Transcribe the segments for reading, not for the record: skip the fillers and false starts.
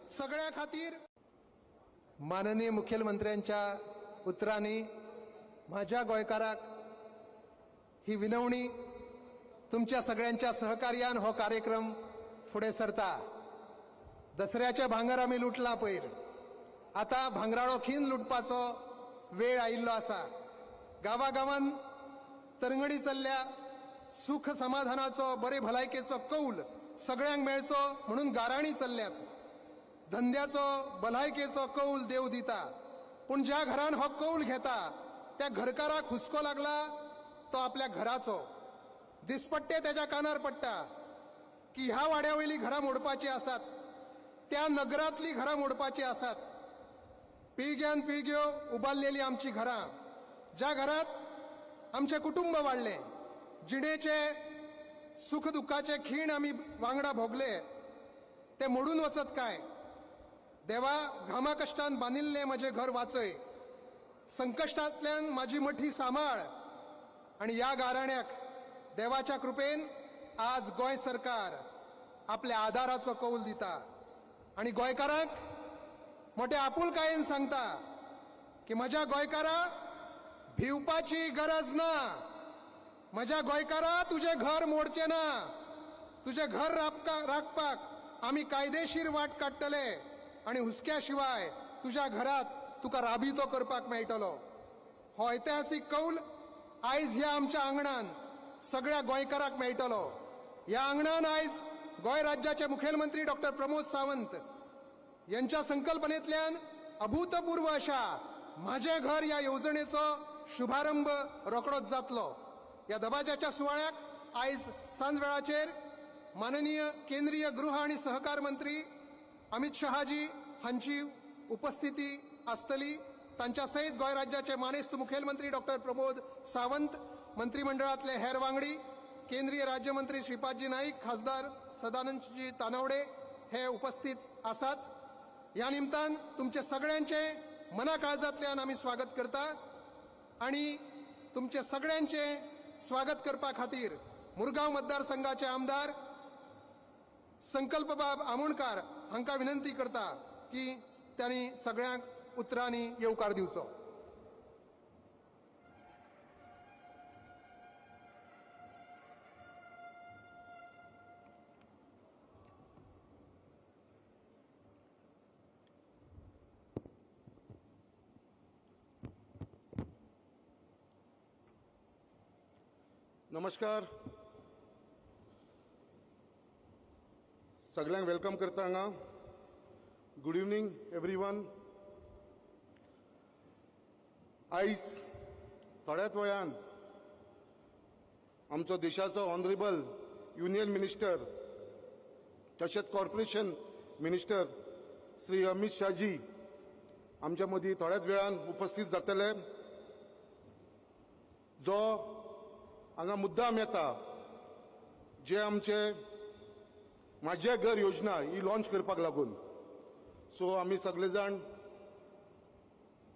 सगळ्या खातीर माननीय मुखेलमंत्र्यांच्या उतरांनी माझ्या गोंयकाराक ही विनवणी, तुमच्या सगळ्यांच्या सहकार्यान हो कार्यक्रम फुडें सरता. दसऱ्याचे भांगर आमी लुटला पयर, आतां भांगराळो खीन लुटपाचो वेळ आयिल्लो आसा. गांवागांवान तरंगणी चल्ल्या, सुख समाधानाचो बरे भलायकेचो कौल सगळ्यांक मेळचो म्हणून गाराणी चल्ल्यात. धंद्याचो भलायकेचो कौल देव दिता, पूण ज्या घरान हो कौल घेता त्या घरकाराक हुस्को लागला तो आपल्या घराचो. दिसपट्टे त्याच्या कानार पडटा की ह्या वाड्या वयली घरां मोडपाची आसात, त्या नगरांतली घरां मोडपाची आसात. पिळग्यान पिळग्यो उबारलेली आमची घरां, ज्या घरात आमचें कुटुंब वाडलें, जिणेचे सुख दुख्खाचे खीण आमी वांगडा भोगले, ते मोडून वचत काय? देवा, घामा कश्टान बांदिल्लें म्हजें घर वाचय, संकश्टांतल्यान म्हाजी मठी सांबाळ. आनी ह्या गाराण्याक देवाच्या कृपेन आज गोंय सरकार आपल्या आदाराचो कौल दिता आनी गोंयकारांक मोठ्या आपुलकायेन सांगता की म्हज्या गोंयकारा, भिवपाची गरज ना. म्हज्या गोंयकारा, तुजें घर मोडचें ना. तुजें घर राखपाक आमी कायदेशीर वाट काडटले आनी हुस्क्या शिवाय तुज्या घरात तुका राबितो करपाक मेळटलो. हो ऐतिहासीक कौल आयज ह्या आमच्या आंगणान सगळ्या गोंयकाराक मेळटलो. ह्या आंगणान आयज गोंय राज्याचे मुखेलमंत्री डॉक्टर प्रमोद सावंत यांच्या संकल्पनेंतल्यान अभूतपूर्व अशा माझे घर ह्या येवजणेचो शुभारंभ रोखडोच जातलो. ह्या दबाज्याच्या सुवाळ्याक आयज सांजवेळाचेर माननीय केंद्रीय गृह आनी सहकार मंत्री अमित शहाजी हांची उपस्थिती आसतली. तांच्या सयत गोंय राज्याचे मानेस्त मुखेलमंत्री डॉक्टर प्रमोद सावंत, मंत्रिमंडळांतले हेर वांगडी, केंद्रीय राज्यमंत्री श्रीपादजी नाईक, खासदार सदानंदजी तानावडे हे उपस्थित आसात. ह्या निमतान तुमचे सगळ्यांचे मना काळजांतल्यान आमी स्वागत करता आनी तुमचे सगळ्यांचे स्वागत करपा खातीर मुरगांव मतदारसंघाचे आमदार संकल्पबाब आमोणकार हांकां विनंती करता की त्यांनी सगळ्यांक उतरांनी येवकार दिवचो. नमस्कार, सगळ्यांक welcome करता हांगा. Good evening everyone. आयज थोड्याच वेळान आमचो देशाचो ऑनरेबल युनियन मिनिस्टर तशेंच कॉर्पोरेशन मिनिस्टर श्री अमित शाहजी आमच्या मदीं थोड्याच वेळान उपस्थित जातले. जो हांगा मुद्दाम येता जे आमचे माझे घर योजना ही लॉन्च करपाक लागून. सो आमी सगळे जाण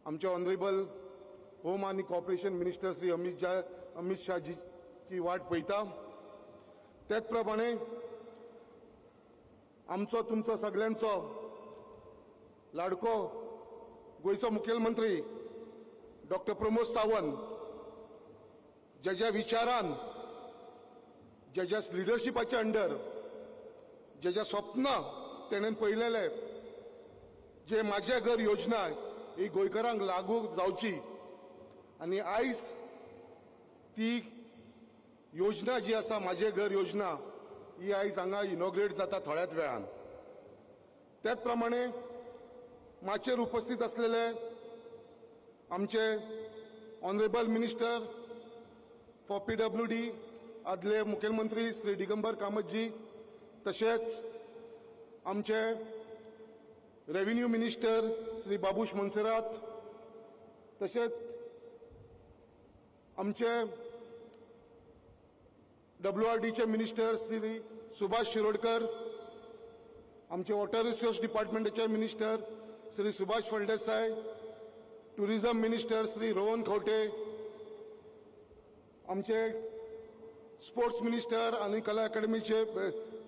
आमचे ऑनरेबल होम आनी कॉर्पोरेशन मिनिस्टर श्री अमित शाहजीची वाट पळयता. त्याच प्रमाणे आमचो तुमचो सगळ्यांचो लाडको गोंयचो मुखेलमंत्री डॉक्टर प्रमोद सावंत ज्या विचारान, ज्या लिडरशिपाच्या अंडर, ज्या स्वप्न तेणेन पळयलेले जे माझे घर योजना ही गोंयकारांक लागू जावची आनी आयज ती योजना जी आसा माझे घर योजना ही आयज हांगा इनॉग्रेट जाता थोड्याच वेळान. त्याच प्रमाणे माचयेर उपस्थित आसलेले आमचे honourable minister for PWD आदले मुखेलमंत्री श्री दिगंबर कामतजी, तशेंच आमचे रेव्हेन्यू मिनिस्टर श्री बाबूश मोन्सेरात, तशेंच आमचे WRDचे मिनिस्टर श्री सुभाष शिरोडकर, आमचे वॉटर रिसोर्स डिपार्टमेंटाचे minister Shri Subhash Phaldesai, tourism minister Shri Rohan Khaunte, आमचे स्पोर्ट्स मिनिस्टर आनी कला अकादमीचे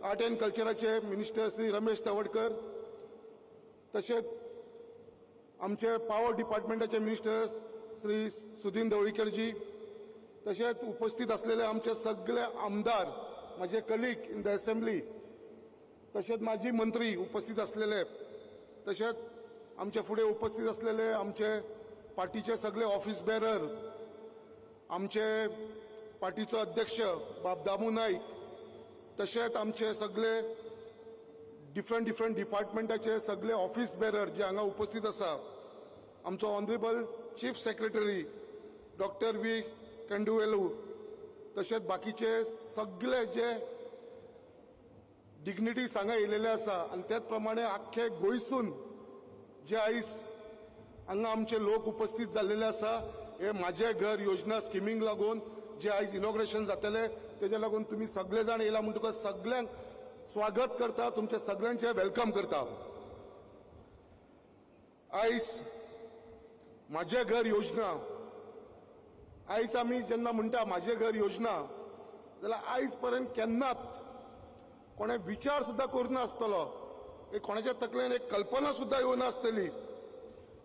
आर्ट अँड कल्चराचे मिनिस्टर श्री रमेश तवडकर, तशेंच आमचे पावर डिपार्टमेंटाचे मिनिस्टर श्री सुदीन ढवळीकरजी, तशेंच उपस्थित असलेले आमचे सगळे आमदार, माझे कलीग इन the assembly, तशेंच माजी मंत्री उपस्थित असलेले, तशेंच आमचे फुडें उपस्थित असलेले आमचे पार्टीचे सगळे ऑफिस बेरर, आमचे पार्टीचो अध्यक्ष बाब दामू नाईक, तशेंच आमचे सगळे डिफरंट डिफरंट डिपार्टमेंटाचे सगळे ऑफिस बेरर जे हांगा उपस्थित आसा, आमचो honourable chief secretary doctor V Kandavelu, तशेंच बाकीचे सगळे जे डिग्निटीज हांगा येयलेले आसा आनी त्याच प्रमाणे आख्खे गोंयसून जे आयज हांगा आमचे लोक उपस्थित जाल्लेले आसा, हे म्हाजें घर योजना स्किमींक लागून जे आयज इनॉग्रेशन जातलें तेज्या लागून तुमी सगळे जाण येयला म्हणटकच सगळ्यांक स्वागत करता, तुमचे सगळ्यांचे welcome करता. आयज म्हाजें घर योजना, आयज आमी जेन्ना म्हणटा म्हाजें घर योजना जाल्यार आयज पर्यंत केन्नाच कोणें विचार सुद्दां करूं नासतलो, एक कोणाच्या तकलेन एक कल्पना सुद्दां येवना आसतली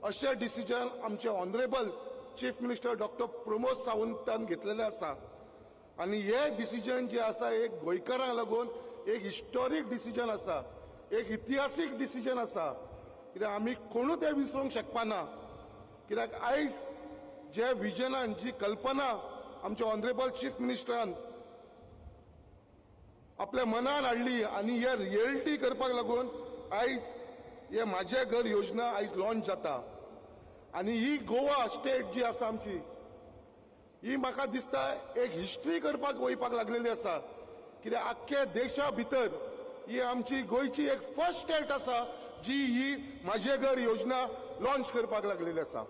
अशें डिसिजन आमचे honourable chief minister doctor Pramod सावंतान घेतलेलें आसा. आनी हे डिसिजन जे आसा एक गोंयकारांक लागून एक हिस्टोरीक डिसिजन आसा, एक इतिहासीक डिसिजन आसा, कित्याक आमी कोणूच तें विसरूंक शकपाना. कित्याक आयज जे विजनान, जी कल्पना आमच्या ऑनरेबल चीफ मिनिस्टरान आपल्या मनान हाडली आनी हे रियलिटी करपाक लागून आयज हे म्हाजें घर योजना आयज लॉन्च जाता. आनी ही गोवा स्टेट जी आसा आमची, ही म्हाका दिसता एक हिस्ट्री करपाक वयपाक लागलेली आसा, कित्याक आख्खे देशा भितर ही आमची गोंयची एक फर्स्ट स्टेट आसा जी ही म्हाजें घर योजना लॉन्च करपाक लागलेली आसा.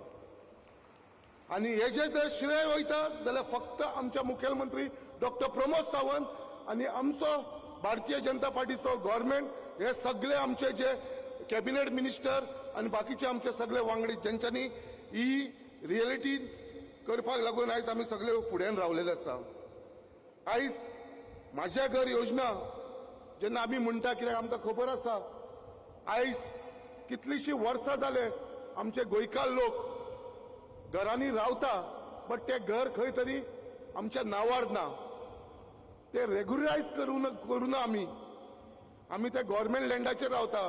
आनी हेजें जर श्रेय वयता जाल्यार फक्त आमच्या मुखेलमंत्री डॉक्टर प्रमोद सावंत आनी आमचो भारतीय जनता पार्टीचो गव्हर्मेंट, हे सगळे आमचे जे कॅबिनेट मिनिस्टर आनी बाकीचे आमचे सगळे वांगडी जेंच्यांनी ही रियलिटी करपाक लागून आयज आमी सगळे फुड्यान रावलेले आसा. आयज म्हाजें घर योजना जेन्ना आमी म्हणटा, कित्याक आमकां खबर आसा आयज कितलींशीं वर्सां जाले आमचे गोंयकार लोक घरांनी रावता, बट तें घर खंय तरी आमच्या नांवार ना, ते रेगुलरायज करूं ना आमी, आमी ते गव्हर्मेंट लँडाचेर रावता.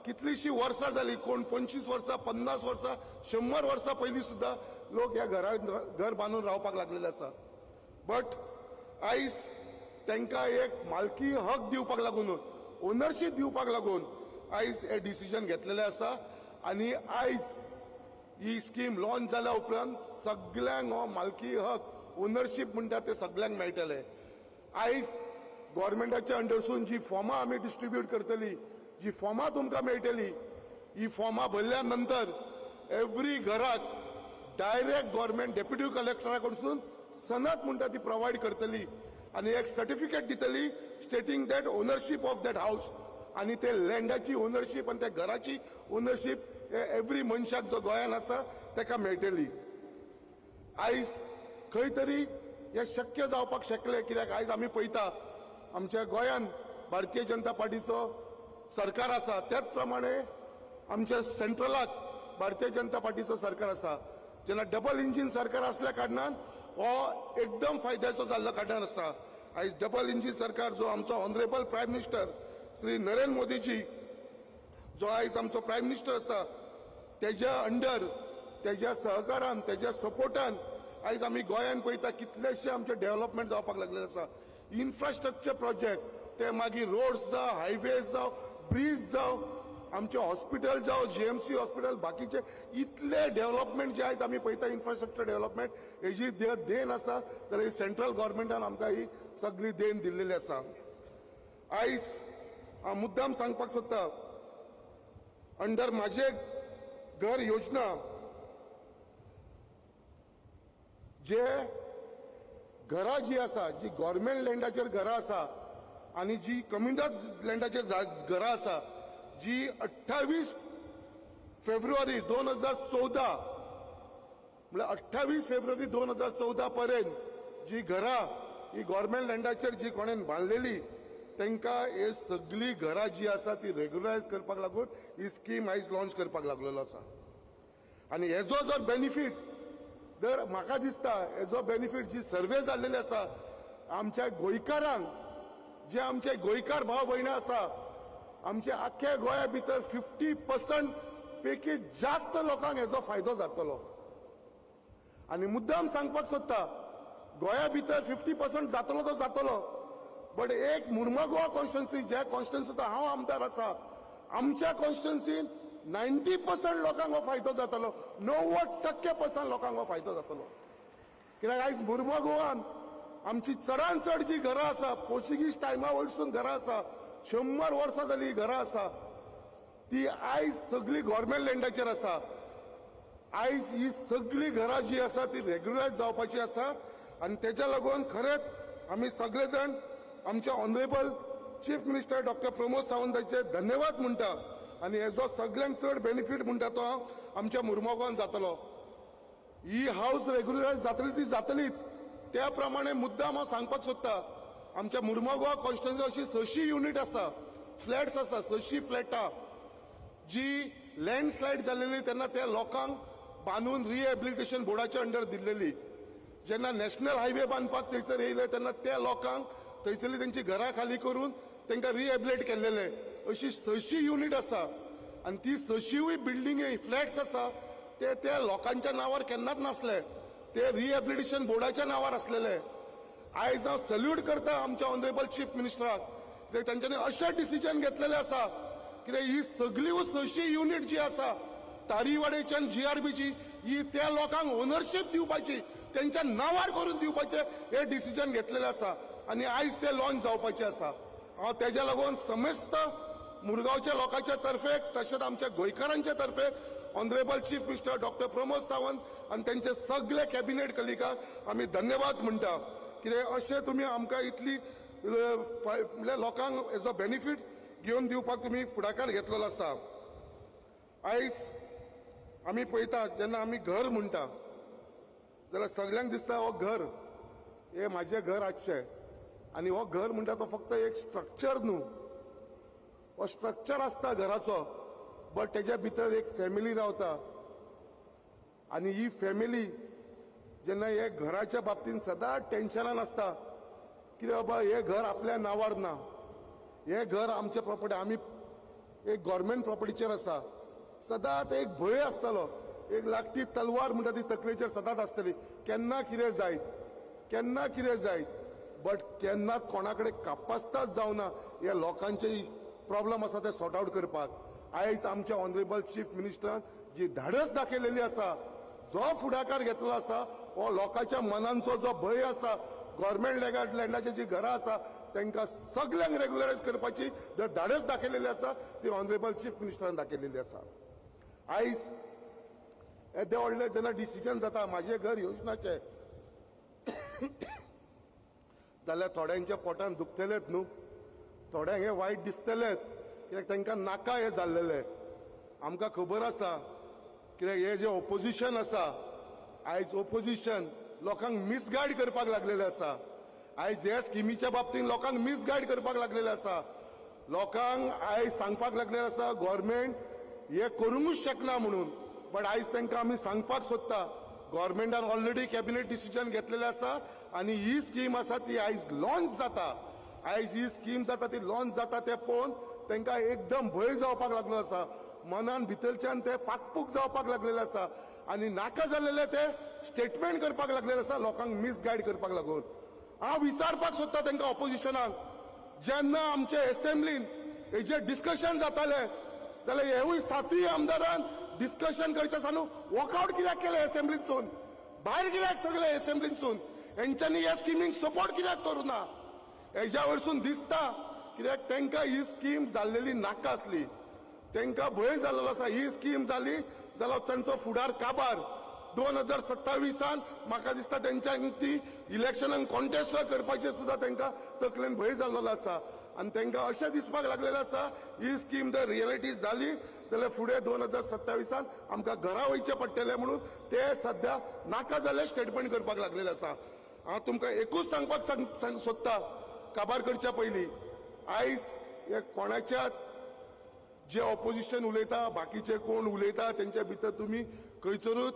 कितलींशीं वर्सां जालीं, कोण 25 वर्सां, 50 वर्सां, 100 वर्सां पयलीं सुद्दां लोक ह्या घरांत घर बांदून रावपाक लागलेले आसा. बट आयज तांकां एक मालकी हक दिवपाक लागून, ओनरशीप दिवपाक लागून आयज हे डिसिजन घेतलेलें आसा. आनी आयज ही स्कीम लॉन्च जाल्या उपरांत सगल्यांक हो मालकी हक, ओनरशीप म्हणटा ते सगल्यांक मेळटले. आयज गव्हर्मेंटाच्या अंडरसून जी फॉर्मां आमी डिस्ट्रिब्यूट करतली, जी फॉर्मां तुमकां मेळटली, ही फॉर्मां भरल्या नंतर एवरी घराक डायरेक्ट गव्हर्मेंट डेप्युटी कलेक्टरा कडसून सनद म्हणटा ती प्रोवायड करतली आनी एक सर्टिफिकेट दितली stating that ownership of that house. आनी ते लँडाची ओनरशीप आनी त्या घराची ओनरशीप एवरी मनशाक जो गोंयान आसा ताका मेळटली. आयज खंय तरी हें शक्य जावपाक शकलें, कित्याक आयज आमी पळयता आमच्या गोंयान भारतीय जनता पार्टीचो सरकार आसा, त्याच प्रमाणे आमच्या सेंट्रलाक भारतीय जनता पार्टीचो सरकार आसा. जेन्ना डबल इंजीन सरकार असल्या कारणान हो एकदम फायद्याचो जाल्लो कारणान आसा. आयज डबल इंजीन सरकार जो आमचो honourable prime minister Shri Narendra Modiji जो आयज आमचो प्रायम मिनिस्टर आसा, तेज्या अंडर, तेज्या सहकारान, तेज्या सपोर्टान आयज आमी गोंयान पळयता कितलेशे आमचे डेव्हलपमेंट जावपाक लागलेले आसा. इन्फ्रास्ट्रक्चर प्रोजेक्ट, ते मागीर रोड्स जावं, हायवेज जावं, ब्रीज जावं, आमचे हॉस्पिटल जावं, जीएमसी हॉस्पिटल, बाकीचे इतले डेव्हलपमेंट जे आयज आमी पळयता इन्फ्रास्ट्रक्चर डेव्हलपमेंट, हेजी देन आसा जाल्यार सेंट्रल गव्हर्मेंटान आमकां ही सगळी देन दिल्लेली आसा. आयज हांव मुद्दाम सांगपाक सोदता, अंडर म्हाजें घर योजना जे घरां जी आसा, जी गव्हर्मेंट लँडाचेर घरां आसा आनी जी कम्युनिदाद लँडाचेर घरां आसा, जी 28 फेब्रुवारी 2014 म्हळ्यार 28 फेब्रुवारी 2014 पर्यंत जी घरां ही गव्हर्मेंट लँडाचेर जी कोणेन बांदलेली तांकां हे सगळीं घरां जी आसा ती रेगुलरायज करपाक लागून ही स्कीम आयज लॉन्च करपाक लागलेलो आसा. आनी हेजो जर बेनिफीट जर म्हाका दिसता हेजो बेनिफीट जी सर्वे जाल्लेली आसा आमच्या गोंयकारांक, जे आमचे गोंयकार भाव भयणां आसा, आमच्या आख्ख्या गोंया भितर 50% पैकी जास्त लोकांक हेजो फायदो जातलो. आनी मुद्दाम सांगपाक सोदता, गोंया भितर 50% जातलो तो जातलो, बट एक मुर्मगोवा कॉन्स्टिट्युन्सी, ज्या कॉन्स्टिट्युन्सीचो हांव आमदार आसा, आमच्या कॉन्स्टिट्युन्सीन 90% लोकांक हो फायदो जातलो, 90% लोकांक हो फायदो जातलो. कित्याक आयज मुर्मगोवान आमची चडान चड जी घरां आसा, पोर्चुगीज टायमा वयरसून घरां आसा, 100 वर्सां जाली घरां आसा, ती आयज सगळी गव्हर्मेंट लँडाचेर आसा. आयज ही सगळी घरां जी आसा ती रेगुलरायज जावपाची आसा. आनी तेज्या लागून खरेंच आमी सगळे जाण आमचे honourable chief minister doctor Pramod सावंताचे धन्यवाद म्हणटा. आनी हेजो सगळ्यांक चड बेनिफीट म्हणटा तो आमच्या मुर्मगांवान जातलो. ही हावस रेगुलरायज जातली ती जातलीच. त्या प्रमाणे मुद्दाम हांव सांगपाक सोदता, आमच्या मुर्मगांव कॉन्स्टिट्युन्सी अशी 600 युनिट आसा, फ्लॅट्स आसा, 600 फ्लॅटां जी लँडस्लायड जाल्लेली तेन्ना त्या लोकांक बांदून रिहॅबिलिटेशन बोर्डाच्या अंडर दिल्लेली. जेन्ना नॅशनल हायवे बांदपाक थंयसर येयले तेन्ना त्या लोकांक थंयसरली तेंची घरां खाली करून तांकां रिहॅबिलिटेट केल्लेले. अशी 600 युनिट आसा आनी ती 600 बिल्डिंगे फ्लॅट्स आसा ते त्या लोकांच्या नांवार केन्नाच नासले, ते रिहॅबिलिटेशन बोर्डाच्या नांवार आसलेले. आयज हांव सल्यूट करता आमच्या ऑनरेबल चीफ मिनिस्टराक, कित्याक तेंच्यांनी अशें डिसिजन घेतलेलें आसा कित्याक ही सगळी 600 युनिट जी आसा तारीवाडेच्यान GRBची ही त्या लोकांक ओनरशीप दिवपाची, तेंच्या नांवार करून दिवपाचें हे डिसिजन घेतलेलें आसा आनी आयज ते लॉन्च जावपाचें आसा. हांव तेज्या लागून समेस्त मुरगांवच्या लोकांच्या तर्फे तशेंच आमच्या गोंयकारांच्या तर्फे honourable chief minister doctor Pramod Sawant आनी तेंचे सगळे कॅबिनेट कलिकाक आमी धन्यवाद म्हणटा. कित्याक अशें तुमी आमकां इतली म्हणल्यार लोकांक हेजो बेनिफीट घेवन दिवपाक तुमी फुडाकार घेतलेलो आसा. आयज आमी पळयता जेन्ना आमी घर म्हणटा जाल्यार सगल्यांक दिसता हो घर हे म्हाजें घर आसचें. आनी हो घर म्हणटा तो फक्त एक स्ट्रक्चर न्हू, हो स्ट्रक्चर आसता घराचो, बट तेज्या भितर एक फॅमिली रावता. आनी ही फॅमिली जेन्ना हे घराच्या बाबतीन सदांच टेन्शनान आसता कितें बाबा हें घर आपल्या नांवार ना, हें घर आमचें प्रॉपर्टी, आमी एक गव्हर्मेंट प्रॉपर्टीचेर आसा, सदांच एक भंय आसतलो, एक लागटी तलवार म्हणटा ती तकलेचेर सदांच आसतली, केन्ना कितें जायत, केन्ना कितें जायत. बट केन्नाच कोणा कडेन कापास्ताच जावना हे लोकांचे प्रॉब्लम आसा ते सॉर्ट आवट करपाक. आयज आमच्या ऑनरेबल चीफ मिनिस्टरान जी धाडस दाखयलेली आसा, जो फुडाकार घेतलो आसा, हो लोकांच्या मनांचो जो भंय आसा, गव्हर्मेंट लँडाची जी घरां आसा तांकां सगल्यांक रेगुलरायज करपाची जर धाडस दाखयलेली आसा ती ऑनरेबल चीफ मिनिस्टरान दाखयलेली आसा. आयज येदें व्हडलें जेन्ना डिसिजन जाता म्हाजें घर योजनाचें जाल्यार थोड्यांच्या पोटान दुखतलेंच न्हू, थोड्यांक हें वायट दिसतलेंच, कित्याक तांकां नाका हें जाल्लेलें. आमकां खबर आसा कित्याक हें जें ओपोजिशन आसा, आयज ओपोजिशन लोकांक मिसगायड करपाक लागलेलें आसा. आयज ह्या स्किमीच्या बाबतींत लोकांक मिसगायड करपाक लागलेलें आसा. लोकांक आयज सांगपाक लागलेलें आसा गव्हर्मेंट हें करूंकूच शकना म्हणून. बट आयज तांकां आमी सांगपाक सोदता गव्हर्मेंटान ऑलरेडी कॅबिनेट डिसिजन घेतलेलें आसा आनी ही स्कीम आसा ती आयज लॉन्च जाता. आयज ही स्कीम जाता ती लॉन्च जाता तें पळोवन तांकां एकदम भंय जावपाक लागलो आसा, मनान भितरच्यान ते पाकपूक जावपाक लागलेले आसा आनी नाका जाल्लेले ते स्टेटमेंट करपाक लागलेले आसा लोकांक मिसगायड करपाक लागून. हांव विचारपाक सोदता तांकां ऑपोजिशनाक, जेन्ना आमचे एसेंब्लीन हेजेर डिस्कशन जातालें जाल्यार हेवूय 7 आमदारान डिस्कशन करचें आसा न्हू, वॉकआवट कित्याक केलें एसेंब्लींतसून, भायर कित्याक सगळे एसेंब्लींतसून, हेंच्यांनी ह्या स्किमींक सपोर्ट कित्याक करूं ना? हेज्या वयरसून दिसता कित्याक तांकां ही स्कीम जाल्लेली नाका आसली, तांकां भंय जाल्लो आसा ही स्कीम जाली जाल्यार तांचो फुडार काबार. 2027 म्हाका दिसता तेंच्यांनी ती इलेक्शनाक कॉन्टेस्ट करपाची सुद्दां तांकां तकलेन भंय जाल्लो आसा आनी तांकां अशें दिसपाक लागलेलें आसा ही स्कीम जर रियलिटी जाली जाल्यार फुडें 2027 आमकां घरा वयचें पडटलें म्हणून ते सद्या नाका जाल्ले स्टेटमेंट करपाक लागलेले आसा. हांव तुमकां एकूच सांगपाक सोदता, काबार करच्या पयलीं आयज हे कोणाच्या जे ऑपोजिशन उलयता, बाकीचे कोण उलयता तेंच्या भितर तुमी खंयसरूच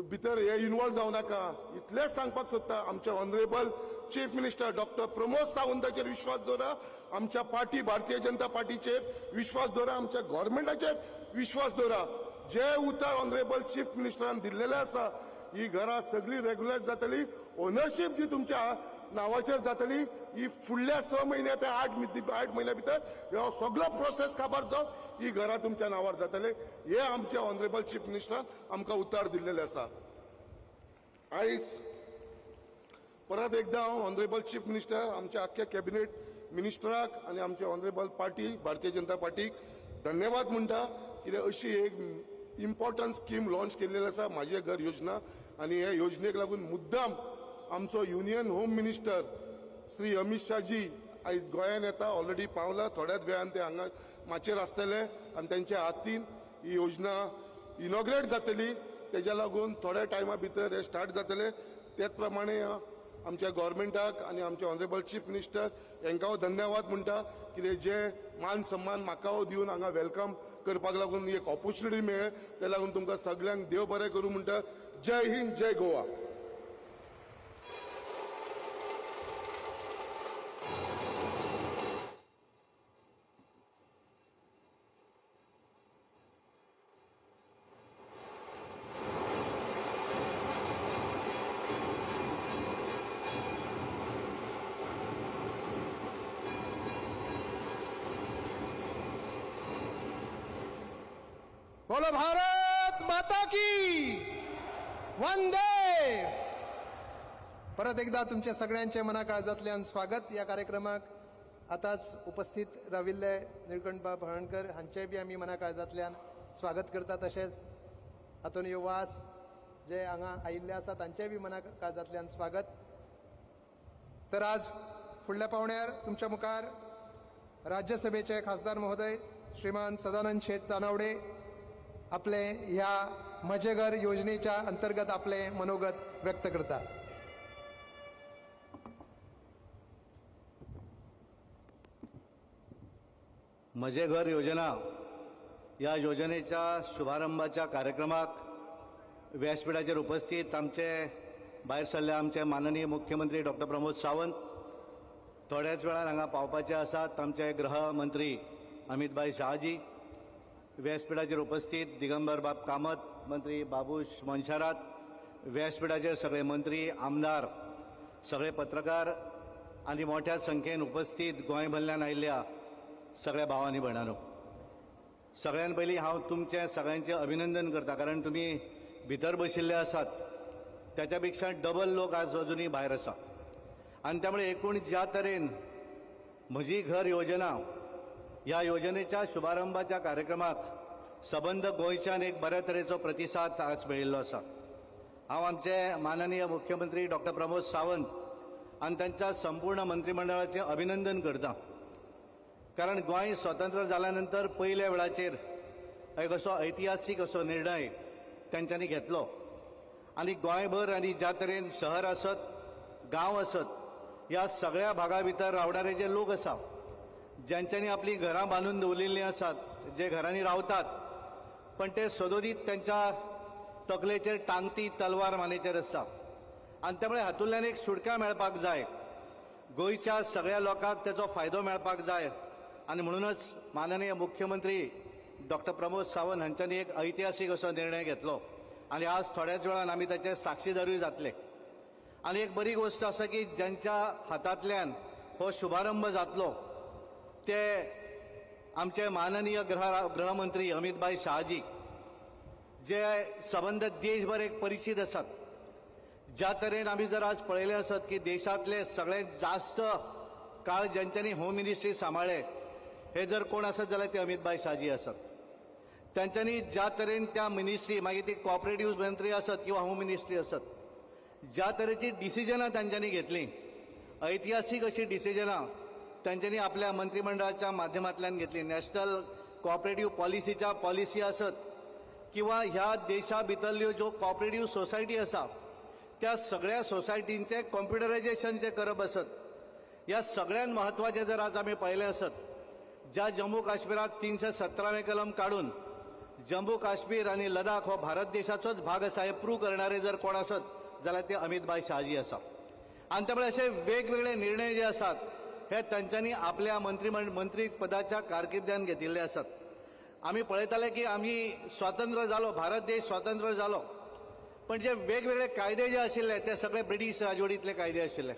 भितर हे इन्वॉल्व जावं नाका. इतलेंच सांगपाक सोदता, आमचे honourable chief minister doctor Pramod सावंताचेर विश्वास दवरा, आमच्या पार्टी भारतीय जनता पार्टीचेर विश्वास दवरा, आमच्या गव्हर्मेंटाचेर विश्वास दवरा. जे उतर ऑनरेबल चीफ मिनिस्टरान दिल्लेले आसा, ही घरां सगळीं रेगुलर जातली, ओनरशीप जी तुमच्या नांवाचेर जातली ही फुडल्या 6 म्हयन्या ते 8 म्हयन्या भितर हो सगळो प्रोसेस काबार जावन ही घरां तुमच्या नांवार जातले. हे आमचे ऑनरेबल चीफ मिनिस्टरान आमकां उतर दिल्लेले आसा. आयज परत एकदां हांव ऑनरेबल चीफ मिनिस्टर, आमच्या आख्ख्या कॅबिनेट मिनिस्टराक आनी आमचे ऑनरेबल पार्टी भारतीय जनता पार्टीक धन्यवाद म्हणटा, कित्याक अशी एक इम्पॉर्टंट स्कीम लॉन्च केल्लेली आसा, म्हाजें घर योजना. आनी हे योजनेक लागून मुद्दाम आमचो union home minister Shri Amit Shahji आयज गोंयान येता, ऑलरेडी पावला, थोड्याच वेळान ते हांगा माचयेर आसतले आनी तेंच्या हातीन ही योजना इनॉग्रेट जातली. तेज्या लागून थोड्या टायमा भितर हे स्टार्ट जातले. तेच प्रमाणे आमच्या गव्हर्मेंटाक आनी आमचे ऑनरेबल चीफ मिनिस्टर हांकां हांव धन्यवाद म्हणटा, कित्याक जे मान सन्मान म्हाका दिवन हांगा welcome करपाक लागून एक ऑपोर्च्युनिटी मेळ्ळें, ते लागून तुमकां सगळ्यांक देव बरें करूं म्हणटा. जय हिंद, जय गोवा. बोलो भारत माता की वंदे. परत एकदा तुमच्या सगळ्यांचे मना काळजांतल्यान स्वागत. या कार्यक्रमाक आतांच उपस्थित राविल्ले निळकंठबाब हळर्णकर हांचेय बी आमी मना काळजांतल्यान स्वागत करता. तशेंच आंतोनियो वास जे हांगा आयिल्ले आसा तांचेय बी मना काळजांतल्यान स्वागत. तर आज फुडल्या पावण्यार तुमच्या मुखार राज्यसभेचे खासदार महोदय श्रीमान सदानंद शेट तानावडे आपले ह्या म्हजें घर योजनेच्या अंतर्गत आपले मनोगत व्यक्त करता. म्हजें घर योजना ह्या योजनेच्या शुभारंभाच्या कार्यक्रमाक व्यासपीठाचेर उपस्थित आमचे भायर सरले आमचे माननीय मुख्यमंत्री डॉक्टर प्रमोद सावंत, थोड्याच वेळान हांगा पावपाचे आसात आमचे गृहमंत्री अमितभाई शहाजी, व्यासपीठाचेर उपस्थित दिगंबर बाब कामत, मंत्री बाबूश मोन्सेरात, व्यासपीठाचेर सगळे मंत्री, आमदार, सगळे पत्रकार आनी मोठ्या संख्येन उपस्थित गोंय भरल्यान आयिल्ल्या सगळ्या भावांनी भयणांनो, सगळ्यान पयलीं हांव तुमचें सगळ्यांचें अभिनंदन करता, कारण तुमी भितर बशिल्ले आसात त्याच्या पेक्षा डबल लोक आज अजुनूय भायर आसा. आनी त्यामुळे एकूण ज्या तरेन म्हजी घर योजना ह्या योजनेच्या शुभारंभाच्या कार्यक्रमाक सबंद गोंयच्यान एक बऱ्या तरेचो प्रतिसाद आज मेळिल्लो आसा. हांव आमचे माननीय मुख्यमंत्री डॉक्टर प्रमोद सावंत आनी तांच्या संपूर्ण मंत्रिमंडळाचें अभिनंदन करता, कारण गोंय स्वतंत्र जाल्या नंतर पयल्या वेळाचेर एक असो ऐतिहासीक असो निर्णय तांच्यांनी घेतलो आनी गोंयभर आनी ज्या तरेन शहर आसत, गांव आसत, ह्या सगळ्या भागा भितर रावणारे जे लोक आसा, ज्यांच्यांनी आपली घरां बांदून दवरिल्लीं आसात, जे घरांनी रावतात, पण ते सदोदीत त्यांच्या तकलेचेर टांगती तलवार मानेचेर आसता आनी त्यामुळे हातूंतल्यान एक सुटका मेळपाक जाय, गोंयच्या सगळ्या लोकांक तेचो फायदो मेळपाक जाय. आनी म्हणूनच माननीय मुख्यमंत्री डॉक्टर प्रमोद सावंत हांच्यांनी एक ऐतिहासीक असो निर्णय घेतलो आनी आज थोड्याच वेळान आमी ताचे साक्षीदारूय जातले. आनी एक बरी गोश्ट आसा की ज्यांच्या हातांतल्यान हो शुभारंभ जातलो ते आमचे माननीय गृहमंत्री अमितभाई शहाजी, जे सबंद देशभर एक परिचित आसात. ज्या तरेन आमी जर आज पळयलें आसत की देशांतले सगळ्यात जास्त काळ ज्यांच्यांनी होम मिनिस्ट्री सांबाळ्ळे हे जर कोण आसत जाल्यार ते अमितभाई शहाजी आसात. तांच्यांनी ज्या तरेन त्या मिनिस्ट्री, मागीर ती कॉपरेटिव्ह मंत्री आसत किंवा होम मिनिस्ट्री आसत, ज्या तरेची डिसिजनां तांच्यांनी घेतलीं, ऐतिहासीक अशी डिसिजनां तांच्यांनी आपल्या मंत्रिमंडळाच्या माध्यमांतल्यान घेतली. नॅशनल कॉपरेटिव्ह पॉलिसीच्या पॉलिसी आसत किंवा ह्या देशा भितरल्यो ज्यो कॉपरेटिव्ह सोसायटी आसा त्या सगळ्या सोसायटींचें कॉम्प्युटरायजेशन जे करप आसत ह्या सगळ्यात म्हत्वाचें जर आज आमी पळयलें आसत, ज्या जम्मू काश्मीराक 317वें कलम काडून जम्मू काश्मीर आनी लडाख हो भारत देशाचोच भाग आसा हें प्रूव करणारे जर कोण आसत जाल्यार ते अमितभाई शहाजी आसा. आनी त्यामुळे असे वेगवेगळे निर्णय जे आसात हे तांच्यांनी आपल्या मंत्रीपदाच्या कारकिर्दीन घेतिल्ले आसात. आमी पळयताले की आमी स्वातंत्र्य जालो, भारत देश स्वातंत्र्य जालो, पण जे वेगवेगळे कायदे जे आशिल्ले ते सगळे ब्रिटीश राजवटींतले कायदे आशिल्ले.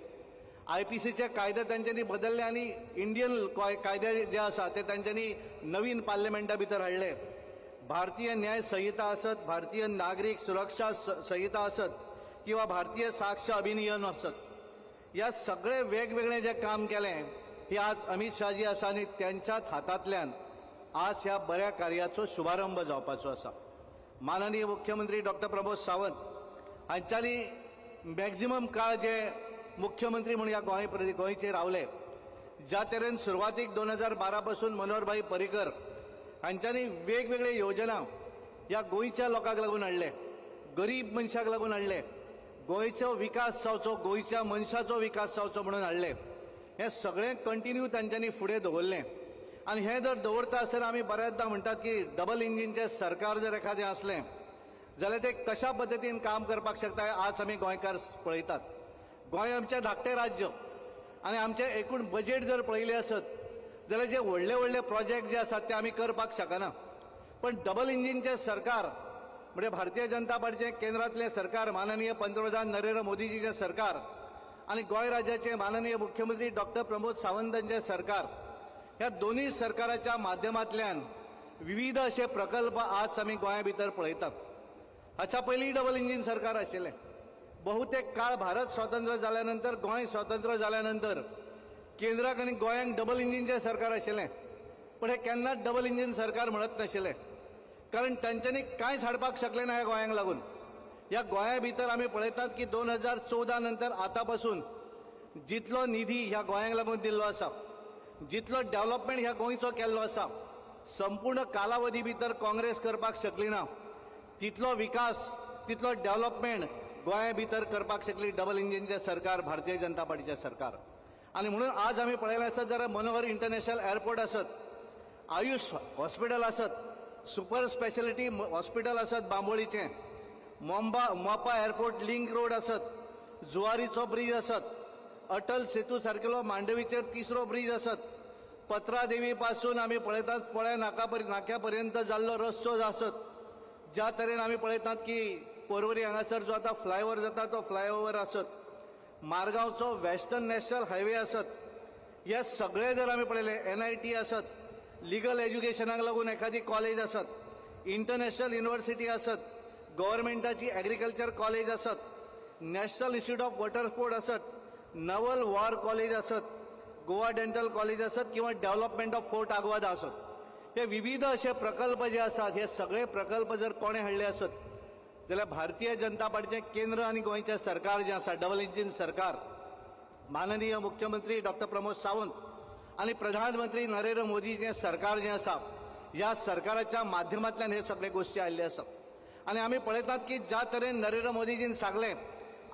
आयपीसीचे कायदे तांच्यांनी बदलले आनी इंडियन कायदे जे आसा ते तांच्यांनी नवीन पार्लमेंटा भितर हाडले. भारतीय न्याय संहिता आसत, भारतीय नागरीक सुरक्षा संहिता आसत किंवा भारतीय साक्ष अभिनियम आसत, ह्या सगळे वेगवेगळे जे काम केलें हे आज अमित शहाजी आसा आनी त्यांच्याच हातांतल्यान आज ह्या बऱ्या कार्याचो शुभारंभ जावपाचो आसा. माननीय मुख्यमंत्री डॉक्टर प्रमोद सावंत हांच्यानी मॅक्झिमम काळ जे मुख्यमंत्री म्हणून ह्या गोंयचेर रावले, ज्या तरेन सुरवातीक 2012 पासून मनोहरभाई पर्रीकर हांच्यांनी वेगवेगळे योजना ह्या गोंयच्या लोकांक लागून हाडले, गरीब मनशाक लागून हाडले, गोंयचो विकास जावचो, गोंयच्या मनशाचो विकास जावचो म्हणून हाडले. हें सगळें कंटिन्यू तांच्यांनी फुडें दवरलें. आनी हें जर दवरता आसतना आमी बऱ्याचदां म्हणटात की डबल इंजिनचें सरकार जर एखादें आसलें जाल्यार तें कशा पद्दतीन काम करपाक शकता हें आज आमी गोंयकार पळयतात. गोंय आमचें धाकटें राज्य आनी आमचें एकूण बजेट जर पळयलें आसत जाल्यार जे व्हडले व्हडले प्रोजेक्ट जे आसात ते आमी करपाक शकना. पण डबल इंजिनचें सरकार म्हणजे भारतीय जनता पार्टीचें केंद्रांतलें सरकार, माननीय पंतप्रधान नरेंद्र मोदीजीचें सरकार आनी गोंय राज्याचे माननीय मुख्यमंत्री डॉक्टर प्रमोद सावंतांचें सरकार, ह्या दोनूय सरकाराच्या माध्यमांतल्यान विविध अशे प्रकल्प आज आमी गोंया भितर पळयतात. हाच्या पयलीं डबल इंजीन सरकार आशिल्लें. बहुतेक काळ भारत स्वतंत्र जाल्या नंतर, गोंय स्वतंत्र जाल्या नंतर केंद्राक आनी गोंयांक डबल इंजिनचें सरकार आशिल्लें, पण हे केन्नाच डबल इंजीन सरकार म्हणत नाशिल्लें, कारण तांच्यांनी कांयच हाडपाक शकलें ना ह्या गोंयांक लागून. ह्या गोंया भितर आमी पळयतात की 2014 नंतर आतां पासून जितलो निधी ह्या गोंयांक लागून दिल्लो आसा, जितलो डेव्हलपमेंट ह्या गोंयचो केल्लो आसा, संपूर्ण कालावधी भितर काँग्रेस करपाक शकली ना तितलो विकास, तितलो डेव्हलपमेंट गोंया भितर करपाक शकली डबल इंजिनचें सरकार, भारतीय जनता पार्टीचें सरकार. आनी म्हणून आज आमी पळयलें आसत जाल्यार मनोहर इंटरनॅशनल एअरपोर्ट आसत, आयुष हॉस्पिटल आसत, सुपर स्पेशलिटी हॉस्पिटल आसत बांबोळीचें, मोपा एअरपोर्ट लिंक रोड आसत, जुवारीचो ब्रीज आसत, अटल सेतू सारकेलो मांडवीचेर तिसरो ब्रीज आसत, पत्रादेवी पासून आमी पळयतात पोळ्या नाक्या पर्यंत जाल्लो रस्तो आसत, ज्या तरेन आमी पळयतात की पोरवरी हांगासर जो आतां फ्लायओवर जाता तो फ्लायओवर आसत, मारगांवचो वेस्टर्न नॅशनल हायवे आसत, हे सगळे जर आमी पळयले, NIT आसत, लिगल एज्युकेशनाक लागून एखादी कॉलेज आसत, इंटरनॅशनल युनिवर्सिटी आसत, गव्हर्मेंटाची एग्रीकल्चर कॉलेज आसत, national institute of water sport आसत, नवल वॉर कॉलेज आसत, गोवा डेंटल कॉलेज आसत किंवा डेव्हलपमेंट ऑफ फोर्ट आगवाद आसत, हे विविध अशे प्रकल्प जे आसात हे सगळे प्रकल्प जर कोणें हाडले आसत जाल्यार भारतीय जनता पार्टीचें केंद्र आनी गोंयचें सरकार जें आसा, डबल इंजीन सरकार, माननीय मुख्यमंत्री डॉक्टर प्रमोद सावंत आनी प्रधानमंत्री नरेंद्र मोदीचें सरकार जें आसा, ह्या सरकाराच्या माध्यमांतल्यान हे सगळे गोश्टी आयिल्ले आसात. आनी आमी पळयतात की ज्या तरेन नरेंद्र मोदीजीन सांगलें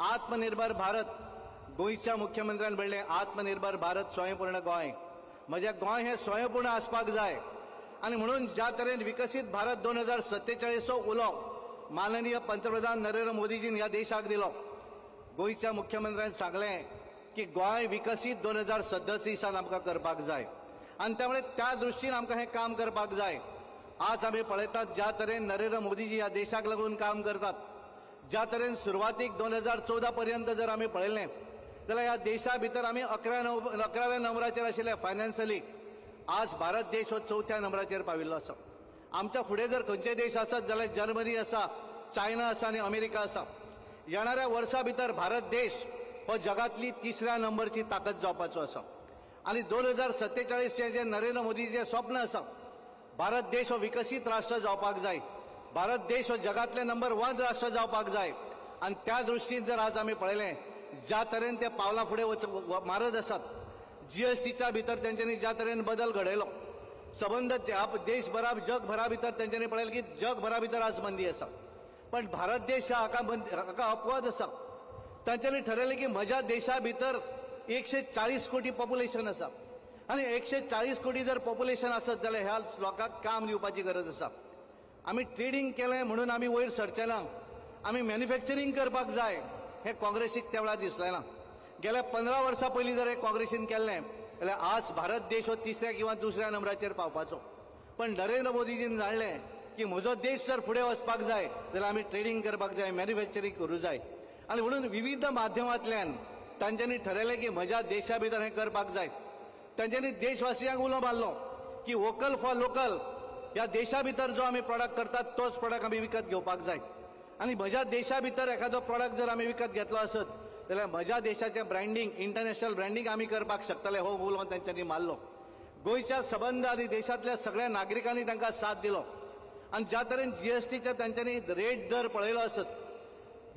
आत्मनिर्भर भारत, गोंयच्या मुख्यमंत्र्यान म्हणलें आत्मनिर्भर भारत, स्वयंपूर्ण गोंय, म्हजें गोंय हें स्वयंपूर्ण आसपाक जाय. आनी म्हणून ज्या तरेन विकसीत भारत 2047चो उलो माननीय पंतप्रधान नरेंद्र मोदीजीन ह्या देशाक दिलो, गोंयच्या मुख्यमंत्र्यान सांगलें की गोंय विकसीत 2047 आमकां करपाक जाय आनी त्यामुळे त्या दृश्टीन आमकां हें काम करपाक जाय. आज आमी पळयतात ज्या तरेन नरेंद्र मोदीजी ह्या देशाक लागून काम करतात, ज्या तरेन सुरवातीक 2014 पर्यंत जर आमी पळयलें जाल्यार ह्या देशा भितर आमी 11व्या नंबराचेर आशिल्ले फायनान्शियली, आज भारत देश हो 4थ्या नंबराचेर पाविल्लो आसा. आमच्या फुडें जर खंयचे देश आसत जाल्यार जर्मनी आसा, चायना आसा आनी अमेरिका आसा. येणाऱ्या वर्सा भितर भारत देश हो जगातली 3ऱ्या नंबरची ताकद जावपाचो आसा. आनी 2047 जे नरेंद्र मोदीचें स्वप्न आसा, भारत देश हो विकसीत राष्ट्र जावपाक जाय, भारत देश हो जगातले नंबर 1 राष्ट्र जावपाक जाय. आनी त्या दृश्टीन जर आज आमी पळयलें ज्या तरेन ते पावलां फुडें मारत आसात, GSTच्या भितर तेंच्यांनी ज्या तरेन बदल घडयलो, सबंद देशभरा जगभरा भितर तेंच्यांनी पळयलें की जगभरा भितर आज मंदी आसा, पण भारत देश हाका अपवाद आसा. तांच्यांनी ठरयलें की म्हज्या देशा भितर 140 कोटी पॉप्युलेशन आसा आनी 140 कोटी जर पॉप्युलेशन आसत जाल्यार ह्या लोकांक काम दिवपाची गरज आसा. आमी ट्रेडींग केलें म्हणून आमी वयर सरचे ना, आमी मॅन्युफॅक्चरींग करपाक जाय हें काँग्रेसीक त्या वेळार दिसलें ना. गेल्या 15 वर्सां पयलीं जर हें काँग्रेसीन केल्लें जाल्यार आज भारत देश हो तिसऱ्या किंवा दुसऱ्या नंबराचेर पावपाचो. पण नरेंद्र मोदीजीन जाणलें की म्हजो देश जर फुडें वचपाक जाय जाल्यार आमी ट्रेडींग करपाक जाय, मॅन्युफॅक्चरींग करूं जाय. आनी म्हणून विविध माध्यमांतल्यान तांच्यांनी ठरयलें की म्हज्या देशा भितर हें करपाक जाय. तांच्यांनी देशवासियांक उलो मारलो की वोकल फॉर लोकल, ह्या देशा भितर जो आमी प्रॉडक्ट करतात तोच प्रॉडक्ट आमी विकत घेवपाक जाय. आनी म्हज्या देशा भितर एखादो प्रॉडक्ट जर आमी विकत घेतलो आसत जाल्यार म्हज्या देशाचें ब्रँडींग, इंटरनॅशनल ब्रँडींग आमी करपाक शकतले, हो उलो तांच्यांनी मारलो. गोंयच्या सबंद आनी देशांतल्या सगळ्या नागरिकांनी तांकां साथ दिलो. आनी ज्या तरेन जीएसटीचे तांच्यांनी रेट दर पळयलो आसत,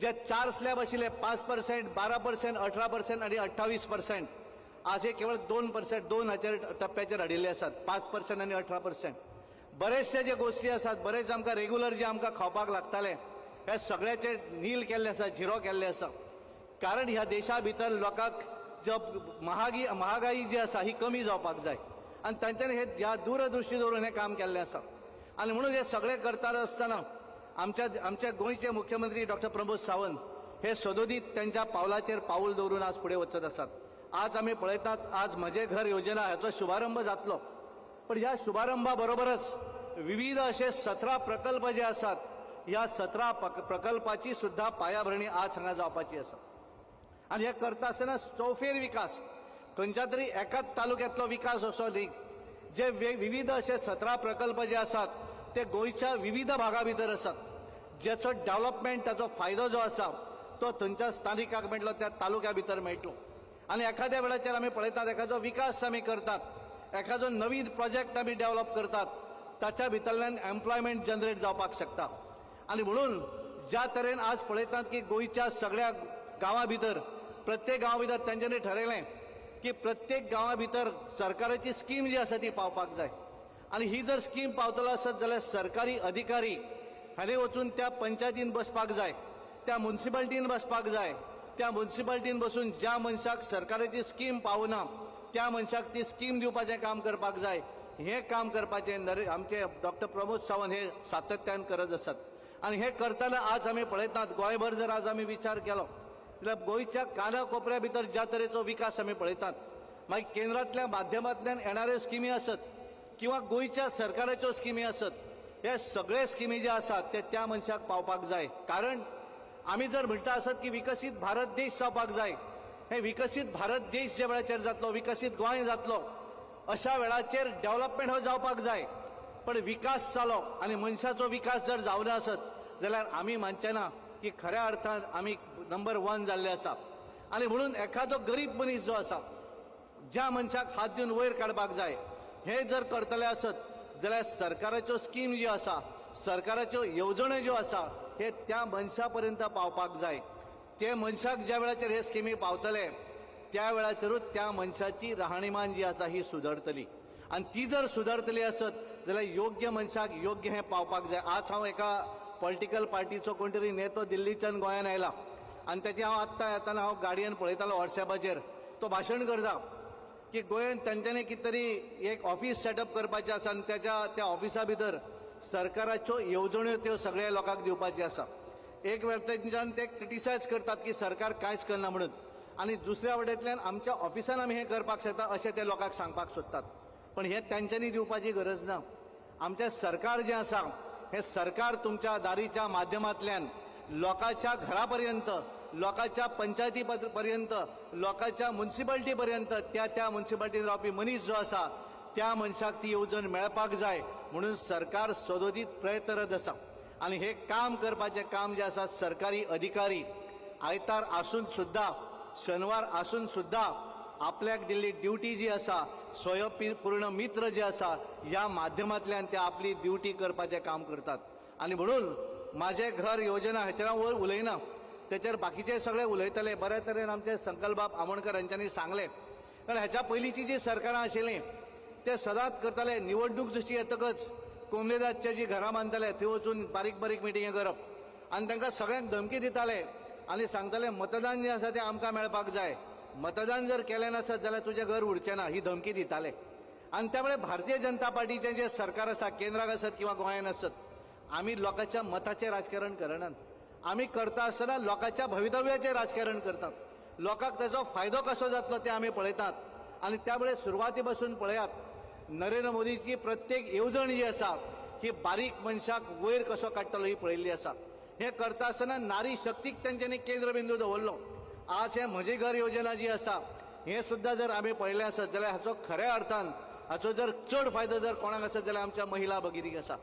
जे 4 स्लॅब आशिल्ले 5%, 12%, 18% आनी 28%, आज हे केवळ 2%, 2 हाचेर टप्प्याचेर हाडिल्ले आसात, 5% आनी 18%. बरेचशे जे गोश्टी आसात, बरेच आमकां रेगुलर जे आमकां खावपाक लागताले हे सगळ्याचे नील केल्ले आसा, झिरो केल्ले आसा. कारण ह्या देशा भितर लोकांक जो महागाई जी आसा ही कमी जावपाक जाय आनी तांच्यांनी हे ह्या दूरदृश्टी दवरून हें काम केल्लें आसा. आनी म्हणून हे सगळें करता आसतना आमच्या गोंयचे मुख्यमंत्री डॉक्टर प्रमोद सावंत हे सदोदीत त्यांच्या पावलाचेर पावल दवरून आज फुडें वचत आसात. आज आमी पळयतात आज म्हजें घर योजना हाचो शुभारंभ जातलो, पण ह्या शुभारंभा बरोबरच विविध असे 17 प्रकल्प जे आसात ह्या 17 प्रकल्पाची सुद्धा पायाभरणी आज हांगा जावपाची आसा. आनी हे करता आसतना चौफेर विकास, खंयच्या तरी एकाच तालुक्यांतलो विकास असो न्ही, जे विविध असे 17 प्रकल्प जे आसात ते गोंयच्या विविध भागा भितर आसात, ज्याचो डेव्हलपमेंट ताचो फायदो जो आसा तो थंयच्या स्थानिकाक मेळटलो, त्या तालुक्या भितर मेळटलो. आनी एखाद्या वेळाचेर आमी पळयतात एखादो विकास आमी करतात, एखादो नवीन प्रोजेक्ट आमी डेव्हलप करतात, ताच्या भितरल्यान एम्प्लॉयमेंट जनरेट जावपाक शकता. आनी म्हणून ज्या तरेन आज पळयतात की गोंयच्या सगळ्या गांवां भितर, प्रत्येक गांवा भितर तांच्यांनी ठरयलें की प्रत्येक गांवा भितर सरकाराची स्कीम जी आसा ती पावपाक जाय. आनी ही जर स्कीम पावतलो आसत जाल्यार सरकारी अधिकारी हांणी वचून त्या पंचायतीन बसपाक जाय, त्या मुन्सिपाल्टीन बसपाक जाय, त्या मुन्सिपाल्टीन बसून ज्या मनशाक सरकाराची स्कीम पावना त्या मनशाक ती स्कीम दिवपाचें काम करपाक जाय. हें काम करपाचें आमचे डॉक्टर प्रमोद सावंत हे सातत्यान करत आसात. आनी हें करतना आज आमी पळयतात गोंयभर जर आज आमी विचार केलो जाल्यार गोंयच्या काना कोपऱ्या भितर ज्या तरेचो विकास आमी पळयतात, मागीर केंद्रांतल्या माध्यमांतल्यान येणाऱ्यो स्किमी आसत किंवा गोंयच्या सरकाराच्यो स्किमी आसत, हे सगळे स्किमी जे आसात ते त्या मनशाक पावपाक जाय. कारण आमी जर म्हणटा आसत की विकसीत भारत देश जावपाक जाय, हे विकसीत भारत देश ज्या वेळाचेर जातलो, विकसीत गोंय जातलो, अशा वेळाचेर डेव्हलपमेंट हो जावपाक जाय. पण विकास जालो आनी मनशाचो विकास जर जावना आसत जाल्यार आमी मानचे ना की खऱ्या अर्थान आमी नंबर 1 जाल्ले आसा. आनी म्हणून एखादो गरीब मनीस जो आसा, ज्या मनशाक हात दिवन वयर काडपाक जाय, हे जर करतले आसत जाल्यार सरकाराच्यो स्कीम ज्यो आसा, सरकाराच्यो येवजण्यो ज्यो आसा हे त्या मनशा पर्यंत पावपाक जाय. ते मनशाक ज्या वेळाचेर हे स्किमी पावतले त्या वेळाचेरूच त्या मनशाची राहणीमान जी आसा ही सुदरतली. आनी ती जर सुदरतली आसत जाल्यार योग्य मनशाक योग्य हें पावपाक जाय. आज हांव एका पॉलिटिकल पार्टीचो कोण तरी नेतो दिल्लीच्यान गोंयान आयला आनी तेची हांव आत्तां येतना हांव गाडयेन पळयतालो वॉट्सॅपाचेर, तो भाशण करता की गोंयांत तांच्यांनी कितें तरी एक ऑफीस सेटअप करपाचें आसा आनी तेच्या त्या ऑफिसा भितर सरकाराच्यो येवजण्यो त्यो सगळ्या लोकांक दिवपाच्यो आसा. एक वटेनच्यान ते क्रिटिसायज करतात की सरकार कांयच करना म्हणून, आनी दुसऱ्या वटेंतल्यान आमच्या ऑफिसान आमी हें करपाक शकता अशें ते लोकांक सांगपाक सोदतात. पण हें तांच्यांनी दिवपाची गरज ना. आमचें सरकार जें आसा हें सरकार तुमच्या दारीच्या माध्यमांतल्यान लोकांच्या घरा पर्यंत, लोकांच्या पंचायती पर्यंत, लोकांच्या मुन्सिपाल्टी पर्यंत, त्या त्या मुन्सिपाल्टीन रावपी मनीस जो आसा त्या मनशाक ती येवजण मेळपाक जाय म्हणून सरकार सदोदीत प्रयत्नरत आसा. आनी हें काम करपाचें काम जें आसा सरकारी अधिकारी आयतार आसून सुद्दां, शनवार आसून सुद्दां आपल्याक दिल्ली ड्युटी जी आसा, स्वयंपूर्ण मित्र जे आसा ह्या माध्यमांतल्यान ते आपली ड्युटी करपाचें काम करतात. आनी म्हणून म्हाजें घर योजना हाचेर हांव वयर उलयना, तेचेर बाकीचे सगळे उलयतले. बऱ्या तरेन आमचे संकल्पबाब आमोणकर हांच्यांनी सांगलें. कारण ह्याच्या पयलींची जी सरकारां आशिल्लीं ते सदांच करताले, निवडणूक जशी येतकच कोमलेदादचे जी घरां बांदताले थंय वचून बारीक बारीक मिटिंगी करप आनी तांकां सगळ्यांक धमकी दिताले आनी सांगताले मतदान जें आसा तें आमकां मेळपाक जाय. मतदान जर केलें नासत जाल्यार तुजें घर उरचें ना ही धमकी दिताले. आनी त्यामुळे भारतीय जनता पार्टीचें जें सरकार आसा, केंद्राक आसत किंवा गोंयांत आसत, आमी लोकांच्या मताचें राजकारण करनात. आमी करता आसतना लोकांच्या भवितव्याचें राजकारण करतात. लोकांक ताचो फायदो कसो जातलो तें आमी पळयतात. आनी त्यामुळे सुरवाती पासून पळयात, नरेंद्र मोदीची प्रत्येक येवजण जी आसा ही बारीक मनशाक वयर कसो काडटलो ही पळयल्ली आसा. हें करता आसतना नारी शक्तीक तेंच्यांनी केंद्रबिंदू दवरलो. आज हें म्हजें घर योजना जी आसा हें सुद्दां जर आमी पळयलें आसत जाल्यार हाचो खऱ्या अर्थान हाचो जर चड फायदो जर कोणाक आसत जाल्यार आमच्या महिला भगिनीक आसा.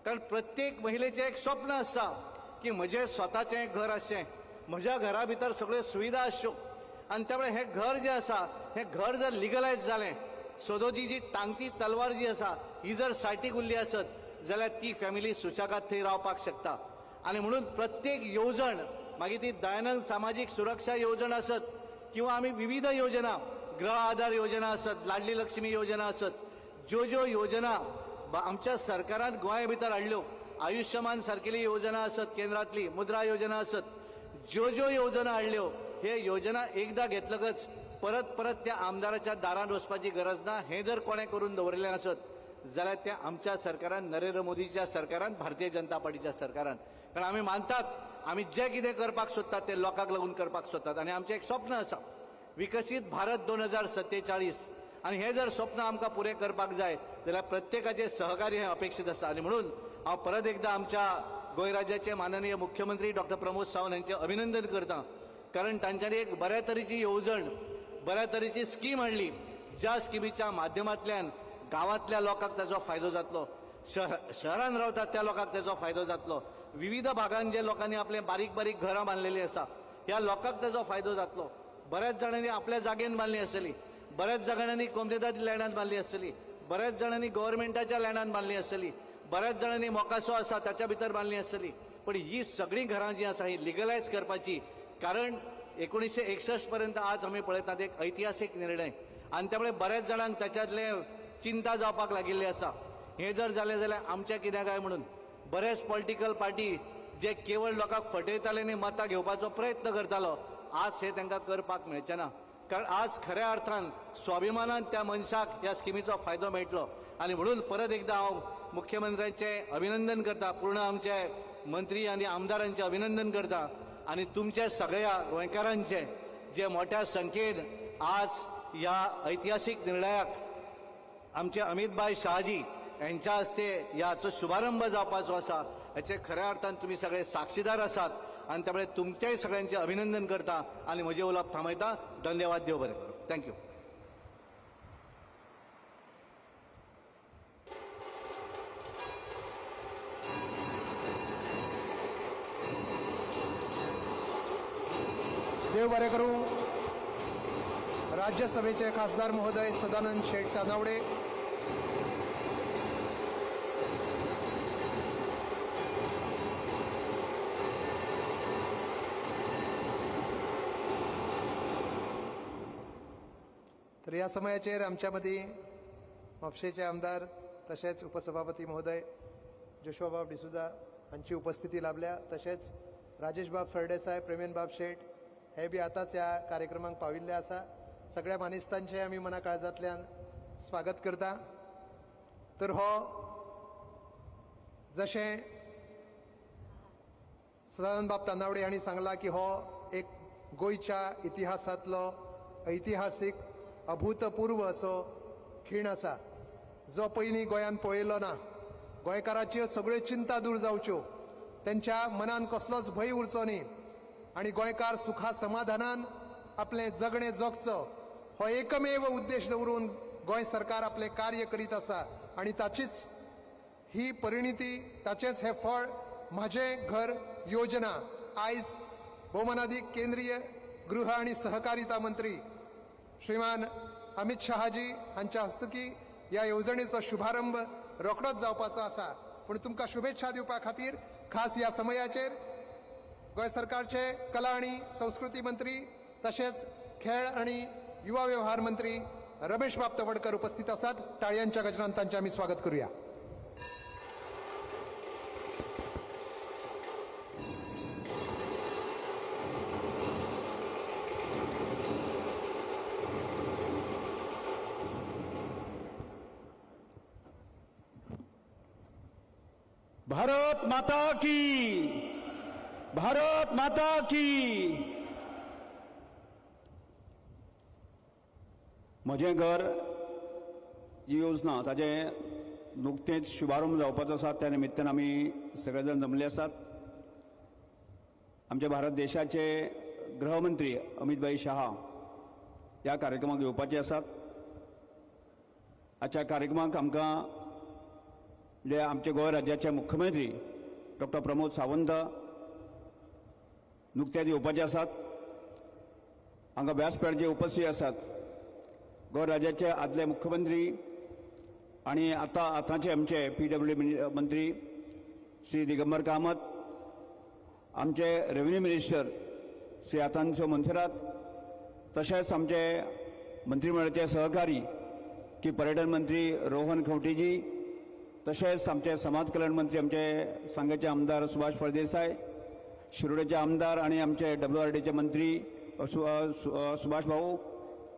कारण प्रत्येक महिलेचें एक स्वप्न आसता की म्हजें स्वताचें घर आसचें, म्हज्या घरा भितर सगळ्यो सुविधा आसच्यो. आनी त्यामुळे हें घर जें आसा हें घर जर लिगलायज जालें, सदोची जी टांगती तलवार जी आसा ही जर सायटीक उरली आसत जाल्यार ती फॅमिली सुशेगाद थंय रावपाक शकता. आनी म्हणून प्रत्येक येवजण, मागीर ती दयानंद सामाजीक सुरक्षा येवजण आसत किंवा आमी विविध योजना, गृह आधार योजना आसत, लाडली लक्ष्मी योजना आसत, ज्यो ज्यो योजना आमच्या सरकारान गोंया भितर हाडल्यो, आयुष्यमान सारकेली योजना आसत, केंद्रांतली मुद्रा योजना आसत, ज्यो ज्यो योजना हाडल्यो हे योजना एकदां घेतलकच परत परत त्या आमदाराच्या दारान वचपाची गरज ना. हें जर कोणें करून दवरिल्लें आसत जाल्यार त्या आमच्या सरकारान, नरेंद्र मोदीच्या सरकारान, भारतीय जनता पार्टीच्या सरकारान. कारण आमी मानतात आमी जें कितें करपाक सोदतात तें लोकांक लागून करपाक सोदतात. आनी आमचें एक स्वप्न आसा, विकसीत भारत 2047. आनी हें जर स्वप्न आमकां पुरें करपाक जाय जाल्यार प्रत्येकाचें सहकार्य हें अपेक्षीत आसा. आनी म्हणून हांव परत एकदां आमच्या गोंय राज्याचे माननीय मुख्यमंत्री डॉक्टर प्रमोद सावंत हांचें अभिनंदन करता. कारण तांच्यांनी एक बऱ्या तरेची येवजण, बऱ्या तरेची स्कीम हाडली, ज्या स्किमीच्या माध्यमांतल्यान गांवांतल्या लोकांक ताचो फायदो जातलो, शहरान रावतात त्या लोकांक ताचो फायदो जातलो, विविध भागान जे लोकांनी आपले बारीक बारीक घरां बांदलेलीं आसा ह्या लोकांक ताचो फायदो जातलो. बऱ्याच जाणांनी आपल्या जागेन बांदली आसतली, बऱ्याच जाणांनी कोमतेदाद लँडान बांदली आसतली, बऱ्याच जाणांनी गव्हर्मेंटाच्या लँडान बांदली आसतली, बऱ्याच जाणांनी मोकासो आसा ताच्या भितर बांदली आसतली. पण ही सगळीं घरां जीं आसा ही लिगलायज करपाची, कारण 1961 पर्यंत आज आमी पळयतात एक ऐतिहासीक निर्णय. आनी त्यामुळे बऱ्याच जाणांक ताच्यातले चिंता जावपाक लागिल्ली आसा, हें जर जालें जाल्यार आमचें कितें काय म्हणून. बरेच पॉलिटिकल पार्टी जे केवळ लोकांक फटयताले आनी मतां घेवपाचो प्रयत्न करतालो, आज हे तांकां करपाक मेळचें ना. कारण आज खऱ्या अर्थान स्वाभिमानान त्या मनशाक ह्या स्किमीचो फायदो मेळटलो. आनी म्हणून परत एकदां हांव मुख्यमंत्र्यांचें अभिनंदन करता, पूर्ण आमचे मंत्री आनी आमदारांचें अभिनंदन करता, आनी तुमच्या सगळ्या गोंयकारांचें जे मोठ्या संख्येन आज ह्या ऐतिहासीक निर्णयाक आमचे अमितभाई शहाजी यांच्या हस्ते ह्याचो शुभारंभ जावपाचो आसा, हाचे खऱ्या अर्थान तुमी सगळे साक्षीदार आसात. आनी त्यामुळे तुमचेय सगळ्यांचें अभिनंदन करता आनी म्हजें उलोवप थांबयता. धन्यवाद, देव बरें करूं. Thank you. देव बरें करूं. राज्यसभेचे खासदार महोदय सदानंद शेट तानावडे, तर ह्या समयाचेर आमच्या मदीं म्हापशेचे आमदार तशेंच उपसभापती महोदय जोशुआबाब डिसुजा हांची उपस्थिती लाभल्या. तशेंच राजेशबाब सरदेसाय, प्रेमेनबाब शेट हे बी आतांच ह्या कार्यक्रमाक पाविल्ले आसा. सगळ्या मानेस्तांचें आमी मना काळजांतल्यान स्वागत करता. तर हो जशें सदानंदबाब तानावडे हांणी सांगलां की हो एक गोंयच्या इतिहासांतलो ऐतिहासीक अभूतपूर्व असो खीण आसा, जो पयलीं गोंयान पळयलो ना. गोंयकाराच्यो सगळ्यो चिंता दूर जावच्यो, तेंच्या मनान कसलोच भंय उरचो न्ही आनी गोंयकार सुखा समाधानान आपलें जगणें जगचो हो एकमेव उद्देश दवरून गोंय सरकार आपलें कार्य करीत आसा. आनी ताचीच ही परिणिती, ताचेंच हें फळ म्हजें घर योजना आयज भोवमानादीक केंद्रीय गृह आनी सहकारिता मंत्री श्रीमान अमित शहाजी हांच्या हस्तुकी ह्या येवजणेचो शुभारंभ रोखडोच जावपाचो आसा. पूण तुमकां शुभेच्छा दिवपा खातीर खास ह्या समयाचेर गोंय सरकारचे कला आनी संस्कृती मंत्री तशेंच खेळ आनी युवा व्यवहार मंत्री रमेशबाब तवडकर उपस्थित आसात. टाळयांच्या गजरान तांचें आमी स्वागत करूया. भारत माता की, भारत माता की। म्हजें घर जी योजना ताजें नुकतेंच शुभारंभ जावपाचो आसा, त्या निमित्तान आमी सगळे जाण जमले आसात। आमच्या भारत देशाचे गृहमंत्री अमित भाई शहा ह्या कार्यक्रमाक येवपाचे आसात। आजच्या कार्यक्रमाक आमकां म्हणजे आमचे गोंय राज्याचे मुख्यमंत्री डॉक्टर प्रमोद सावंत नुकतेच येवपाचे आसात। हांगा व्यासपीठाचेर उपस्थित आसात गोंय राज्याचे आदले मुख्यमंत्री आनी आतां आतांचे आमचे पीडब्ल्यू मंत्री श्री दिगंबर कामत, आमचे रेव्हेन्यू मिनिस्टर श्री आतांसो मोन्सेरात, तशेंच आमचे मंत्रिमंडळाचे सहकारी की पर्यटन मंत्री रोहन खंवटेजी, तशेंच आमचे समाज कल्याण मंत्री आमचे सांगेचे आमदार सुभाष फळदेसाय, शिरोडेचे आमदार आनी आमचे डब्ल्यू आर डीचे मंत्री सुभाष भाऊ,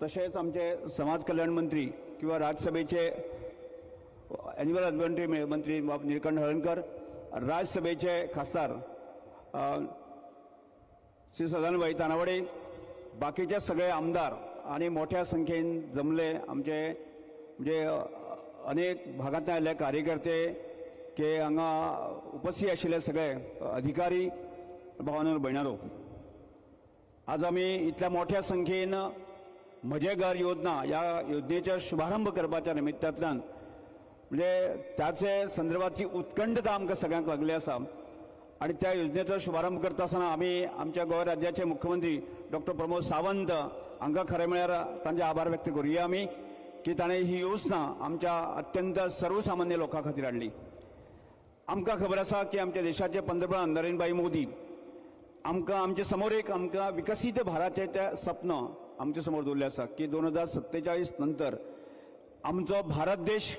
तशेंच आमचे समाज कल्याण मंत्री किंवा राज्यसभेचे एनिमल हजबंडरी मंत्री बाब निळकंठ हळर्णकर, राज्यसभेचे खासदार श्री सदानंद तानावडे, बाकीचे सगळे आमदार आनी मोठ्या संख्येन जमले आमचे म्हणजे अनेक भागांतल्यान आयिल्ले कार्यकर्ते की हांगा उपस्थित आशिल्ले सगळे अधिकारी भावानो भयणारो, आज आमी इतल्या मोठ्या संख्येन म्हजें घर योजना ह्या योजनेचो शुभारंभ करपाच्या निमित्तांतल्यान म्हणजे त्याचे संदर्भातली उत्कंठता आमकां सगळ्यांक लागली आसा आनी त्या योजनेचो शुभारंभ करता आसतना आमी आमच्या गोंय राज्याचे मुख्यमंत्री डॉक्टर प्रमोद सावंत हांकां खरें म्हळ्यार तांचे आभार व्यक्त करुया आमी की ताणें ही योजना आमच्या अत्यंत सर्वसामान्य लोकां खातीर हाडली। आमकां खबर आसा की आमच्या देशाचे पंतप्रधान नरेंद्रभाई मोदी आमकां आमचे समोर एक आमकां विकसीत भारताचें तें सपन आमचे समोर दवरलें आसा की 2047 नंतर आमचो भारत देश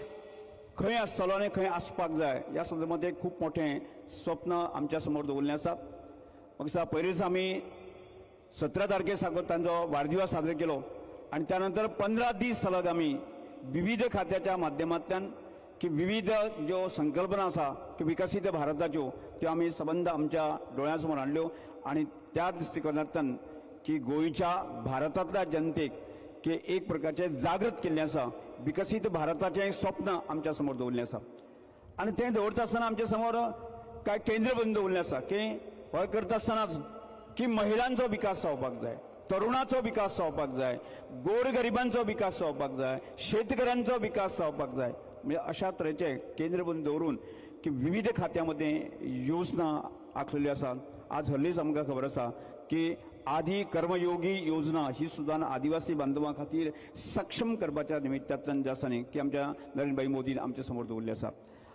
खंय आसतलो आनी खंय आसपाक जाय ह्या संदर्भात एक खूब मोठें स्वप्न आमच्या समोर दवरलें आसा। म्हाका पयलींच आमी 17 तारखे साकून तांचो वाडदिवस साजरो केलो आनी त्यानंतर 15 दीस सलग आमी विविध खात्याच्या माध्यमांतल्यान की विविध ज्यो संकल्पना आसा की विकसीत भारताच्यो त्यो आमी सबंद आमच्या दोळ्यां समोर हाडल्यो आनी त्या दृश्टिकोनांतल्यान की गोंयच्या भारतांतल्या जनतेक की एक प्रकारचें जागृत केल्लें आसा, विकसीत भारताचें स्वप्न आमच्या समोर दवरलें आसा आनी तें दवरता आसतना आमच्या समोर कांय केंद्रबिंदू दवरलें आसा की हय करता आसतनाच की महिलांचो विकास जावपाक जाय, तरुणाचो विकास जावपाक जाय, गोरगरिबांचो विकास जावपाक जाय, शेतकऱ्यांचो विकास जावपाक जाय, म्हणजे अशा तरेचे केंद्रबिंदू दवरून की विविध खात्यामध्ये योजना आखलेल्यो आसा। आज हल्लीच आमकां खबर आसा की आदी कर्मयोगी योजना ही सुद्दां आदिवासी बांधवां खातीर सक्षम करपाच्या निमित्तांतल्यान जे आसा न्ही की आमच्या नरेंद्रभाई मोदीन आमच्या समोर दवरल्ली आसा।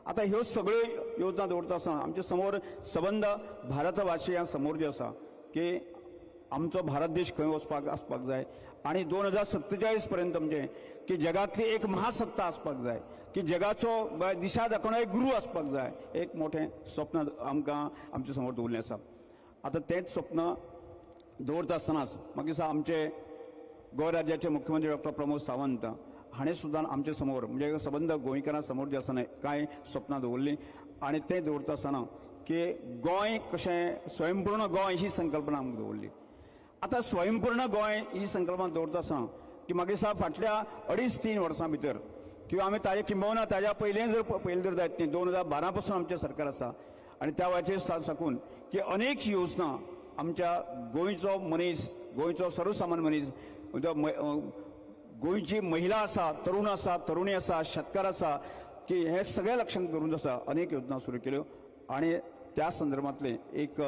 आतां ह्यो सगळ्यो योजना दवरता आसतना आमच्या समोर सबंद भारतवासियां समोर जे आसा की आमचो भारत देश खंय वचपाक आसपाक जाय आनी 2047 पर्यंत म्हणजे की जगांतली एक महासत्ता आसपाक जाय, की जगाचो दिशा दाखोवणारो एक गुरू आसपाक जाय, एक मोठें स्वप्न आमकां आमच्या समोर दवरलें आसा। आतां तेंच स्वप्न दवरता आसतनाच म्हाका दिसता आमचे गोंय राज्याचे मुख्यमंत्री डॉक्टर प्रमोद सावंत हाणें सुद्दां आमचे समोर म्हणजे सबंद गोंयकारां समोर जे आसा न्ही कांय स्वप्नां दवरलीं आनी तें दवरता आसतना की गोंय कशें स्वयंपूर्ण गोंय ही संकल्पना आमकां दवरली। आतां स्वयंपूर्ण गोंय ही संकल्पना दवरता आसतना की म्हाका दिसता फाटल्या 2.5-3 वर्सां भितर किंवा आमी ताजे किंबहुना ताज्या पयलीं जर पयलीं जर जायत न्ही 2012 पासून आमचें सरकार आसा आनी त्या वेळाचेर साकून की अनेक योजना आमच्या गोंयचो मनीस, गोंयचो सर्वसामान्य मनीस, गोंयची महिला आसा, तरुण आसा, तरुणी आसा, शेतकार आसा की हे सगळे लक्षांत धरून आसा अनेक योजना सुरू केल्यो आनी त्या संदर्भांतले एक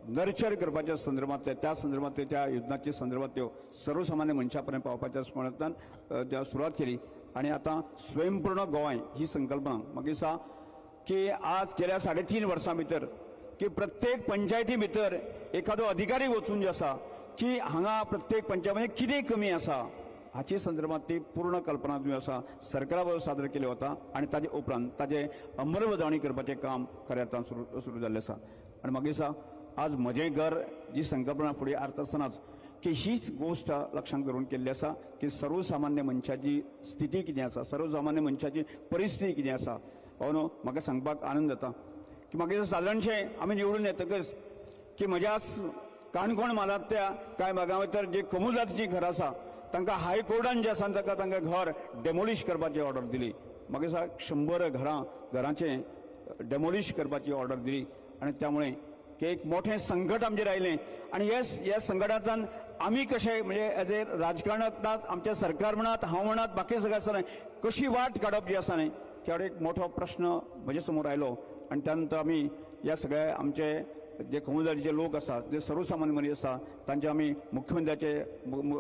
नर्चर करपाच्या संदर्भांतले त्या संदर्भांतले त्या योजनाच्या संदर्भांतल्यो सर्वसामान्य मनशा पर्यंत पावपाच्या दृश्टिकोनांतल्यान सुरवात केली आनी आतां स्वयंपूर्ण गोंय ही संकल्पना म्हाका दिसता की आज गेल्या 3.5 वर्सां भितर की प्रत्येक पंचायती भितर एखादो अधिकारी वचून जे आसा की हांगा प्रत्येक पंचायतीन कितें कमी आसा हाचे संदर्भात ती पूर्ण कल्पना जी आसा सरकारा बरोबर सादर केली वता आनी ताजे उपरांत ताजे अंमलबजावणी करपाचें काम खऱ्या अर्थान सुरू जाल्लें आसा। आनी म्हाका दिसता आज म्हजें घर जी संकल्पना फुडें हाडटा आसतनाच की हीच गोश्ट लक्षांत धरून केल्ली आसा की सर्वसामान्य मनशाची स्थिती कितें आसा, सर्वसामान्य मनशाची परिस्थिती कितें आसा भावनो म्हाका सांगपाक आनंद जाता की म्हाका सादारणशें आमी निवडून येतकच की म्हज्या काणकोण म्हालांतल्या कांय भागां भितर जे कोमुजातीचीं घरां आसा तांकां हायकोर्टान जे आसा तांकां तांकां घर डेमोलिश करपाची ऑर्डर दिली. म्हाका दिसता 100 घरांचें डेमोलिश करपाची ऑर्डर दिली आनी त्यामुळे की एक मोठें संकट आमचेर आयलें. आनी ह्या संकटांतल्यान आमी कशें म्हणजे एज ए राजकारणांत आमचें सरकार म्हणात, हांव म्हणात, बाकी सगळें आसा न्ही, कशी वाट काडप जी आसा न्ही त्यावेळी एक मोठो प्रश्न म्हजे समोर आयलो. आनी त्या नंतर आमी ह्या सगळ्या आमचे जे कोमुनिदादीचे लोक आसात, जे सर्वसामान्य मनीस आसा तांचे आमी मुख्यमंत्र्याचे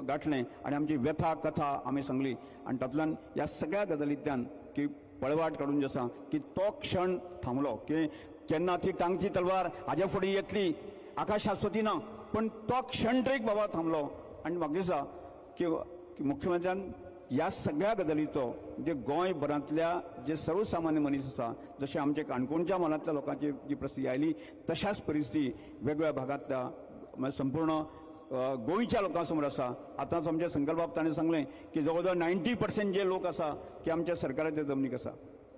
गांठलें आनी आमची व्यथा कथा आमी सांगली. आनी तातूंतल्यान ह्या सगळ्या गजालींतल्यान की पळवाट काडून जे आसा की तो क्षण थांबलो की केन्ना ती टांगची तलवार हाज्या फुडें येतली आका शाश्वती ना, पण तो क्षण तरी बाबा थांबलो. आनी म्हाका दिसता की मुख्यमंत्र्यान ह्या सगळ्या गजालीचो जे गोंयभरांतल्या जे सर्वसामान्य मनीस आसा, जशें आमचे काणकोणच्या म्हालांतल्या लोकांची जी परिस्थिती आयली तशाच परिस्थिती वेगवेगळ्या भागांतल्या म्हणजे संपूर्ण गोंयच्या लोकां समोर आसा. आतांच आमच्या संकल्पाक ताणें सांगलें की जवळ जवळ 90% जे लोक आसा की आमच्या सरकाराच्या जमनीक आसा.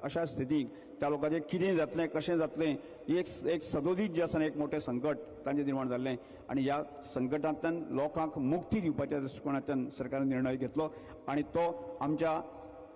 अशा स्थितीक त्या लोकांचें कितें जातलें, कशें जातलें, एक सदोदीत जें आसा एक मोठें संकट तांचें निर्माण जाल्लें. आनी ह्या संकटांतल्यान लोकांक मुक्ती दिवपाच्या दृश्टिकोणांतल्यान सरकारान निर्णय घेतलो आनी तो आमच्या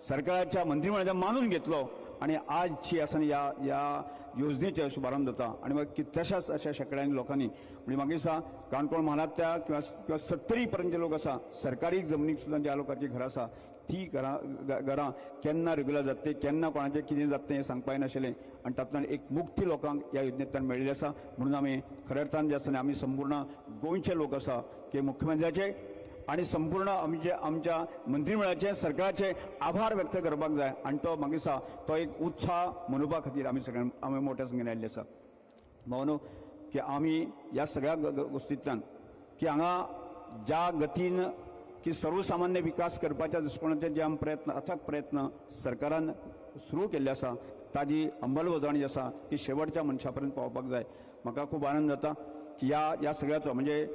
सरकाराच्या मंत्रिमंडळान मानून घेतलो. आनी आज जी आसा न्ही ह्या योजनेचो शुभारंभ जाता. आनी मागीर कितल्याशाच अशा शेंकड्यांनी लोकांनी म्हणजे म्हाका दिसता काणकोण म्हालांतल्या किंवा 70 पर्यंत जे लोक आसा सरकारी जमनीक सुद्दां ज्या लोकांची घरां आसा ती घरां केन्ना रेगुलर जातली, केन्ना कोणाचें कितें जातलें हें सांगपा येनाशिल्लें. आनी तातूंतल्यान एक मुक्ती लोकांक ह्या योजनेंतल्यान मेळिल्ली आसा. म्हणून आमी खऱ्या अर्थान जे आसा न्ही आमी संपूर्ण गोंयचे लोक आसा की मुख्यमंत्र्याचे आनी संपूर्ण आमचे आमच्या मंत्रिमंडळाचे सरकाराचे आभार व्यक्त करपाक जाय. आनी तो म्हाका दिसता तो एक उत्साह मनोवपा खातीर आमी सगळ्यां आमी मोठ्या संख्येन आयिल्ले आसा. भावनो की आमी ह्या सगळ्या गोश्टींतल्यान की हांगा ज्या गतीन की सर्वसामान्य विकास करपाच्या दृश्टिकोणांतल्यान जे आमी प्रयत्न अथक प्रयत्न सरकारान सुरू केल्ले आसा ताजी अंमलबजावणी जी आसा ती शेवटच्या मनशा पर्यंत पावपाक जाय. म्हाका खूब आनंद जाता की ह्या सगळ्याचो म्हणजे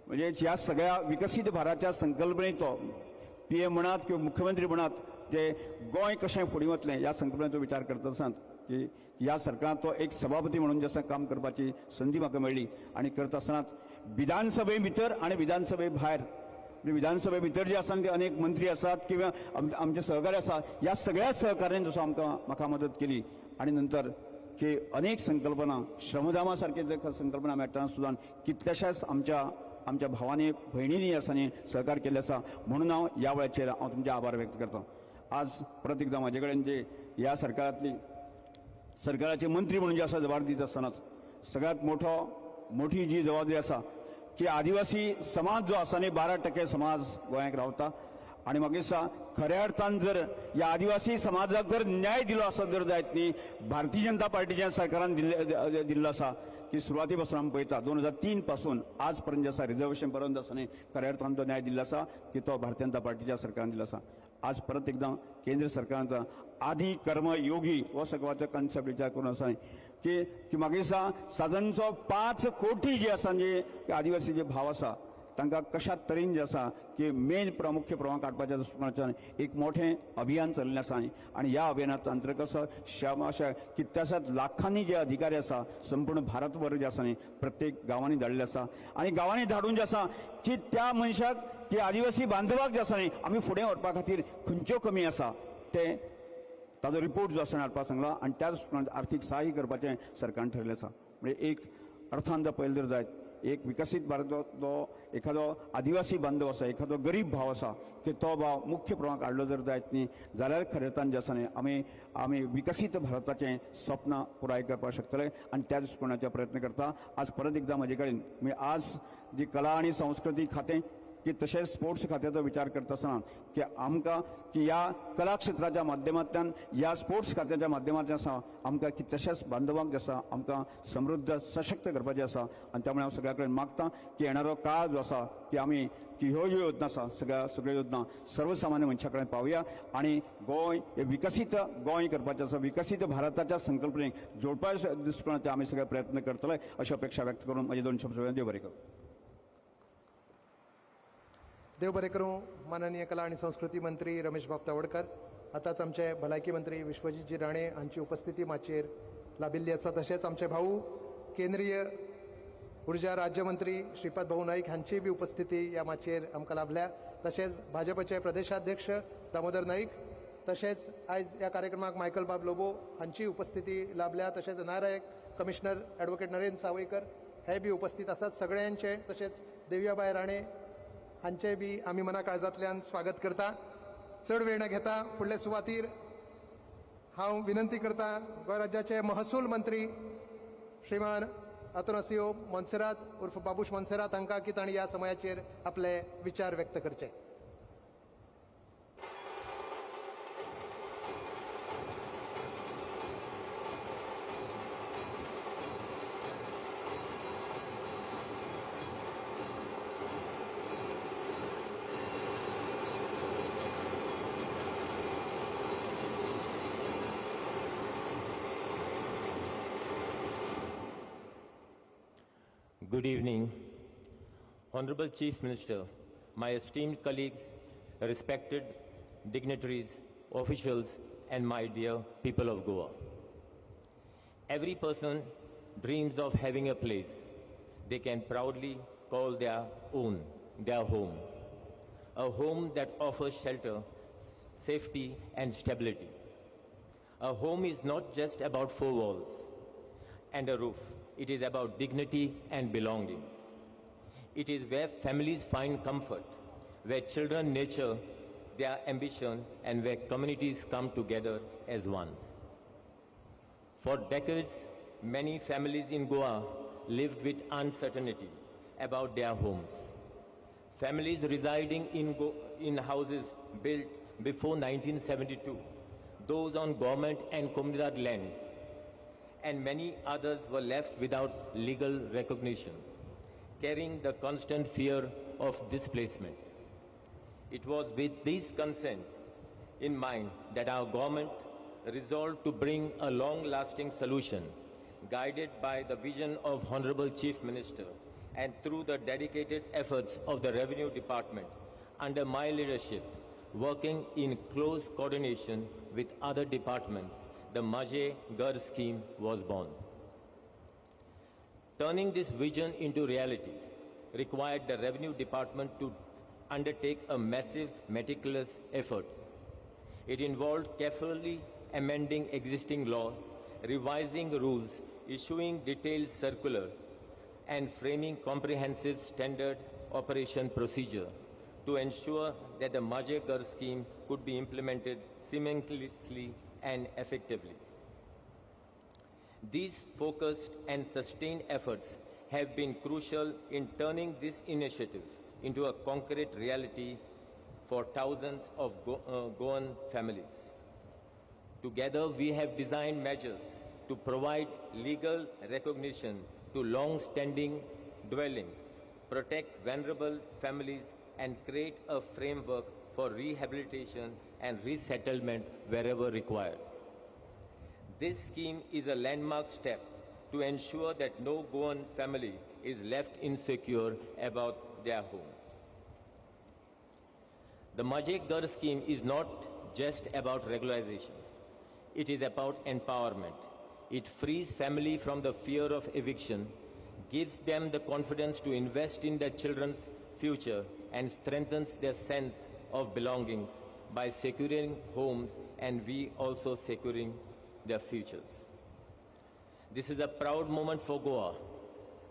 म्हणजे ह्या सगळ्या विकसीत भारताच्या संकल्पनेचो पीएम म्हणात किंवा मुख्यमंत्री म्हणात जे गोंय कशें फुडें वतलें ह्या संकल्पनेचो विचार करता आसतना की ह्या सरकाराचो एक सभापती म्हणून जे आसा काम करपाची संदी म्हाका मेळ्ळी. आनी करता आसतनाच विधानसभे भितर आनी विधानसभे भायर, विधानसभे भितर जे आसा ते अनेक मंत्री आसात किंवा आमचे सहकारी आसा, ह्या सगळ्या सहकार्यान जसो आमकां म्हाका मदत केली. आनी नंतर की अनेक संकल्पना श्रमदामा सारखे जे संकल्पना मेळटना सुद्दां कितल्याशाच आमच्या आमच्या भावांनी भयणींनी आसा न्ही सहकार केल्ले आसा. म्हणून हांव ह्या वेळाचेर हांव तुमचे आभार व्यक्त करता. आज परत एकदां म्हाजे कडेन जे ह्या सरकारांतली सरकाराचे मंत्री म्हणून जे आसा जबाबदारी दित आसतनाच सगळ्यांत मोठी जी जबाबदारी आसा की आदिवासी समाज जो आसा न्ही 12% समाज गोंयांत रावता. आनी म्हाका दिसता खऱ्या अर्थान जर ह्या आदिवासी समाजाक जर न्याय दिलो आसत जर जायत न्ही भारतीय जनता पार्टीच्या सरकारान दिल्लो आसा की सुरवाती पासून आमी पळयता 2003 पासून आज पर्यंत जे आसा रिजर्वेशन पर्यंत आसा न्ही खऱ्या अर्थान तो न्याय दिल्लो आसा की तो भारतीय जनता पार्टीच्या सरकारान दिल्लो आसा. आज परत एकदां केंद्र सरकारांचा आदी कर्म योगी हो सगळ्याचो कॉन्सेप्ट विचार करून आसा न्ही की म्हाका दिसता सादारणचो 5 कोटी जे आसा जे आदिवासी जे भाव आसा तांकां कशा तरेन जे आसा की मेन मुख्य प्रवाह काडपाच्या दृश्टिकोणांतल्यान एक मोठें अभियान चलिल्लें आसा. आनी ह्या अभियानांत अंतर्गत अशा कितल्याशाच लाखांनी जे अधिकारी आसा संपूर्ण भारतभर जे आसा न्ही प्रत्येक गांवांनी धाडिल्ले आसा. आनी गांवांनी धाडून जे आसा की त्या मनशाक की आदिवासी बांधवाक जे आसा न्ही आमी फुडें व्हरपा खातीर खंयच्यो कमी आसा ते ताजो रिपोर्ट जो आसा हाडपाक सांगला. आनी त्या दृश्टिकोणांत आर्थीक सहाय्य करपाचें सरकारान ठरयलें आसा. म्हणजे एक अर्थान जर पळयलें जर जायत एक विकसीत भारत जो एखादो आदिवासी बांधव आसा, एखादो गरीब भाव आसा की तो भाव मुख्य प्रवाहाक हाडलो जर जायत न्ही जाल्यार खऱ्या अर्थान जे आसा न्ही आमी आमी विकसीत भारताचें स्वप्न पुराय करपाक शकतले. आनी त्या दृश्टिकोणाचे प्रयत्न करता. आज परत एकदां म्हजे कडेन म्हणजे आज जी कला आनी संस्कृती खातें की तशेंच स्पोर्ट्स खात्याचो विचार करता आसतना की आमकां की ह्या कला क्षेत्राच्या माध्यमांतल्यान ह्या स्पोर्ट्स खात्याच्या माध्यमांतल्यान आसा आमकां कितल्याशाच बांधवांक जे आसा आमकां समृद्ध सशक्त करपाचें आसा. आनी त्यामुळे हांव सगळ्या कडेन मागता की येणारो काळ जो आसा की आमी की ह्यो ज्यो योजना आसा सगळ्यो योजना सर्वसामान्य मनशा कडेन पावया आनी गोंय हे विकसीत गोंय करपाचें आसा, विकसीत भारताच्या संकल्पनेक जोडपा दृश्टिकोणांतल्यान आमी सगळे प्रयत्न करतले अशी अपेक्षा व्यक्त करून म्हजे 2 शब्द देव बरें करूं. देव बरें करूं. माननीय कला आणि संस्कृती मंत्री रमेश बाब तवडकर. आतांच आमचे भलायकी मंत्री विश्वजीतजी राणे हांची उपस्थिती माचयेर लाभिल्ली आसा. तशेंच आमचे भाऊ केंद्रीय ऊर्जा राज्यमंत्री श्रीपाद भाऊ नाईक हांची बी उपस्थिती ह्या माचयेर आमकां लाभल्या. तशेंच भाजपचे प्रदेशाध्यक्ष दामोदर नाईक, तशेंच आयज ह्या कार्यक्रमाक मायकल बाब लोबो हांची उपस्थिती लाभल्या. तशेंच NRI commissioner advocate Narendra Sawaikar हे बी उपस्थित आसात. सगळ्यांचे तशेंच देवियाबाय राणे हांचे बी आमी मना काळजांतल्यान स्वागत करता. चड वेळ न घेता फुडले सुवातीर हांव विनंती करता गोंय राज्याचे महसूल मंत्री श्रीमान आतोनासियो मोन्सेरात उर्फ बाबूश मोन्सेरात हांकां की तांणी ह्या समयाचेर आपले विचार व्यक्त करचे. Good evening, Honorable Chief Minister, my esteemed colleagues, respected dignitaries, officials, and my dear people of Goa. Every person dreams of having a place they can proudly call their own, their home. A home that offers shelter, safety, and stability. A home is not just about four walls and a roof. It is about dignity and belongings. It is where families find comfort, where children nurture their ambition, and where communities come together as one. For decades, many families in Goa lived with uncertainty about their homes. Families residing in houses built before 1972, those on government and Comunidad land, and many others were left without legal recognition, carrying the constant fear of displacement. It was with this consent in mind that our government resolved to bring a long-lasting solution, guided by the vision of Honorable Chief Minister and through the dedicated efforts of the Revenue Department under my leadership, working in close coordination with other departments, the Mhaje Ghar scheme was born. Turning this vision into reality required the Revenue Department to undertake a massive, meticulous effort. It involved carefully amending existing laws, revising rules, issuing detailed circular, and framing comprehensive standard operation procedure to ensure that the Mhaje Ghar scheme could be implemented seamlessly and effectively. These focused and sustained efforts have been crucial in turning this initiative into a concrete reality for thousands of Goan families. Together, we have designed measures to provide legal recognition to long-standing dwellings, protect vulnerable families, and create a framework for rehabilitation and resettlement wherever required. This scheme is a landmark step to ensure that no Goan family is left insecure about their home. The Mhaje Ghar scheme is not just about regularization. It is about empowerment. It frees family from the fear of eviction, gives them the confidence to invest in their children's future, and strengthens their sense of belongings by securing homes and we also securing their futures. This is a proud moment for Goa.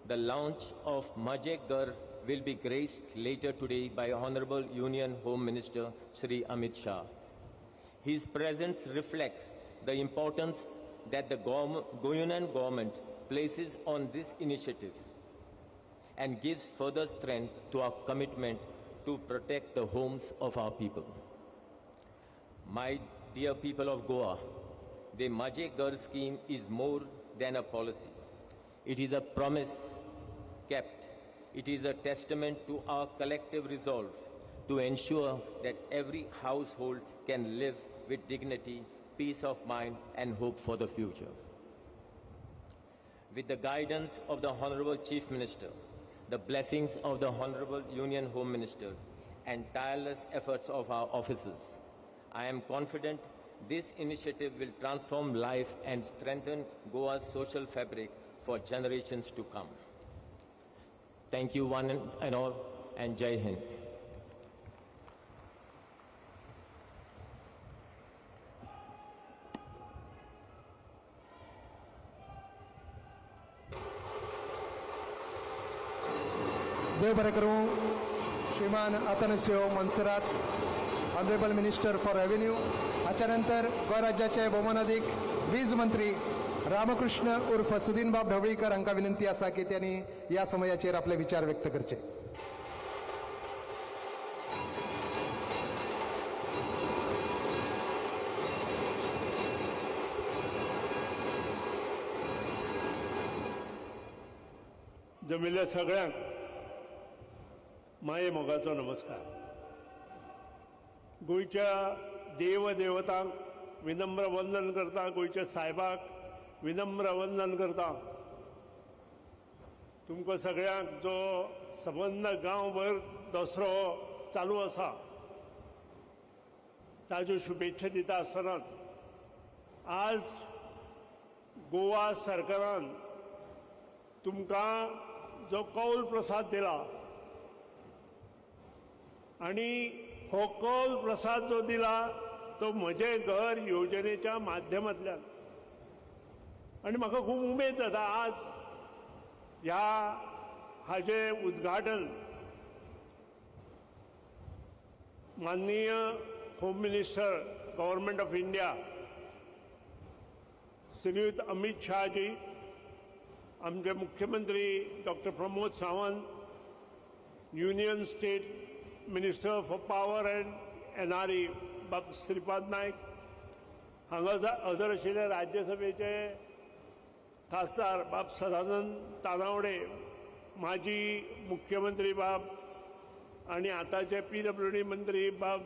The launch of Mhaje Ghar will be graced later today by Honorable Union Home Minister Shri Amit Shah. His presence reflects the importance that the Goan government places on this initiative and gives further strength to our commitment to protect the homes of our people. My dear people of Goa, the Mhaje Ghar scheme is more than a policy. It is a promise kept. It is a testament to our collective resolve to ensure that every household can live with dignity, peace of mind, and hope for the future. With the guidance of the Honorable Chief Minister, the blessings of the Honorable Union Home Minister, and tireless efforts of our officers, I am confident This initiative will transform life and strengthen Goa's social fabric for generations to come. Thank you one and all, and Jai Hind. देव बरें करूं श्रीमान Atanasio Monserrate, honourable minister for revenue. हाच्या नंतर गोंय राज्याचे भोवमानादीक वीज मंत्री रामकृष्ण उर्फ सुदीनबाब ढवळीकर हांकां विनंती आसा की त्यांनी ह्या समयाचेर आपले विचार व्यक्त करचे. जमिल्ल्या सगळ्यांक माये मोगाचो नमस्कार. गोंयच्या देवदेवतांक विनम्र वंदन करता, गोंयच्या सायबाक विनम्र वंदन करता. तुमकां सगळ्यांक जो सबंद गांवभर दसरो चालू आसा ताज्यो शुभेच्छा दिता आसतनाच आज गोवा सरकारान तुमकां जो कौल प्रसाद दिला आनी हो कौल प्रसाद जो दिला तो म्हजें घर योजनेच्या माध्यमांतल्यान, आनी म्हाका खूब उमेद जाता आज ह्या हाजें उद्घाटन माननीय home minister government of India श्रीयुत अमित शहाजी, आमचे मुख्यमंत्री doctor Pramod Sawant, union state minister for power and NRE बाब श्रीपाद नायक, हांगा हजर आशिल्ले राज्यसभेचे खासदार बाब सदानंद तानावडे, माजी मुख्यमंत्री बाब आनी आतांचे PWD मंत्री बाब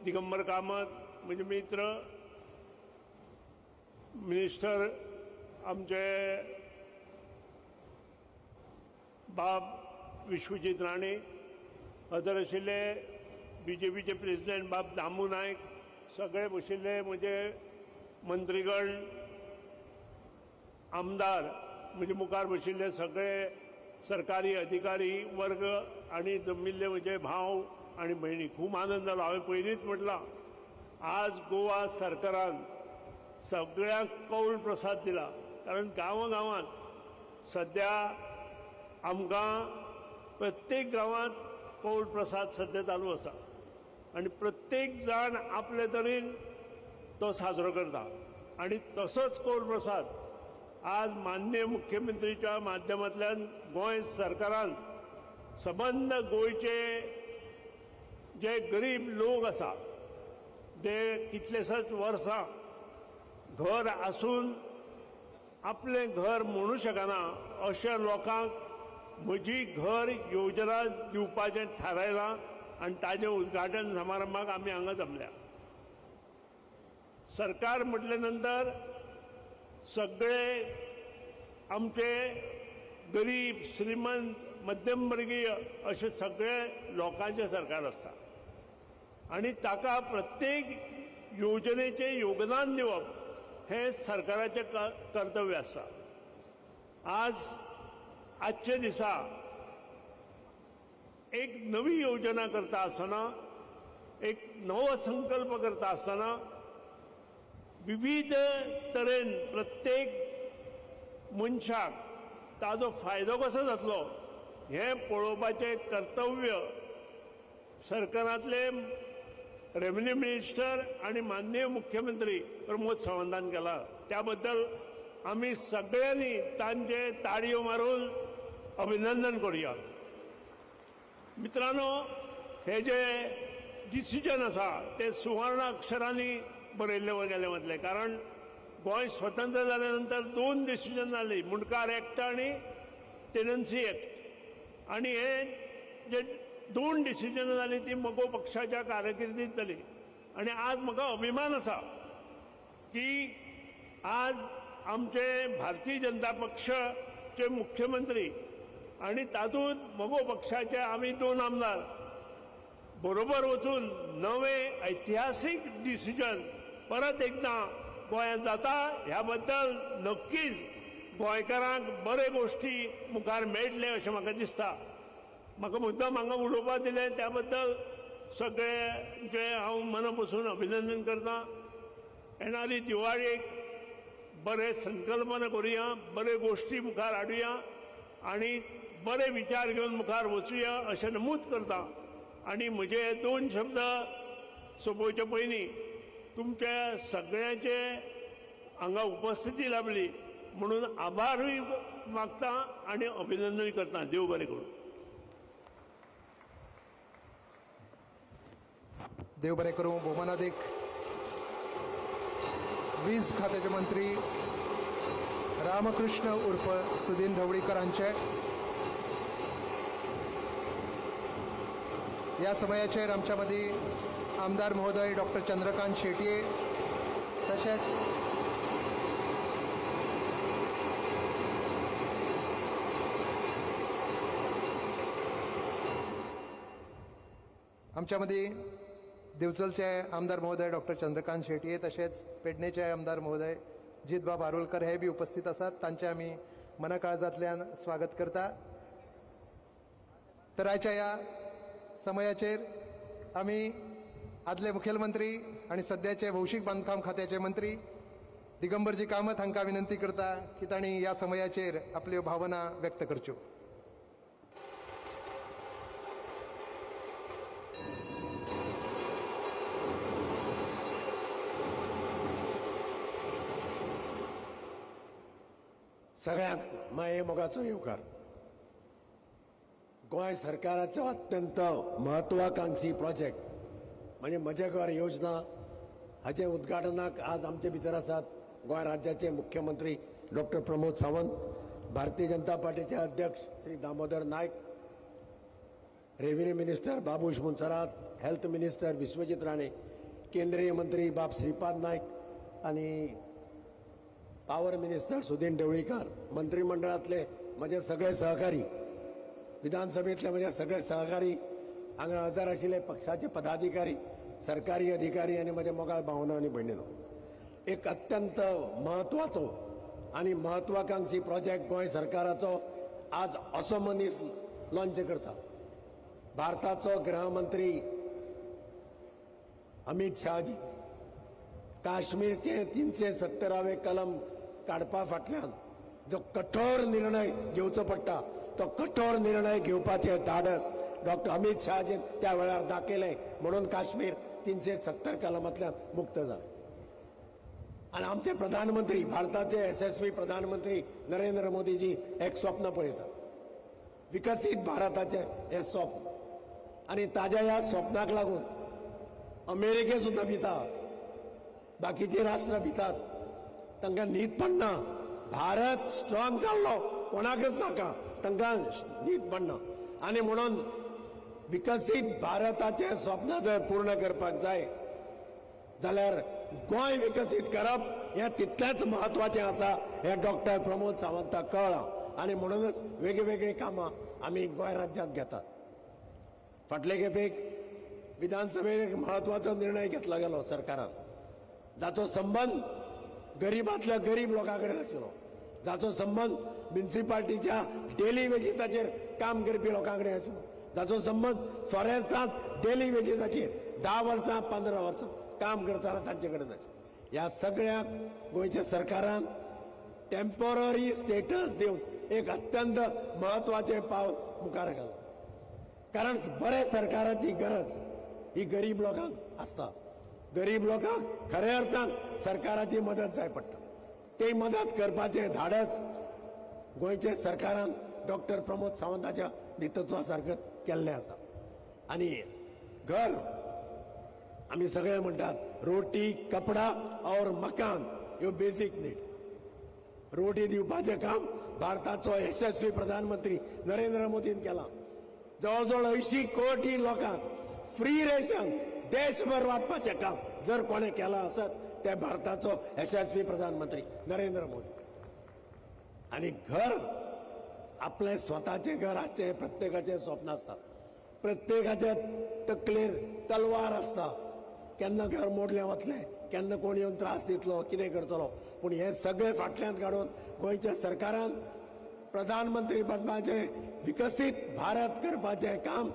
दिगंबर कामत, म्हजे मित्र मिनिस्टर आमचे बाब विश्वजीत राणे, हजर आशिल्ले BJPचे प्रेसिडेंट बाब दामू नायक, सगळे बशिल्ले म्हजे मंत्रीगण, आमदार, म्हजे मुखार बशिल्ले सगळे सरकारी अधिकारी वर्ग आनी जमिल्ले म्हजे भाव आनी भयणी. खूब आनंद जालो. हांवें पयलींच म्हटलां आज गोवा सरकारान सगळ्यांक कौल प्रसाद दिला, कारण गांवां गांवांत सद्या आमकां प्रत्येक गांवांत कौल प्रसाद सद्या चालू आसा आनी प्रत्येक जाण आपले तरेन तो साजरो करता. आनी तसोच कौल प्रसाद आज माननीय मुख्यमंत्रीच्या माध्यमांतल्यान गोंय सरकारान सबंद गोंयचे जे गरीब लोक आसा ते कितलेशेच वर्सां घर आसून आपलें घर म्हणू शकना अशा लोकांक म्हजी घर योजना दिवपाचें थारायलां आनी ताजें उद्घाटन समारंभाक आमी हांगा जमल्या. सरकार म्हटले नंतर सगळे आमचे गरीब, श्रीमंत, मध्यमवर्गीय अशे सगळे लोकांचें सरकार आसता आनी ताका प्रत्येक योजनेचें योगदान दिवप हें सरकाराचें कर्तव्य आसा. आज आजचे दिसा एक नवी योजना करता आसतना, एक नवो संकल्प करता आसतना विविध तरेन प्रत्येक मनशाक ताजो फायदो कसो जातलो हें पळोवपाचें कर्तव्य सरकारांतले रेव्हेन्यू मिनिस्टर आनी माननीय मुख्यमंत्री प्रमोद सावंतान केला. त्या बद्दल आमी सगळ्यांनी तांचे ताळयो मारून अभिनंदन करूया. मित्रांनो, हे जे डिसिजन आसा ते सुवर्ण अक्षरांनी बरयल्ले गेले वतले, कारण गोंय स्वतंत्र जाल्या नंतर दोन डिसिजन जाली, मुंडकार एक्ट आनी टेनन्सी एक्ट. आनी हे जे दोन डिसिजन जाली ती मगो पक्षाच्या कारकिर्दीत जाली. आनी आज म्हाका अभिमान आसा की आज आमचे भारतीय जनता पक्षाचे मुख्यमंत्री आनी तातूंत मगो पक्षाचे आमी दोन आमदार बरोबर वचून नवे ऐतिहासीक डिसिजन परत एकदां गोंयांत जाता. ह्या बद्दल नक्कीच गोंयकारांक बरे गोश्टी मुखार मेळटले अशें म्हाका दिसता. म्हाका मुद्दाम हांगा उलोवपाक दिलें त्या बद्दल सगळ्यांचें हांव मना पसून अभिनंदन करता. येणारी दिवाळेक बरे संकल्पना करुया, बरे गोश्टी मुखार हाडुया आनी बरे विचार घेवन मुखार वचुया अशें नमूद करता. आनी म्हजे दोन शब्द सोंपोवचे पयलीं तुमच्या सगळ्यांचे हांगा उपस्थिती लाभली म्हणून आभारूय मागता आनी अभिनंदनूय करता. देव बरें करूं. देव बरें करूं. भोवमानादीक वीज खात्याचे मंत्री रामकृष्ण उर्फ सुदीन ढवळीकर हांचे ह्या समयाचेर आमच्या मदीं आमदार महोदय डॉक्टर चंद्रकांत शेटये, तशेंच आमच्या मदीं दिवचलचे आमदार महोदय डॉक्टर चंद्रकांत शेटये, तशेंच पेडणेचे आमदार महोदय जितबाब आरोलकर हे बी उपस्थित आसात. तांचें आमी मनाकाळजांतल्यान स्वागत करता. तर आयच्या ह्या समयाचेर आमी आदले मुखेलमंत्री आनी सद्याचे भौशीक बांदकाम खात्याचे मंत्री दिगंबरजी कामत हांकां विनंती करता की तांणी ह्या समयाचेर आपल्यो भावना व्यक्त करच्यो. सगळ्यांक माये मोगाचो येवकार. गोंय सरकाराचो अत्यंत महत्वाकांक्षी प्रोजेक्ट म्हणजे म्हजें घर योजना हाचें उद्घाटनाक आज आमचे भितर आसात गोंय राज्याचे मुख्यमंत्री डॉक्टर प्रमोद सावंत, भारतीय जनता पार्टीचे अध्यक्ष Shri Damodar Naik, revenue minister Babush Monserrate, health minister Vishwajit Rane, केंद्रीय मंत्री बाब श्रीपाद नायक आनी पावर मिनिस्टर सुदीन ढवळीकर, मंत्रिमंडळांतले म्हजे सगळे सहकारी, विधानसभेतले म्हजे सगळे सहकारी, हांगा हजर आशिल्ले पक्षाचे पदाधिकारी, सरकारी अधिकारी आनी म्हजे मोगाळ भावना आनी भयणीनो, एक अत्यंत म्हत्वाचो आनी महत्वाकांक्षी प्रोजेक्ट गोंय सरकाराचो आज असो मनीस लॉन्च करता. भारताचो गृहमंत्री अमित शहाजी काश्मीरचे 370 कलम काडपा फाटल्यान जो कठोर निर्णय घेवचो पडटा तो कठोर निर्णय घेवपाचे धाडस डॉक्टर अमित शहाजीन त्या वेळार दाखयलें म्हणून काश्मीर 370 कलमांतल्यान मुक्त जालें. आनी आमचे प्रधानमंत्री, भारताचे यशस्वी प्रधानमंत्री नरेंद्र मोदीजी एक स्वप्न पळयतात, विकसीत भारताचें हें स्वप्न. आनी ताज्या ह्या स्वप्नाक लागून अमेरिके सुद्दां भिता, बाकीचे राष्ट्रां भितात, तांकां न्हीद पडना. भारत स्ट्रॉंग जाल्लो कोणाकच नाका, तांकां न्हीद पडना. आनी म्हणून विकसीत भारताचें स्वप्न जर पूर्ण करपाक जाय जाल्यार गोंय विकसीत करप हें तितलेंच म्हत्वाचें आसा हें डॉक्टर प्रमोद सावंताक कळ्ळां. आनी म्हणूनच वेगवेगळीं कामां आमी गोंय राज्यांत घेतात. फाटले खेपेक विधानसभेत एक म्हत्वाचो निर्णय घेतलो गेलो सरकारान, जाचो संबंद गरिबांतल्या गरीब लोकां कडेन आशिल्लो, जाचो संबंद म्युनिसिपालिटीच्या डेली वेजीसाचेर काम करपी लोकां कडेन आशिल्लो, जाचो संबंद फॉरेस्टांत डेली वेजीसाचेर 10 वर्सां 15 वर्सां काम करतना तांचे कडेन आशिल्लो. ह्या सगळ्यांक गोंयच्या सरकारान टेम्पोररी स्टेटस दिवन एक अत्यंत म्हत्वाचें पावल मुखार घालां. कारण बऱ्या सरकाराची गरज ही गरीब लोकांक आसता. गरीब लोकांक खऱ्या अर्थान सरकाराची मदत जाय पडटा. ते मदत करपाचें धाडस गोंयच्या सरकारान डॉक्टर प्रमोद सावंताच्या नेतृत्वा सारकें केल्लें आसा. आनी घर आमी सगळे म्हणटात रोटी, कपडा और मकान ह्यो बेसीक नीड. रोटी दिवपाचें काम भारताचो यशस्वी प्रधानमंत्री नरेंद्र मोदीन केलां. जवळ जवळ 80 कोटी लोकांक फ्री रेशन देशभर वांटपाचें काम जर कोणें केलां आसत ते भारताचो यशस्वी प्रधानमंत्री नरेंद्र मोदी. आनी घर, आपलें स्वताचें घर आसचें प्रत्येकाचें स्वप्न आसता. प्रत्येकाच्या तकलेर तलवार आसता, केन्ना घर मोडलें वतलें केन्ना कोण येवन त्रास दितलो, कितें करतलो. पूण हें सगळें फाटल्यान काडून गोंयच्या सरकारान प्रधानमंत्री पदाचें विकसीत भारत करपाचें काम,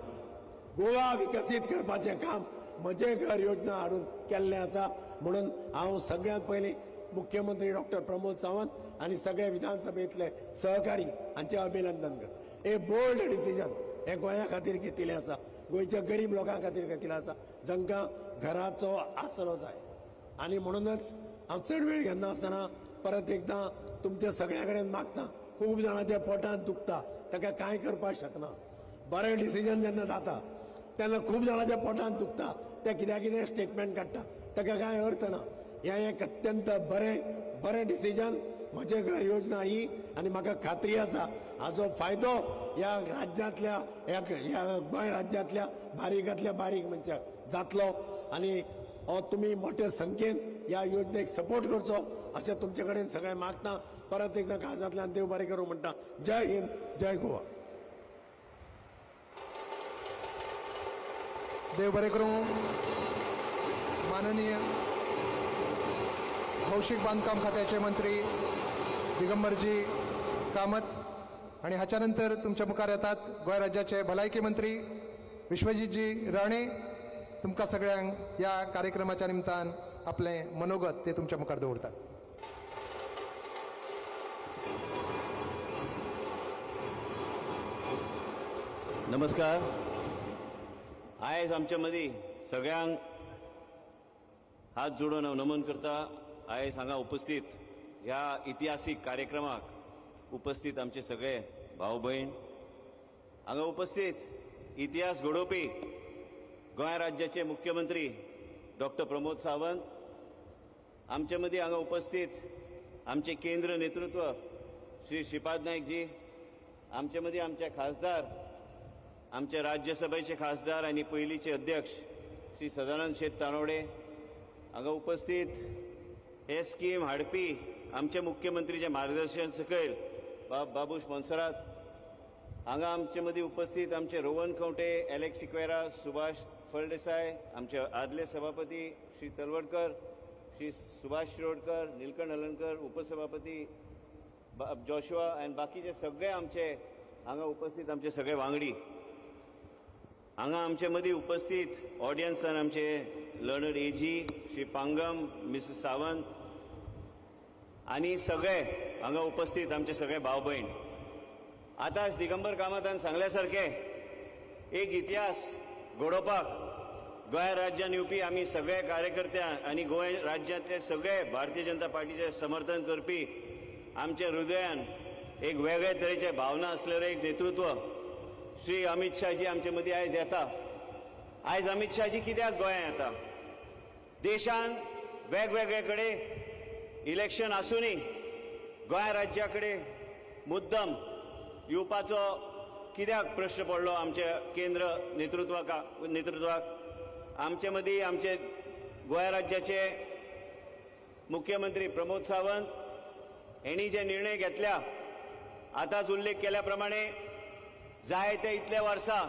गोवा विकसीत करपाचें काम म्हजें घर योजना हाडून केल्लें आसा. म्हणून हांव सगळ्यांत पयलीं मुख्यमंत्री डॉक्टर प्रमोद सावंत आनी सगळे विधानसभेंतले सहकारी हांचें अभिनंदन करता. ए बोल्ड डिसिजन हें गोंया खातीर घेतिल्लें आसा, गोंयच्या गरीब लोकां खातीर घेतिल्लें आसा, जांकां घराचो आसरो जाय. आनी म्हणूनच हांव चड वेळ घेनासतना परत एकदां तुमच्या सगळ्यां कडेन मागता. खूब जाणांच्या पोटांत दुखता, ताका कांय करपाक शकना. बरें डिसिजन जेन्ना जाता तेन्ना खूब जाणांच्या पोटांत दुखता, ते कित्याक कितें स्टेटमेंट काडटा, ताका कांय अर्थ ना. हें एक अत्यंत बरें बरें डिसिजन म्हजें घर योजना ही, आनी म्हाका खात्री आसा हाजो फायदो ह्या राज्यांतल्या ह्या गोंय राज्यांतल्या बारीकांतल्या बारीक मनशाक जातलो. आनी हो तुमी मोठे संख्येन ह्या योजनेक सपोर्ट करचो अशें तुमचे कडेन सगळें मागता. परत एकदां काळजांतल्यान देव बरें करूं म्हणटा. जय हिंद, जय गोवा. देव बरें करूं. माननीय भौशीक बांदकाम खात्याचे मंत्री दिगंबरजी कामत आणि हाच्या नंतर तुमच्या मुखार येतात गोंय राज्याचे भलायकी मंत्री विश्वजीतजी राणे. तुमकां सगळ्यांक ह्या कार्यक्रमाच्या निमतान आपलें मनोगत ते तुमच्या मुखार दवरतात. नमस्कार. आयज आमच्या मदीं सगळ्यांक हात जोडून हांव नमन करता. आयज हांगा उपस्थित ह्या इतिहासीक कार्यक्रमाक उपस्थित आमचे सगळे भाव भयण, हांगा उपस्थित इतिहास घडोवपी गोंय राज्याचे मुख्यमंत्री डॉक्टर प्रमोद सावंत, आमचे मदीं हांगा उपस्थित आमचे केंद्र नेतृत्व श्री श्रीपाद नायकजी, आमचे मदीं आमचे खासदार, आमचे राज्यसभेचे खासदार आनी पयलींचे अध्यक्ष श्री सदानंद शेट तानवडे, हांगा उपस्थित हे स्कीम हाडपी आमचे मुख्यमंत्रीचे मार्गदर्शन सकयल बाब बाबूश मोन्सेरात, हांगा आमचे मदीं उपस्थित आमचे रोहन खंवटे, एलेक्स सिक्वेरा, सुभाष फळदेसाय, आमचे आदले सभापती श्री तलवडकर, श्री सुभाष शिरोडकर, निलकंठ हलनकर, उपसभापती बाब जोशुआ आनी बाकीचे सगळे आमचे हांगा उपस्थित आमचे सगळे वांगडी, हांगा आमचे मदीं उपस्थित ऑडियन्सान आमचे learned AG Shri Pangam, Mrs Sawant आनी सगळे हांगा उपस्थित आमचे सगळे भाव भयण. आतांच दिगंबर कामतान सांगल्या सारकें एक इतिहास घडोवपाक गोंय राज्यान येवपी आमी सगळे कार्यकर्त्यांक आनी गोंय राज्यांतले सगळे भारतीय जनता पार्टीचें समर्थन करपी आमच्या हृदयान एक वेगळे तरेचे भावना आसलेलें एक नेतृत्व श्री अमित शाहजी आमचे मदीं आयज येता. आयज अमित शाहजी कित्याक गोंयांत येता? देशान वेगवेगळे कडेन इलेक्शन आसूनय गोंय राज्या कडेन मुद्दम येवपाचो कित्याक प्रश्न पडलो आमच्या केंद्र नेतृत्वाक? आमचे मदीं आमचे गोंय राज्याचे मुख्यमंत्री प्रमोद सावंत हेणी जे निर्णय घेतल्या, आतांच उल्लेख केल्या प्रमाणे जायते इतले वर्सां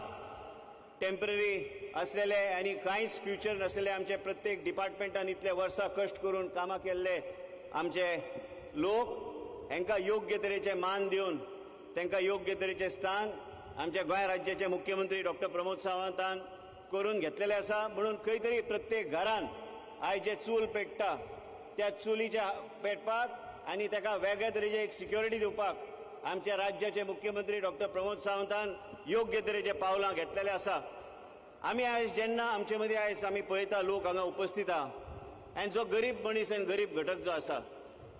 टेम्पररी आसलेले आनी कांयच फ्युचर नासलेले आमचे प्रत्येक डिपार्टमेंटान इतले वर्सां कश्ट करून कामां केल्ले आमचे लोक, हांकां योग्य तरेचे मान दिवन तांकां योग्य तरेचें स्थान आमच्या गोंय राज्याचे मुख्यमंत्री डॉक्टर प्रमोद सावंतान करून घेतलेलें आसा. म्हणून खंय तरी प्रत्येक घरान आयज जे चूल पेट्टा त्या चुलीच्या पेटपाक आनी ताका वेगळे तरेचे एक सिक्युरिटी दिवपाक आमच्या राज्याचे मुख्यमंत्री डॉक्टर प्रमोद सावंतान योग्य तरेचे पावलां घेतलेले आसा. आमी आयज जेन्ना आमचे मदीं आयज आमी पळयता लोक हांगा उपस्थित आहा आनी जो गरीब मनीस आनी गरीब घटक जो आसा,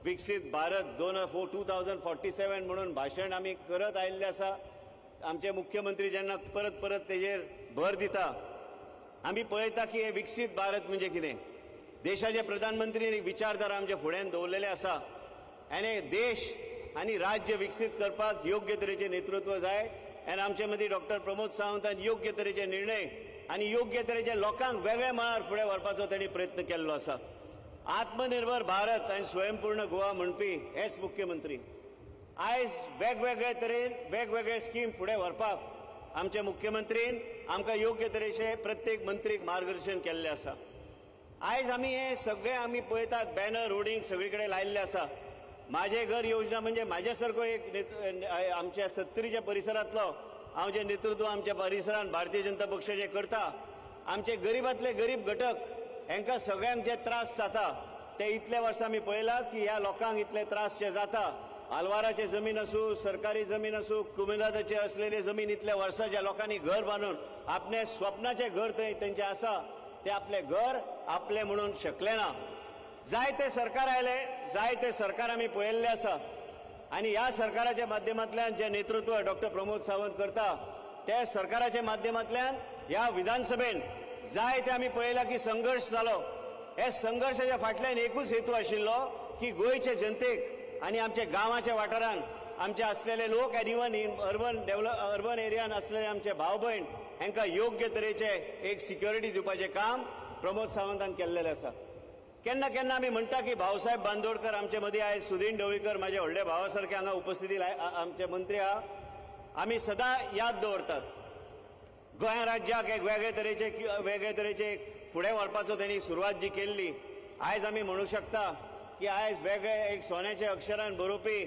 विकसीत भारत 2047 म्हणून भाशण आमी करत आयिल्लें आसा. आमचे मुख्यमंत्री जेन्ना परत परत तेजेर भर दिता, आमी पळयता की हे विकसीत भारत म्हणजे कितें. देशाचे प्रधानमंत्री विचारधारा आमच्या फुड्यान दवरलेले आसा आनी देश आनी राज्य विकसीत करपाक योग्य तरेचें नेतृत्व जाय आनी आमचे मदीं डॉक्टर प्रमोद सावंतान योग्य तरेचे निर्णय आनी योग्य तरेचे लोकांक वेगळ्या मळार फुडें व्हरपाचो तांणी प्रयत्न केल्लो आसा. आत्मनिर्भर भारत आनी स्वयंपूर्ण गोवा म्हणपी हेच मुख्यमंत्री आयज वेगवेगळे तरेन वेगवेगळे स्कीम फुडें व्हरपाक आमच्या मुख्यमंत्रीन आमकां योग्य तरेचे प्रत्येक मंत्रीक मार्गदर्शन केल्लें आसा. आयज आमी हे सगळे आमी पळयतात बॅनर होर्डिंग सगळी कडेन लायिल्ले आसा. माझे घर योजना म्हणजे माझ्या सारको एक आमच्या सत्तरीच्या परिसरांतलो हांव जे नेतृत्व आमच्या परिसरांत भारतीय जनता पक्षाचे करता, आमचे गरिबांतले गरीब घटक हांकां सगळ्यांक जे त्रास जाता ते इतले वर्सां आमी पळयला की ह्या लोकांक इतले त्रास जे जाता, आलवाराचे जमीन आसूं, सरकारी जमीन आसूं, कुमिनादाचे असलेले जमीन, इतल्या वर्सां ज्या लोकांनी घर बांदून आपले स्वप्नाचें घर थंय तेंचें आसा ते आपलें घर आपलें म्हणून शकले ना. जायते सरकार आयले, जायते सरकार आमी पळयल्ले आसा आनी ह्या सरकाराच्या माध्यमांतल्यान जे नेतृत्व डॉक्टर प्रमोद सावंत करता त्या सरकाराच्या माध्यमांतल्यान ह्या विधानसभेन जायते आमी पळयला की संघर्श जालो. हे संघर्शाच्या फाटल्यान एकूच हेतू आशिल्लो की गोंयचे जनतेक आनी आमच्या गांवाच्या वाठारान आमचे असलेले लोक आनी even in urban develop urban एरियान असलेले आमचे भाव भयण हांकां योग्य तरेचे एक सिक्युरिटी दिवपाचें काम प्रमोद सावंतान केल्लेलें आसा. केन्ना केन्ना आमी म्हणटा की भाऊसाहेब बांदोडकर आमचे मदीं आयज, सुदीन ढवळीकर माझे व्हडले भावा सारखे हांगा उपस्थिती आमचे मंत्री आहा, आमी सदां याद दवरतात. गोंय राज्याक एक वेगळे तरेचे फुडें व्हरपाचो तेणी सुरवात जी केल्ली, आयज आमी म्हणू शकता की आयज वेगळे एक सोन्याच्या अक्षरान बरोवपी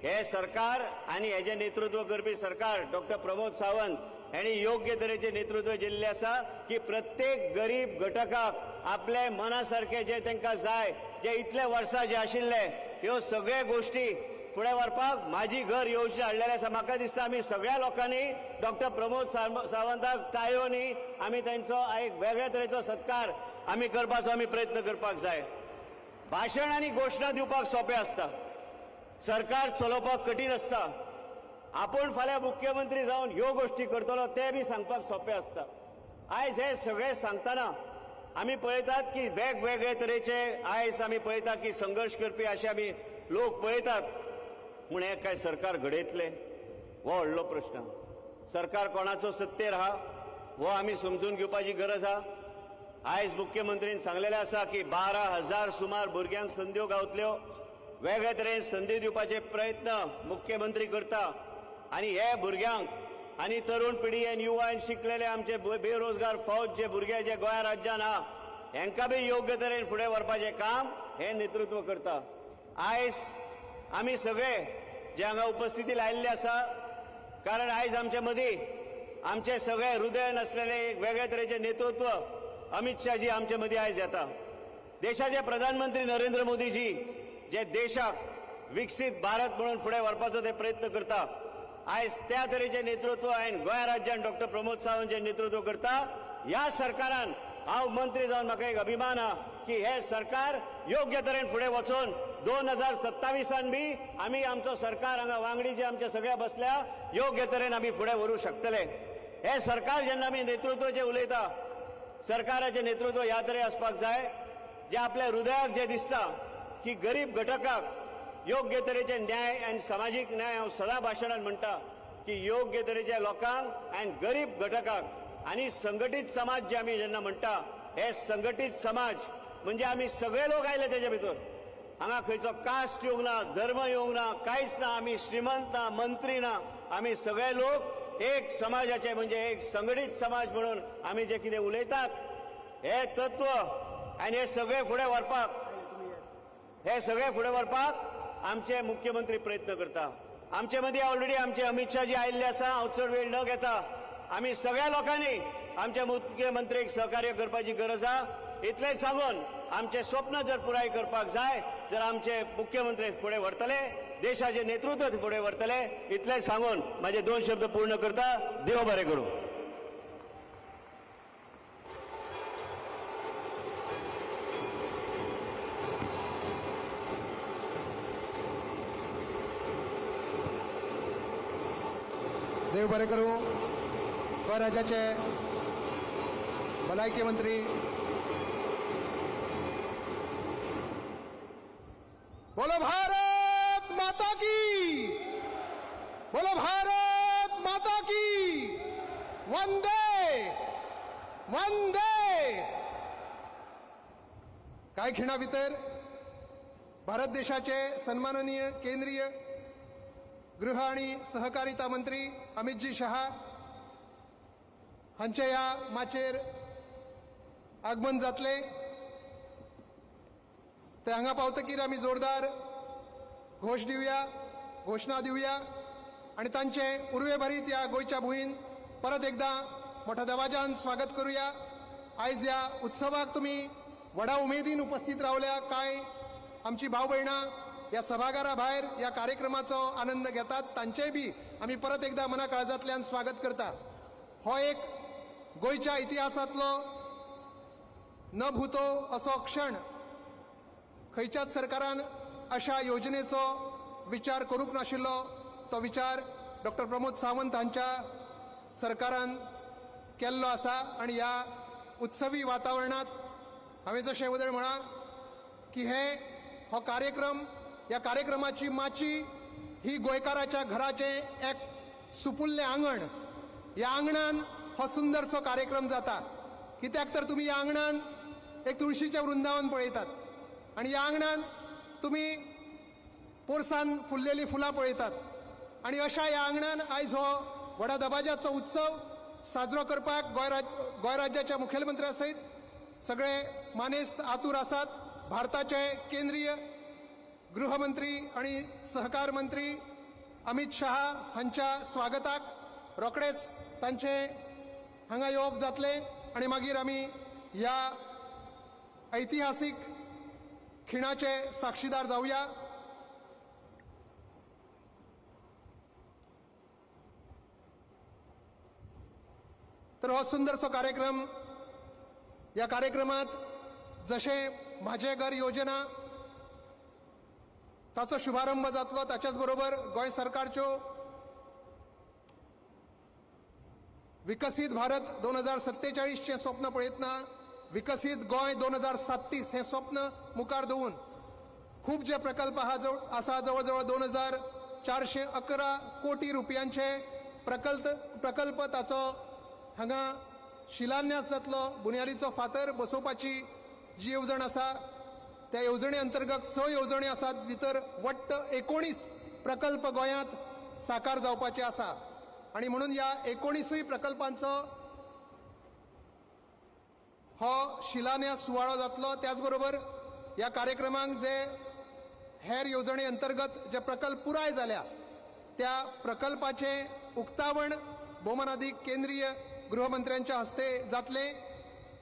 हे सरकार आनी हेजें नेतृत्व करपी सरकार डॉक्टर प्रमोद सावंत हांणी योग्य तरेचे नेतृत्व दिल्लें आसा की प्रत्येक गरीब घटकाक आपले मना सारकें जे तांकां जाय, जे इतले वर्सां जे आशिल्ले ह्यो सगळे गोश्टी फुडें व्हरपाक माझी घर योजना हाडलेली आसा. म्हाका दिसता आमी सगळ्या लोकांनी डॉक्टर प्रमोद सावंताक टाळयोनी आमी तांचो एक वेगळे तरेचो सत्कार आमी करपाचो आमी प्रयत्न करपाक जाय. भाशण आनी घोशणा दिवपाक सोंपें आसता, सरकार चलोवपाक कठीण आसता. आपूण फाल्यां मुख्यमंत्री जावन ह्यो गोश्टी करतलो ते बी सांगपाक सोंपें आसता. आयज हे सगळे सांगतना आमी पळयतात की वेगवेगळे तरेचे आयज आमी पळयता की संघर्श करपी अशे आमी लोक पळयतात. पूण हें काय सरकार घडयतलें हो व्हडलो प्रश्न. सरकार कोणाचो सत्तेर आहा हो आमी समजून घेवपाची गरज आहा. आयज मुख्यमंत्रीन सांगलेलें आसा की 12,000 सुमार भुरग्यांक संद्यो गावतल्यो, वेगळे तरेन संदी दिवपाचे प्रयत्न मुख्यमंत्री करता आनी हे भुरग्यांक आनी तरुण पिढयेन युवान शिकलेले आमचे बेरोजगार फौज जे भुरगे जे गोंया राज्यान आहा हेंकां बी योग्य तरेन फुडें व्हरपाचें काम हें नेतृत्व करता. आयज आमी सगळे जे हांगा उपस्थिती लायिल्ले आसा, कारण आयज आमचे मदीं आमचे सगळे हृदय नासलेले एक वेगळे तरेचें नेतृत्व अमित शाहजी आमचे मदीं आयज येता. देशाचे प्रधानमंत्री नरेंद्र मोदीजी जे देशाक विकसीत भारत म्हणून फुडें व्हरपाचो ते प्रयत्न करता, आयज त्या तरेचें नेतृत्व आनी गोंय राज्यान डॉक्टर प्रमोद सावंत जे नेतृत्व करता ह्या सरकारान हांव मंत्री जावन म्हाका एक अभिमान आहा की हे सरकार योग्य तरेन फुडें वचून 2027 बी आमी आमचो सरकार हांगा वांगडी जे आमचे सगळ्या बसल्या योग्य तरेन आमी फुडें व्हरूंक शकतले. हे सरकार जेन्ना आमी नेतृत्व जे उलयता, सरकाराचें नेतृत्व ह्या तरेन आसपाक जाय जे आपल्या हृदयाक जे दिसता की गरीब घटकाक योग्य तरेचे न्याय आनी समाजीक न्याय. हांव सदां भाशणान म्हणटा की योग्य तरेच्या लोकांक आनी गरीब घटकाक आनी संघटीत समाज जे आमी जेन्ना म्हणटा, हे संघटीत समाज म्हणजे आमी सगळे लोक आयले तेजे भितर. हांगा खंयचो कास्ट येवंक ना, धर्म येवंक ना, कांयच ना, आमी श्रीमंत ना, मंत्री ना, आमी सगळे लोक एक समाजाचे म्हणजे एक संघटीत समाज म्हणून आमी जे कितें उलयतात हे तत्व आनी हे सगळे फुडें व्हरपाक, हे सगळे फुडें व्हरपाक आमचे मुख्यमंत्री प्रयत्न करता. आमचे मदीं ऑलरेडी आमचे अमित शाहजी आयिल्ले आसा. हांव चड वेळ न घेता आमी सगळ्या लोकांनी आमच्या मुख्यमंत्रीक सहकार्य करपाची गरज आहा. इतलें सांगून आमचें स्वप्न जर पुराय करपाक जाय जर आमचे मुख्यमंत्री फुडें व्हरतले, देशाचें नेतृत्व फुडें व्हरतले, इतलें सांगून म्हाजे 2 शब्द पूर्ण करता. देव बरें करूं. देव बरें करूं. गोंय राज्याचे भलायकी मंत्री बोलो भारत माता की, बोलो भारत माता की, वंदे वंदे. काय खिणा भितर भारत देशाचे सन्माननीय केंद्रीय गृह आणि सहकारिता मंत्री अमितजी शहा हांचे ह्या माचयेर आगमन जातलें. ते हांगा पावतकीर आमी जोरदार घोश दिवया, घोशणा दिवया आनी तांचे उर्वेभरीत ह्या गोंयच्या भुंयेन परत एकदां मोठ्या दबाज्यान स्वागत करुया. आयज ह्या उत्सवाक तुमी व्हडा उमेदीन उपस्थित रावल्या. कांय आमची भाव भयणां ह्या सभाघरा भायर ह्या कार्यक्रमाचो आनंद घेतात, तांचेय बी आमी परत एकदां मना काळजांतल्यान स्वागत करता. हो एक गोंयच्या इतिहासांतलो न भूतो असो क्षण. खंयच्याच सरकारान अशा योजनेचो विचार करूंक नाशिल्लो, तो विचार डॉक्टर प्रमोद सावंत हांच्या सरकारान केल्लो आसा. आनी ह्या उत्सवी वातावरणांत हांवें जशें वदळ म्हळां की हे हो कार्यक्रम, ह्या कार्यक्रमाची माची ही गोंयकाराच्या घराचें एक सुपुल्लें आंगण. ह्या आंगणान हो सुंदरसो कार्यक्रम जाता. कित्याक तर तुमी ह्या आंगणान एक तुळशीचें वृंदावन पळयतात आनी ह्या आंगणान तुमी पोरसान फुल्लेलीं फुलां पळयतात आनी अशा ह्या आंगणान आयज हो व्हडा दबाज्याचो उत्सव साजरो करपाक गोंय राज्याच्या मुखेलमंत्र्या सयत सगळे मानेस्त आतूर आसात. भारताचे केंद्रीय गृहमंत्री आनी सहकार मंत्री अमित शहा हांच्या स्वागताक रोखडेच तांचे हांगा येवप जातलें आनी मागीर आमी ह्या ऐतिहासीक खिणाचे साक्षीदार जावया. तर हो सुंदरसो कार्यक्रम, ह्या कार्यक्रमात जशें म्हाजें घर योजना ताचो शुभारंभ जातलो, ताच्याच बरोबर गोंय सरकारच्यो विकसीत भारत 2047चें स्वप्न पळयतना विकसीत गोंय 2037 हें स्वप्न मुखार दवरून खूब जे प्रकल्प आसा, जवळ जवळ 2411 कोटी रुपयांचे प्रकल्प ताचो हांगा शिलान्यास जातलो. बुन्यादीचो फातर बसोवपाची जी येवजण आसा त्या येवजणे अंतर्गत 6 येवजण्यो आसात, भितर वट्ट 19 प्रकल्प गोंयांत साकार जावपाचे आसा आनी म्हणून ह्या 19 प्रकल्पांचो हो शिलान्यास सुवाळो जातलो. त्याचबरोबर ह्या कार्यक्रमांक जे हेर येवजणे अंतर्गत जे प्रकल्प पुराय जाल्या त्या प्रकल्पाचें उक्तावण भोवमानादीक केंद्रीय गृहमंत्र्यांच्या हस्ते जातलें.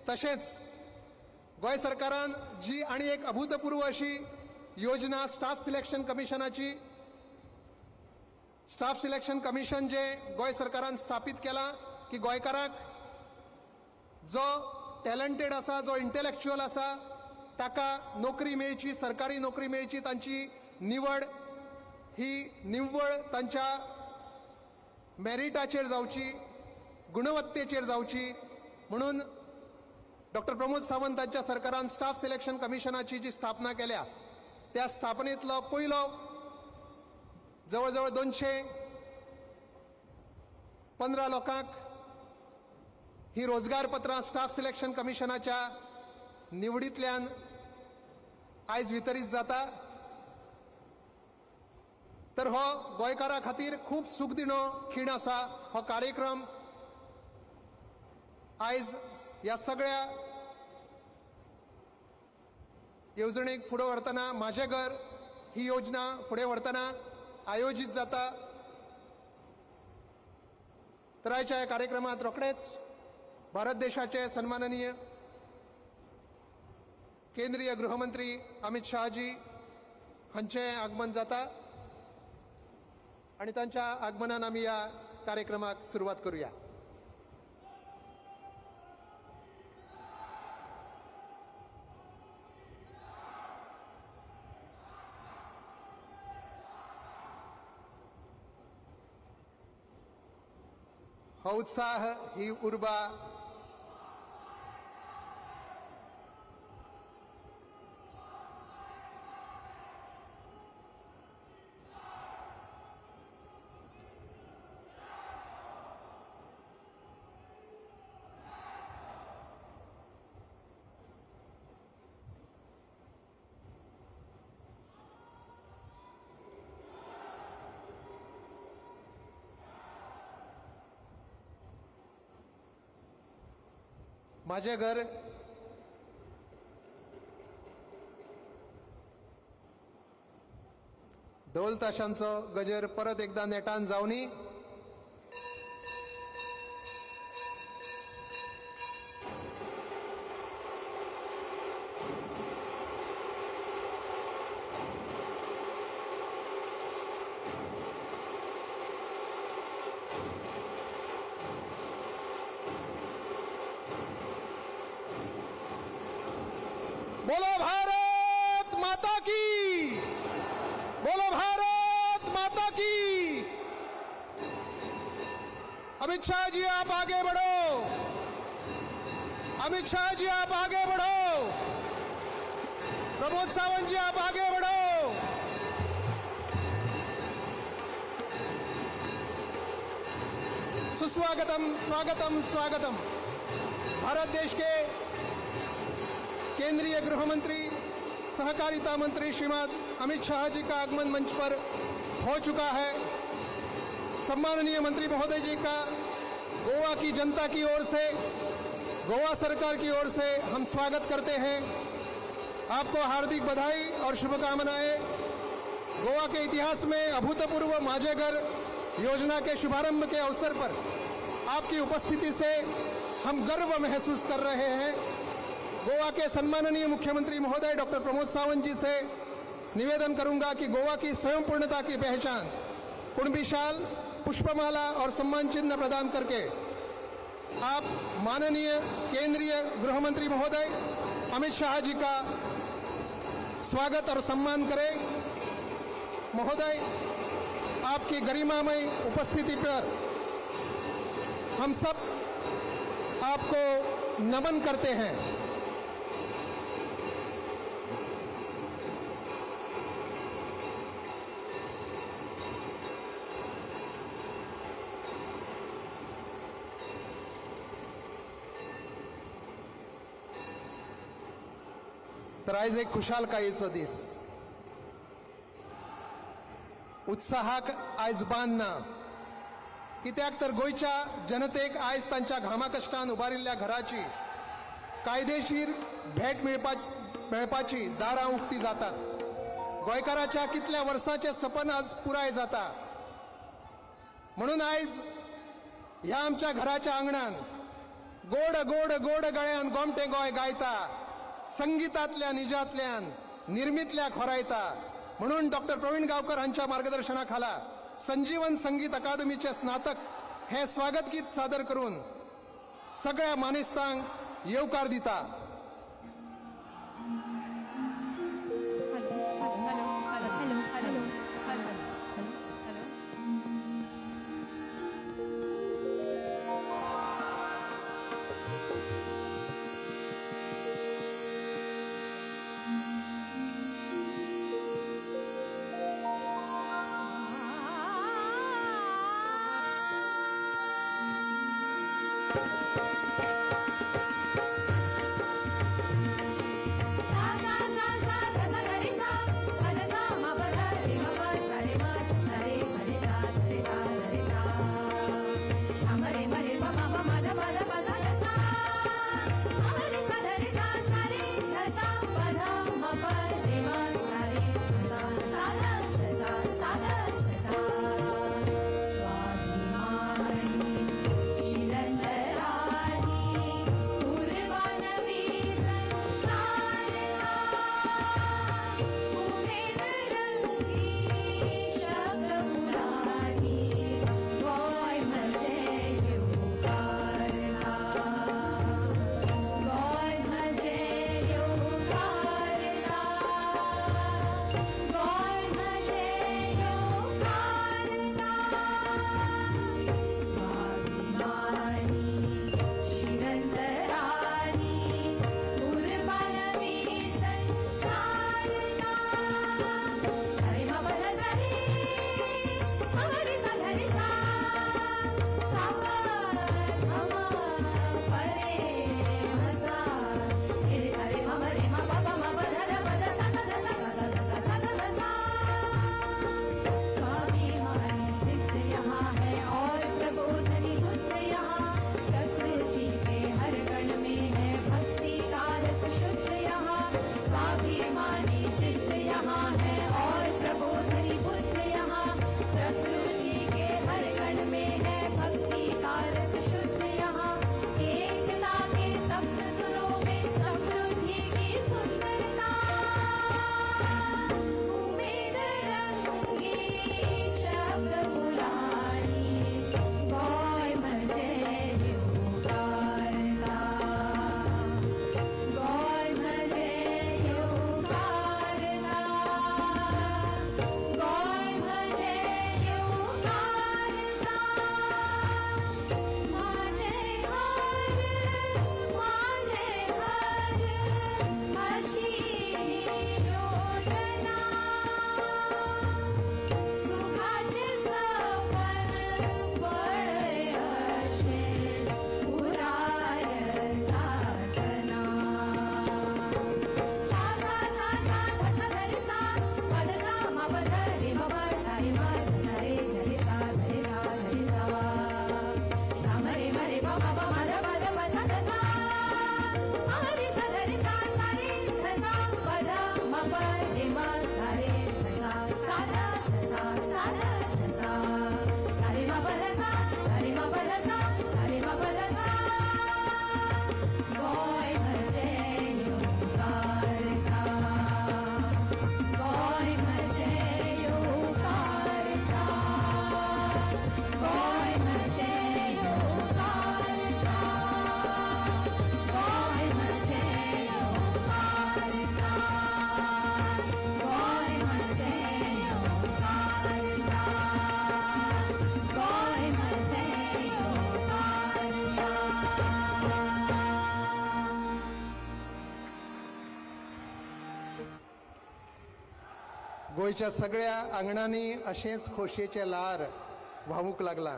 तशेंच गोंय सरकारान जी आनी एक अभूतपूर्व अशी योजना स्टाफ सिलेक्शन कमिशनाची, स्टाफ सिलेक्शन कमिशन जे गोंय सरकारान स्थापीत केलां की गोंयकाराक जो टॅलंटेड आसा, जो इंटेलेक्च्युअल आसा ताका नोकरी मेळची, सरकारी नोकरी मेळची, तांची निवड ही निव्वळ तांच्या मेरिटाचेर जावची, गुणवत्तेचेर जावची म्हणून डॉक्टर प्रमोद सावंत हांच्या सरकारान स्टाफ सिलेक्शन कमिशनाची जी स्थापना केल्या त्या स्थापनेतलो पयलो जवळ जवळ 215 लोकांक ही रोजगार पत्रां स्टाफ सिलेक्शन कमिशनाच्या निवडींतल्यान आयज वितरीत जाता. तर हो गोंयकारा खातीर खूब सुखदिणो खीण आसा. हो कार्यक्रम आयज ह्या सगळ्या येवजणेक फुडें व्हरतना, म्हाजें घर ही योजना फुडें व्हरतना आयोजीत जाता. तर आयच्या ह्या कार्यक्रमांत रोखडेच भारत देशाचे सन्माननीय केंद्रीय गृहमंत्री अमित शहाजी हांचें आगमन जाता आनी तांच्या आगमनान आमी ह्या कार्यक्रमाक सुरवात करुया. हो उत्साह, ही उर्बा म्हाजें घर ढोल ताशांचो गजर परत एकदा नेटान जावनी. बोलो भारत माता की, बोलो भारत माता की. अमित शाह जी आप आगे बढ़ो, अमित शाह जी आप आगे बढ़ो, प्रमोद सावंत जी आप आगे बढ़ो. सुस्वागतम, स्वागतम, स्वागतम. भारत देश के केंद्रीय गृह मंत्री, सहकारिता मंत्री श्रीमान अमित शाह जी का आगमन मंच पर हो चुका है. सम्माननीय मंत्री महोदय जी का गोवा की जनता की ओर से, गोवा सरकार की ओर से हम स्वागत करते हैं. आपको हार्दिक बधाई और शुभकामनाएं. गोवा के इतिहास में अभूतपूर्व माझे घर योजना के शुभारंभ के अवसर पर आपकी उपस्थिति से हम गर्व महसूस कर रहे हैं. गोवा के सम्माननीय मुख्यमंत्री महोदय डॉक्टर प्रमोद सावंत जी से निवेदन करूंगा कि गोवा की स्वयंपूर्णता की पहचान कुणबी शाल, पुष्पमाला और सम्मान चिन्ह प्रदान करके आप माननीय केंद्रीय गृह मंत्री महोदय अमित शाह जी का स्वागत और सम्मान करें. महोदय, आपकी गरिमामयी उपस्थिति पर हम सब आपको नमन करते हैं. तर आयज एक खुशालकायेचो दीस, उत्साहाक आयज बांद ना. कित्याक तर गोंयच्या जनतेक आयज तांच्या घामा कश्टान उबारिल्ल्या घराची कायदेशीर भेट मेळपाची दारां उक्ती जातात. गोंयकाराच्या कितल्या वर्सांचें सपन आज पुराय जाता. म्हणून आयज ह्या आमच्या घराच्या आंगणान गोड गोड गोड गळ्यान गोमटे गोंय गायता, संगीतातल्या निजातल्यान निर्मितल्या खोरायता. म्हणून डॉक्टर प्रवीण गावकर हांच्या मार्गदर्शनाखाला संजीवन संगीत अकादमीचे स्नातक हे स्वागत गीत सादर करून सगळ्या मानेस्तांक येवकार दिता. Thank you. गोंयच्या सगळ्या आंगणांनी अशेंच खोशयेचें ल्हार व्हांवूंक लागलां.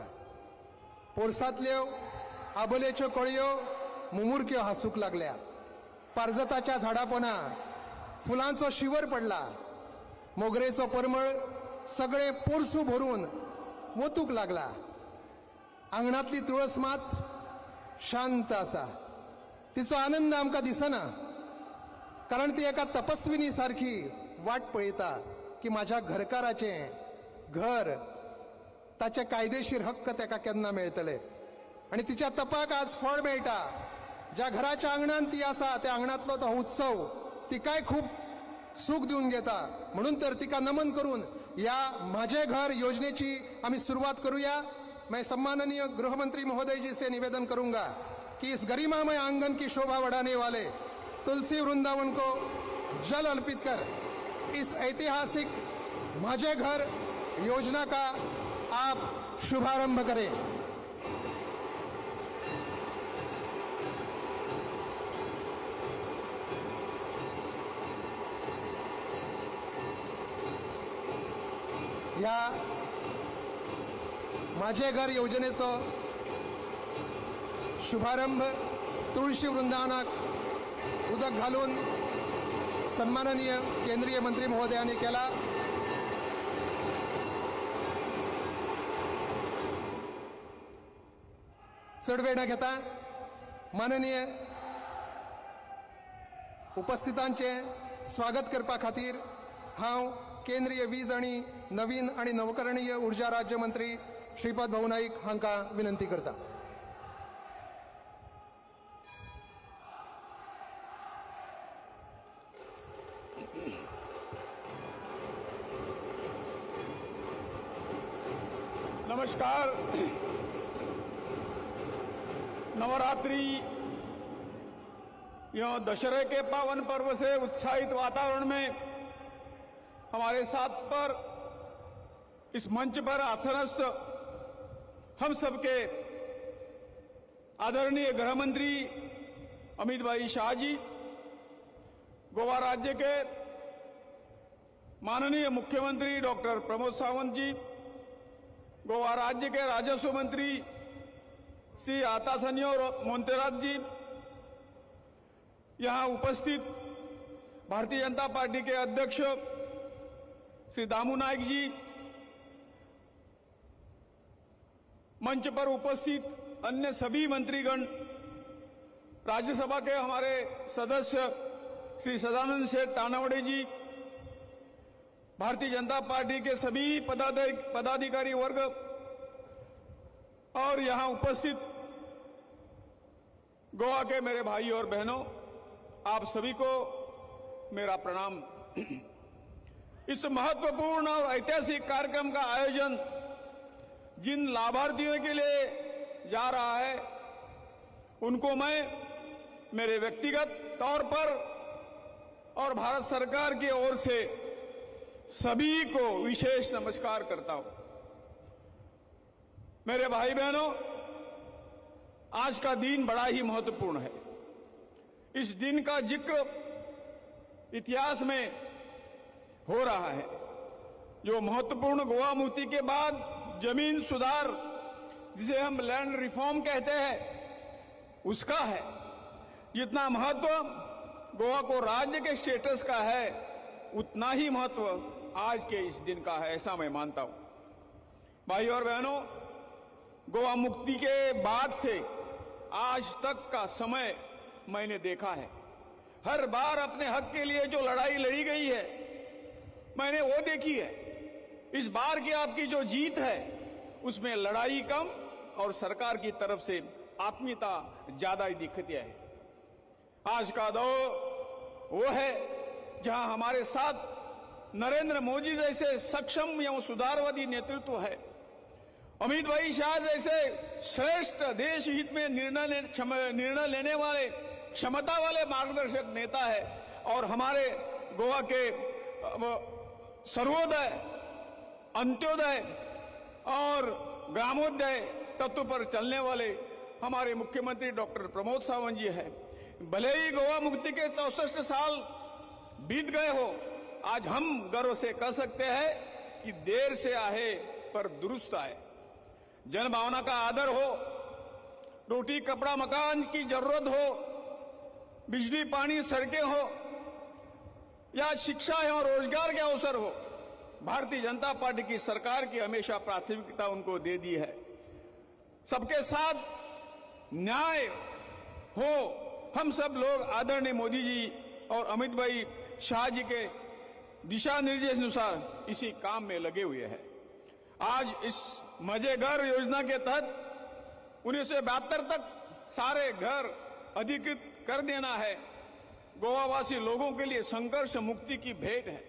पोरसांतल्यो आबोलेच्यो कळयो मुमुरक्यो हांसूंक लागल्या. पारजताच्या झाडापोना फुलांचो शिवर पडला. मोगरेचो परमळ सगळें पोरसूं भरून वतूंक लागला. आंगणांतली तुळस मात शांत आसा. तिचो आनंद आमकां दिसना, कारण ती एका तपस्विनी सारखी वाट पळयता की माझ्या घरकाराचें घर, ताचे कायदेशीर हक्क ताका केन्ना मेळटले. आनी तिच्या तपाक आज फळ मेळटा. ज्या घराच्या आंगणान ती आसा त्या आंगणांतलो तो उत्सव तिकाय खूब सूख दिवन घेता. म्हणून तर तिका नमन करून ह्या माझे घर योजनेची आमी सुरवात करूया. मैं सम्माननीय गृहमंत्री महोदय जी से निवेदन करूंगा कि इस गरिमामय आंगन की शोभा बढ़ाने वाले तुलसी वृंदावन को जल अर्पित कर इस ऐतिहासिक माझे घर योजना का आप शुभारंभ करें. या माझे घर योजनेचो शुभारंभ तुळशी वृंदावनाक उदक घालून सन्माननीय केंद्रीय मंत्री महोदयांनी केला. चड वेळ न घेता माननीय उपस्थितांचे स्वागत करपा खातीर हांव केंद्रीय वीज आणि नवीन आणि नवकरणीय ऊर्जा राज्यमंत्री श्रीपाद भाऊ नाईक हांकां विनंती करता. नमस्कार. नवरात्रि यो दशहरे के पावन पर्व से उत्साहित वातावरण में हमारे साथ पर इस मंच पर आसनस्थ हम सबके आदरणीय गृह मंत्री अमित भाई शाह जी, गोवा राज्य के माननीय मुख्यमंत्री डॉक्टर प्रमोद सावंत जी, गोवा राज्य के राजस्व मंत्री श्री आतासनियो मोंतेरात जी, यहाँ उपस्थित भारतीय जनता पार्टी के अध्यक्ष श्री दामू नाईक जी, मंच पर उपस्थित अन्य सभी मंत्रीगण, राज्यसभा के हमारे सदस्य श्री सदानंद शेठ तानावड़े जी, भारतीय जनता पार्टी के सभी पदाधिकारी वर्ग और यहां उपस्थित गोवा के मेरे भाई और बहनों, आप सभी को मेरा प्रणाम। इस महत्वपूर्ण और ऐतिहासिक कार्यक्रम का आयोजन जिन लाभार्थियों के लिए जा रहा है उनको मैं मेरे व्यक्तिगत तौर पर और भारत सरकार की ओर से सभी को विशेष नमस्कार करता हूं। मेरे भाई बहनों, आज का दिन बड़ा ही महत्वपूर्ण है। इस दिन का जिक्र इतिहास में हो रहा है। जो महत्वपूर्ण गोवा मुक्ति के बाद जमीन सुधार, जिसे हम लैंड रिफॉर्म कहते हैं, उसका है। जितना महत्व गोवा को राज्य के स्टेटस का है, उतना ही महत्व आज के इस दिन का है, ऐसा मैं मानता हूं। भाई और बहनों, गोवा मुक्ति के बाद से आज तक का समय मैंने देखा है। हर बार अपने हक के लिए जो लड़ाई लड़ी गई है, मैंने वो देखी है। इस बार की आपकी जो जीत है, उसमें लड़ाई कम और सरकार की तरफ से आत्मीयता ज्यादा ही दिखती है। आज का दौर वो है जहां हमारे साथ नरेंद्र मोदी जैसे सक्षम एवं सुधारवादी नेतृत्व है, अमित भाई शाह जैसे श्रेष्ठ देश हित में निर्णय लेने वाले क्षमता वाले मार्गदर्शक नेता है, और हमारे गोवा के सर्वोदय, अंत्योदय और ग्रामोदय तत्व पर चलने वाले हमारे मुख्यमंत्री डॉक्टर प्रमोद सावंत जी हैं। भले ही गोवा मुक्ति के 64 साल बीत गए हो, आज हम गर्व से कह सकते हैं कि देर से आए पर दुरुस्त आए। जनभावना का आदर हो, रोटी कपड़ा मकान की जरूरत हो, बिजली पानी सड़कें हो या शिक्षा एवं रोजगार के अवसर हो, भारतीय जनता पार्टी की सरकार की हमेशा प्राथमिकता उनको दे दी है। सबके साथ न्याय हो, हम सब लोग आदरणीय मोदी जी और अमित भाई शाह जी के दिशा निर्देश अनुसार इसी काम में लगे हुए हैं। आज इस मजे घर योजना के तहत 1972 तक सारे घर अधिकृत कर देना है। गोवावासी लोगों के लिए संघर्ष मुक्ति की भेंट है।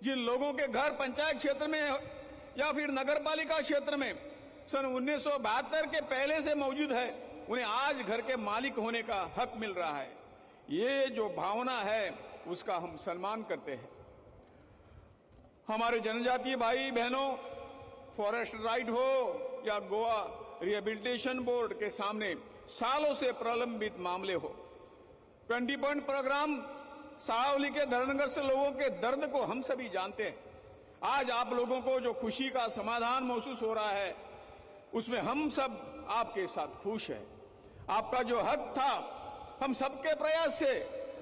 जिन लोगों के घर पंचायत क्षेत्र में या फिर नगरपालिका क्षेत्र में सन 1972 के पहले से मौजूद है, उन्हें आज घर के मालिक होने का हक मिल रहा है। ये जो भावना है उसका हम सम्मान करते हैं। हमारे जनजातीय भाई बहनों, फॉरेस्ट राइट हो या गोवा रिहेबिलिटेशन बोर्ड के सामने सालों से प्रलंबित मामले हो, 20 पॉइंट प्रोग्राम सावली के धरणग्रस्त लोगों के दर्द को हम सभी जानते हैं। आज आप लोगों को जो खुशी का समाधान महसूस हो रहा है उसमें हम सब आपके साथ खुश हैं। आपका जो हक था हम सबके प्रयास से,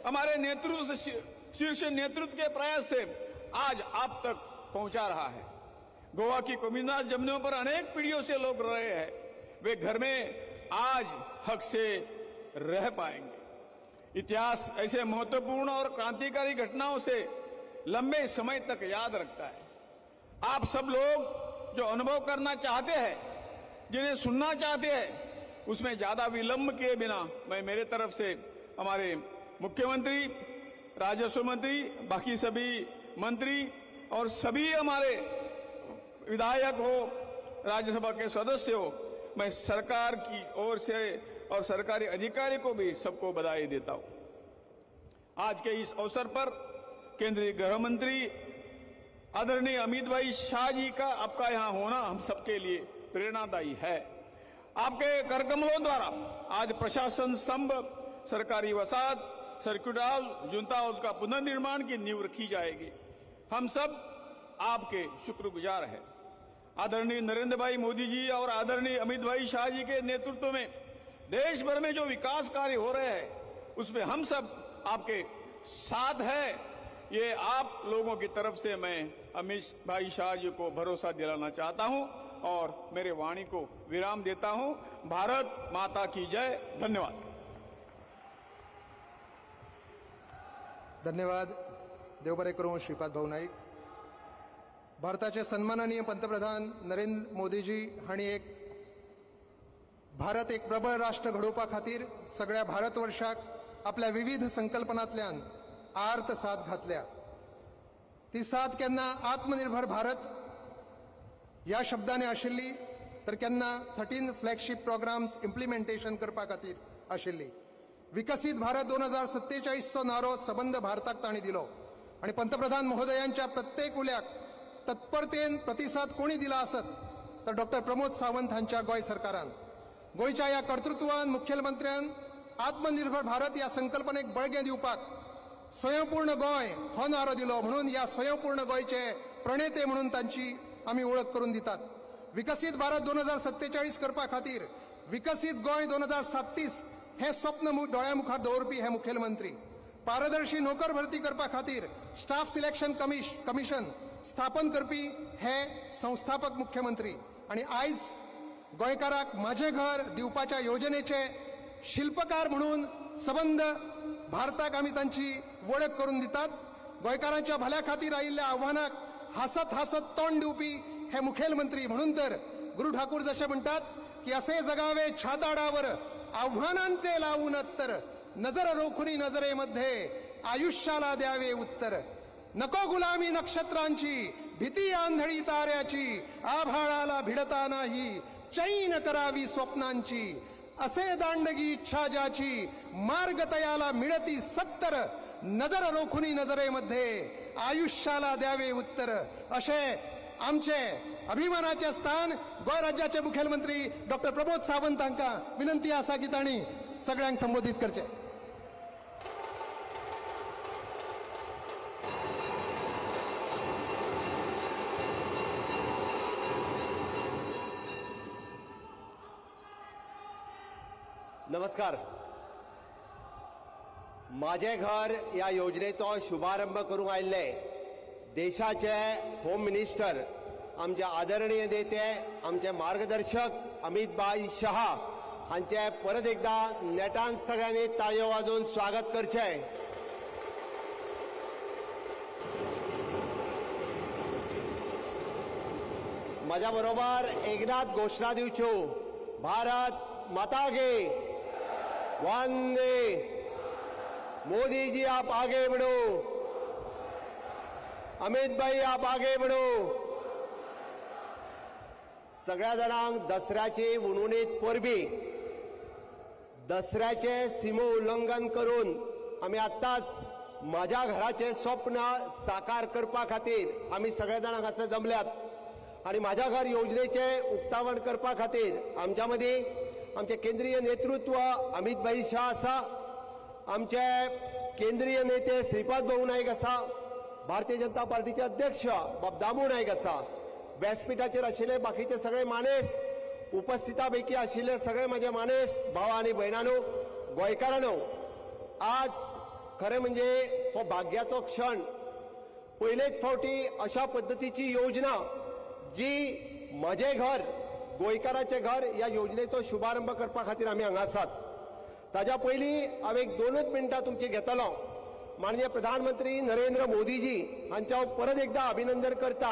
हमारे नेतृत्व, शीर्ष नेतृत्व के प्रयास से आज आप तक पहुंचा रहा है। गोवा की कम्युनिस्ट जमीनों पर अनेक पीढ़ियों से लोग रहे हैं, वे घर में आज हक से रह पाएंगे। इतिहास ऐसे महत्वपूर्ण और क्रांतिकारी घटनाओं से लंबे समय तक याद रखता है। आप सब लोग जो अनुभव करना चाहते हैं, जिन्हें सुनना चाहते हैं, उसमें ज्यादा विलंब किए बिना मैं मेरे तरफ से हमारे मुख्यमंत्री, राजस्व मंत्री, बाकी सभी मंत्री और सभी हमारे विधायक हो, राज्यसभा के सदस्य हो, मैं सरकार की ओर से और सरकारी अधिकारी को भी सबको बधाई देता हूं। आज के इस अवसर पर केंद्रीय गृह मंत्री आदरणीय अमित भाई शाह जी का आपका यहां होना हम सबके लिए प्रेरणादायी है। आपके करकमलों द्वारा आज प्रशासन स्तंभ, सरकारी वसाहत, सर्किट हाउस, जुंता हाउस का पुनर्निर्माण की नींव रखी जाएगी। हम सब आपके शुक्रगुजार हैं। आदरणीय नरेंद्र भाई मोदी जी और आदरणीय अमित भाई शाह जी के नेतृत्व में देश भर में जो विकास कार्य हो रहे हैं उसमें हम सब आपके साथ हैं। ये आप लोगों की तरफ से मैं अमित भाई शाह जी को भरोसा दिलाना चाहता हूं और मेरे वाणी को विराम देता हूं। भारत माता की जय। धन्यवाद। धन्यवाद। देव बरें करूं श्रीपाद भाऊ नाईक। भारताचे सन्माननीय पंतप्रधान नरेंद्र मोदीजी हांणी एक भारत एक प्रबळ राष्ट्र घडोवपा खातीर सगळ्या भारतवर्षाक आपल्या विविध संकल्पनांतल्यान आर्त साथ घातल्या। ती साथ केन्ना आत्मनिर्भर भारत ह्या शब्दांनी आशिल्ली तर केन्ना 13 फ्लॅगशीप प्रोग्राम्स इम्प्लिमेंटेशन करपा खातीर आशिल्ली। विकसीत भारत 2047चो नारो सबंद भारताक तांणी दिलो आनी पंतप्रधान महोदयांच्या प्रत्येक उल्याक तत्परतेन प्रतिसाद कोणी दिला आसत तर डॉक्टर प्रमोद सावंत हांच्या गोंय सरकारान। गोंयच्या ह्या कर्तृत्वान मुखेलमंत्र्यान आत्मनिर्भर भारत ह्या संकल्पनेक बळगें दिवपाक स्वयंपूर्ण गोंय हो नारो दिलो, म्हणून ह्या स्वयंपूर्ण गोंयचे प्रणेते म्हणून तांची आमी वळख करून दितात। विकसीत भारत 2047 करपा खातीर विकसीत गोंय 2037 हे स्वप्न दोळ्या मुखार दवरपी हे मुखेलमंत्री। पारदर्शी नोकर भरती करपा खातीर स्टाफ सिलेक्शन कमिशन स्थापन करपी हे संस्थापक मुख्यमंत्री आनी आयज गोंयकाराक माझे घर दिवपाच्या योजनेचे शिल्पकार म्हणून सबंद भारताक आमी तांची वळख करून दितात। गोंयकारांच्या भल्या खातीर आयिल्ल्या आव्हानाक हासत हासत तोंड दिवपी हे मुखेलमंत्री म्हणून तर गुरु ठाकूर जशे म्हणटात की असे जगावे छाताडावर आव्हानांचे लावून उत्तर, नजर रोखुनी नजरेमध्ये आयुष्याला द्यावे उत्तर। नको गुलामी नक्षत्रांची, भीती आंधळी ताऱ्याची, आभाळाला भिडता नाही चैन करावी स्वप्नांची। असे दांडगी इच्छा ज्याची, मार्ग तयाला मिळती 70, नजर रोखुनी नजरेमध्ये आयुष्याला द्यावे उत्तर। असे आमचे अभिमानाचे स्थान गोंय राज्याचे मुखेलमंत्री डॉक्टर प्रमोद सावंत हांकां विनंती आसा की तांणी सगळ्यांक संबोधीत करचे। नमस्कार. माझे घर ह्या योजनेचो शुभारंभ करूंक आयिल्ले देशाचे होम मिनिस्टर आमचे आदरणीय नेते आमचे मार्गदर्शक अमित भाई शहा हांचे परत एकदा नेटान सगळ्यांनी ताळयो वाजोवन स्वागत करचें. म्हज्या बरोबर एकनाथ घोशणा दिवच्यो. भारत माता की वंदे. मोदी जी आप आगे बढ़ो, अमित भाई आप आगे बढ़ो. सगळ्या जाणांक दसऱ्याची हुनहुनीत परबी. दसऱ्याचे सीमो उल्लंघन करून आमी आत्ताच माझ्या घराचे स्वप्न साकार करपा खातीर आमी सगळ्या जाणांक हांगासर जमल्यात आनी माझ्या घर योजनेचे उक्तावण करपा खातीर आमच्या मदीं आमचे केंद्रीय नेतृत्व अमित भाई शाह आसा, आमचे केंद्रीय नेते श्रीपाद भाऊ नायक आसा, भारतीय जनता पार्टीचे अध्यक्ष बाब दामू नायक आसा, व्यासपीठाचेर आशिल्ले बाकीचे सगळे मानेस्त, उपस्थिता पैकी आशिल्ले सगळे म्हजे मानेस्त भाव आनी भयणांनो, गोंयकारांनो, आज खरें म्हणजे हो भाग्याचो क्षण. पयलेच फावटी अशा पद्दतीची योजना जी म्हजें घर गोंयकाराचें घर ह्या योजनेचो शुभारंभ करपा खातीर आमी हांगा आसात. ताज्या पयलीं हांव एक दोनूच मिनटां तुमची घेतलो. माननीय प्रधानमंत्री नरेंद्र मोदीजी हांचे हांव परत एकदा अभिनंदन करता.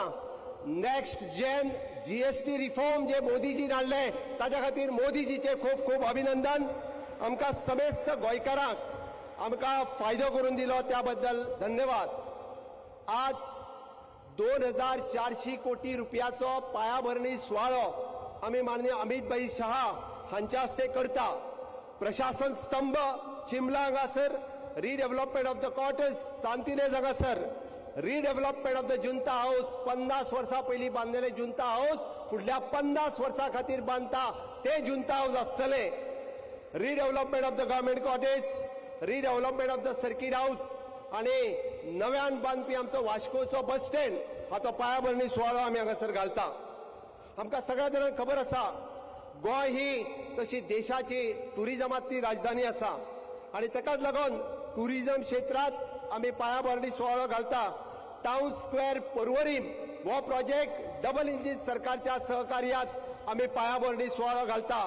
नेक्स्ट जेन जीएसटी रिफॉर्म जे मोदीजीन हाडले ताज्या खातीर मोदीजीचे खूब खूब अभिनंदन. आमकां समेस्त गोंयकारांक आमकां फायदो करून दिलो त्या बद्दल धन्यवाद. आज 2400 कोटी रुपयाचो पायाभरणी सुवाळो आमी माननीय अमित भाई शहा हांच्या हस्ते करता. प्रशासन स्तंभ चिमला हांगासर, redevelopment of the quarters Santa Inez हांगासर, redevelopment of the Junta house 50 वर्सां पयलीं बांदलेले जुंता हाऊस फुडल्या 50 वर्सां खातीर बांदता ते जुंता हाऊस आसतले. Redevelopment of the government cottage, redevelopment of the circuit house आनी नव्यान बांदपी आमचो वास्कोचो बस स्टँड हाचो पायाभरणी सुवाळो आमी हांगासर घालता. आमकां सगळ्या जाणांक खबर आसा गोंय ही तशी देशाची टुरिजमांतली राजधानी आसा आनी ताकाच लागून टुरिजम क्षेत्रांत आमी पायाभरणी सुवाळो घालता. टावन स्क्वेअर पर्वरी हो प्रोजेक्ट डबल इंजीन सरकारच्या सहकार्यात आमी पायाभरणी सुवाळो घालता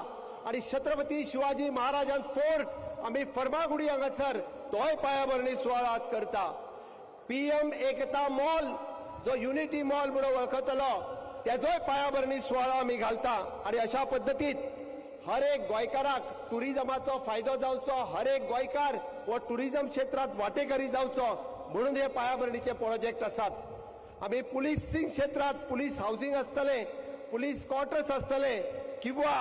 आनी छत्रपती शिवाजी महाराजान फोर्ट आमी फर्मागुडी हांगासर तोय पायाभरणी सुवाळो आज करता. पीएम एकता मॉल जो युनिटी मॉल म्हणून वळखतलो तेजोय पायाभरणी सुवाळो आमी घालता आनी अशा पद्दतीन हर एक गोंयकाराक टुरिजमाचो फायदो जावचो, हर एक गोंयकार हो टुरिजम क्षेत्रांत वांटेकरी जावचो म्हणून हे पायाभरणीचे प्रोजेक्ट आसात. आमी पुलिसींग क्षेत्रांत पुलीस हावजींग आसतलें, पुलीस क्वॉर्टर्स आसतले किंवा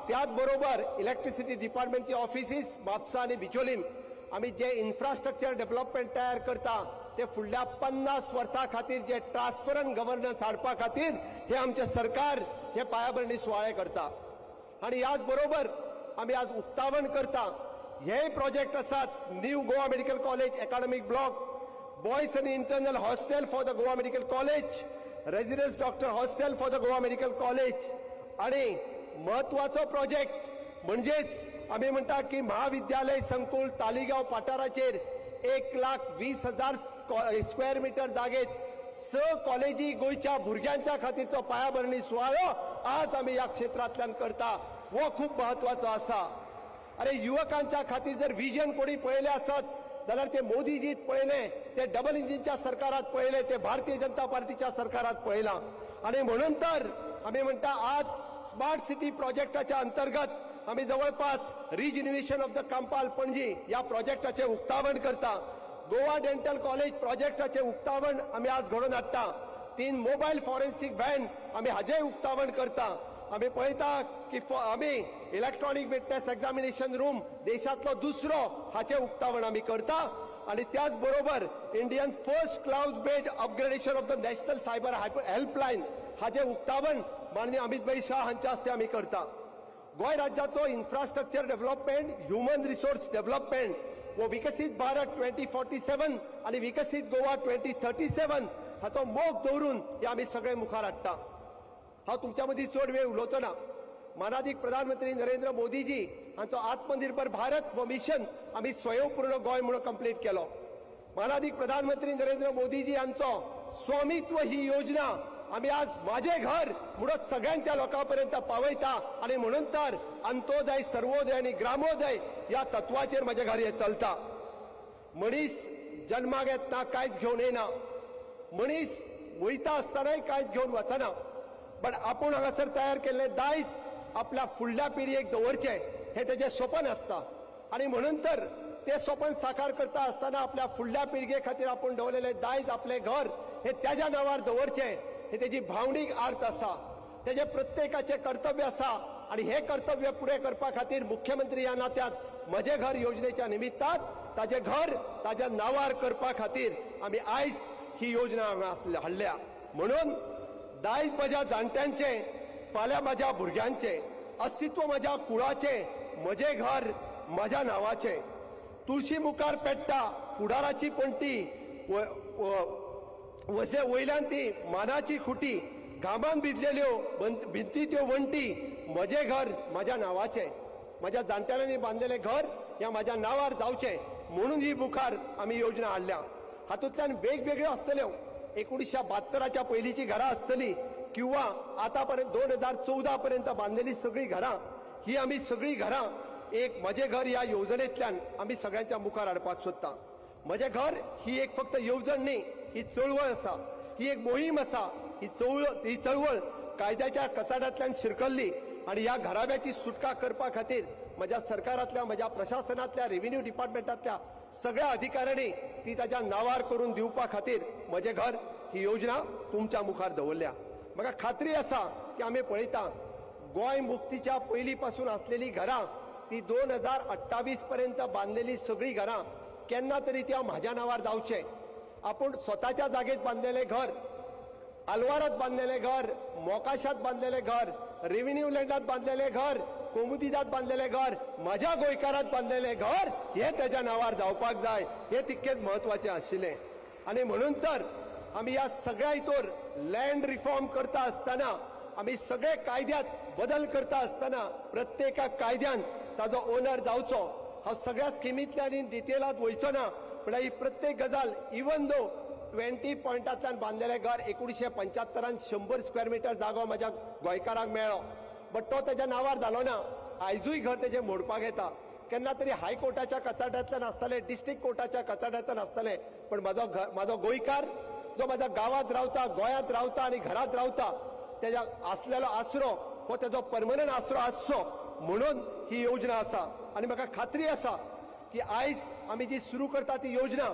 त्याच बरोबर इलेक्ट्रिसिटी डिपार्टमेंटची ऑफिसीस म्हापसा आनी बिचोलीम आमी जे इन्फ्रास्ट्रक्चर डेव्हलपमेंट तयार करता ते फुडल्या 50 वर्सां खातीर जे ट्रान्सपरंट गव्हर्नन्स हाडपा खातीर हे आमचें सरकार हे पायाभरणी सुवाळे करता. आनी ह्याच बरोबर आमी आज उक्तावण करता हेय प्रोजेक्ट आसात. New Goa medical college academic block, boys आनी internal hostel for the Goa medical college, residence doctor hostel for the Goa medical college आनी म्हत्वाचो प्रोजेक्ट म्हणजेच आमी म्हणटा की महाविद्यालय संकुल तालिगांव पाठाराचेर 1,20,000 स्क्वेअर मिटर जागेत 6 कॉलेजी गोंयच्या भुरग्यांच्या खातीरचो पायाभरणी सुवाळो आज आमी ह्या क्षेत्रांतल्यान करता. हो खूब म्हत्वाचो आसा. अरे युवकांच्या खातीर जर विजन कोणी पळयलें आसत जाल्यार ते मोदीजीत पळयलें, ते डबल इंजिनच्या सरकारात पळयलें, ते भारतीय जनता पार्टीच्या सरकारात पळयलां. आनी म्हणून तर आमी म्हणटा आज स्मार्ट सिटी प्रोजेक्टाच्या अंतर्गत आमी जवळपास रिजिन्युएशन ऑफ the Campal Panaji ह्या प्रोजेक्टाचें उक्तावण करता. गोवा डेंटल कॉलेज प्रोजेक्टाचें उक्तावण आमी आज घडोवन हाडटा. 3 मोबायल फॉरेन्सिक व्हॅन आमी हाजेय उक्तावण करता. आमी पळयता की आमी इलेक्ट्रॉनिक विटनेस एक्झामिनेशन रूम देशांतलो दुसरो हाचें उक्तावण आमी करता. आनी त्याच बरोबर Indian first cloud based upgradation of the national cyber helpline हाचें उक्तावण माननीय अमित भाई शाह हांच्या हस्ते आमी करता. गोंय राज्याचो infrastructure development, human resource development वो विकसीत भारत 2047 आनी विकसीत गोवा 2037 हाचो मोग दवरून हे आमी सगळे मुखार हाडटा. हांव तुमच्या मदीं चड वेळ उलोवचो ना. मानादीक प्रधानमंत्री नरेंद्र मोदीजी हांचो आत्मनिर्भर भारत हो मिशन आमी स्वयंपूर्ण गोंय म्हणून कंप्लीट केलो. मानादीक प्रधानमंत्री नरेंद्र मोदीजी हांचो स्वामित्व ही योजना आमी आज माझे घर म्हणून सगळ्यांच्या लोकां पर्यंत पावयता आनी म्हणून तर अंत्योदय, सर्वोदय आनी ग्रामोदय ह्या तत्वाचेर म्हजें घर हें चलता. मनीस जन्माक येतना कांयच घेवन येना, मनीस वयता आसतनाय कांयच घेवन वचना, बट आपूण हांगासर तयार केल्लें दायज आपल्या फुडल्या पिळगेक दवरचें हें तेजें सपन आसता आनी म्हणून तर तें सपन साकार करता आसतना आपल्या फुडल्या पिळगे खातीर आपूण दवरलेलें दायज आपलें घर हें तेज्या नांवार दवरचें हें तेजी भावनीक आर्त आसा, तेजें प्रत्येकाचें कर्तव्य आसा आनी हें कर्तव्य पुरें करपा खातीर मुख्यमंत्री ह्या नात्यात म्हजें घर योजनेच्या निमित्तान ताजें घर ताज्या नांवार करपा खातीर आमी आयज ही योजना हांगा हाडल्या. म्हणून दायज म्हज्या जाणट्यांचें, फाल्यां म्हज्या भुरग्यांचें, अस्तित्व म्हज्या कुळाचें, म्हजें घर म्हज्या नांवाचें. तुळशी मुखार पेट्टा फुडाराची पणटी, वसे वयल्यान ती मानाची खुटी, घामान भिजलेल्यो भिंती त्यो वण्टी, म्हजें घर म्हज्या नांवाचें, म्हज्या जाणटेल्यांनी बांदलेलें घर ह्या म्हज्या नांवार जावचें म्हणून ही मुखार आमी योजना हाडल्या. हातूंतल्यान वेगवेगळ्यो आसतल्यो, 1972च्या पयलींची घरां आसतली किंवा आतां पर्यंत 2014 पर्यंत बांदलेली सगळीं घरां, ही आमी सगळीं घरां एक म्हजें घर ह्या येवजणेंतल्यान आमी सगळ्यांच्या मुखार हाडपाक सोदता. म्हजें घर ही एक फक्त येवजण न्ही, ही चळवळ आसा, ही एक मोहीम आसा. ही चळवळ कायद्याच्या कचाट्यांतल्यान शिरकल्ली आनी ह्या घराब्याची सुटका करपा खातीर म्हज्या सरकारांतल्या, म्हज्या प्रशासनांतल्या, रेव्हेन्यू डिपार्टमेंटांतल्या सगळ्या अधिकाऱ्यांनी ती ताज्या नांवार करून दिवपा खातीर म्हजें घर ही योजना तुमच्या मुखार दवरल्या. म्हाका खात्री आसा की आमी पळयता गोंय मुक्तीच्या पयलीं पासून आसलेली घरां ती 2028 पर्यंत बांदलेली सगळीं घरां केन्ना तरी त्या म्हाज्या नांवार जावचें. आपूण स्वताच्या जागेत बांदलेलें घर, आलवारात बांदलेलें घर, मोकाशात बांदलेलें घर, रेव्हेन्यू लँडात बांदलेलें घर, कोमुदिदात बांदलेलें घर, म्हज्या गोंयकारात बांदलेलें घर हें तेज्या नांवार जावपाक जाय, हें तितकेंच म्हत्वाचें आशिल्लें. आनी म्हणून तर आमी ह्या सगळ्या हितूर लँड रिफॉर्म करता आसतना, आमी सगळे कायद्यात बदल करता आसतना प्रत्येका कायद्यान ताजो ओनर जावचो. हांव सगळ्या स्किमींतल्यान डिटेलांत वयचो ना, म्हणल्यार ही प्रत्येक गजाल इवन दो 20 पॉयंटांतल्यान बांदलेलें घर 1975 100 स्क्वेअर मिटर जागो म्हज्या गोंयकारांक मेळ्ळो, बट तो तेज्या नांवार जालो ना. आयजूय घर तेजें मोडपाक येता. केन्ना तरी हायकोर्टाच्या कचाट्यांतल्यान आसतलें, डिस्ट्रिक्ट कोर्टाच्या कचाट्यांतल्यान आसतलें, पण म्हजो गोंयकार जो म्हज्या गांवांत रावता, गोंयांत रावता आनी घरांत रावता, तेज्या आसलेलो आसरो हो तेजो परमनंट आसरो आसचो म्हणून ही योजना आसा. आनी म्हाका खात्री आसा की आयज आमी जी सुरू करता ती योजना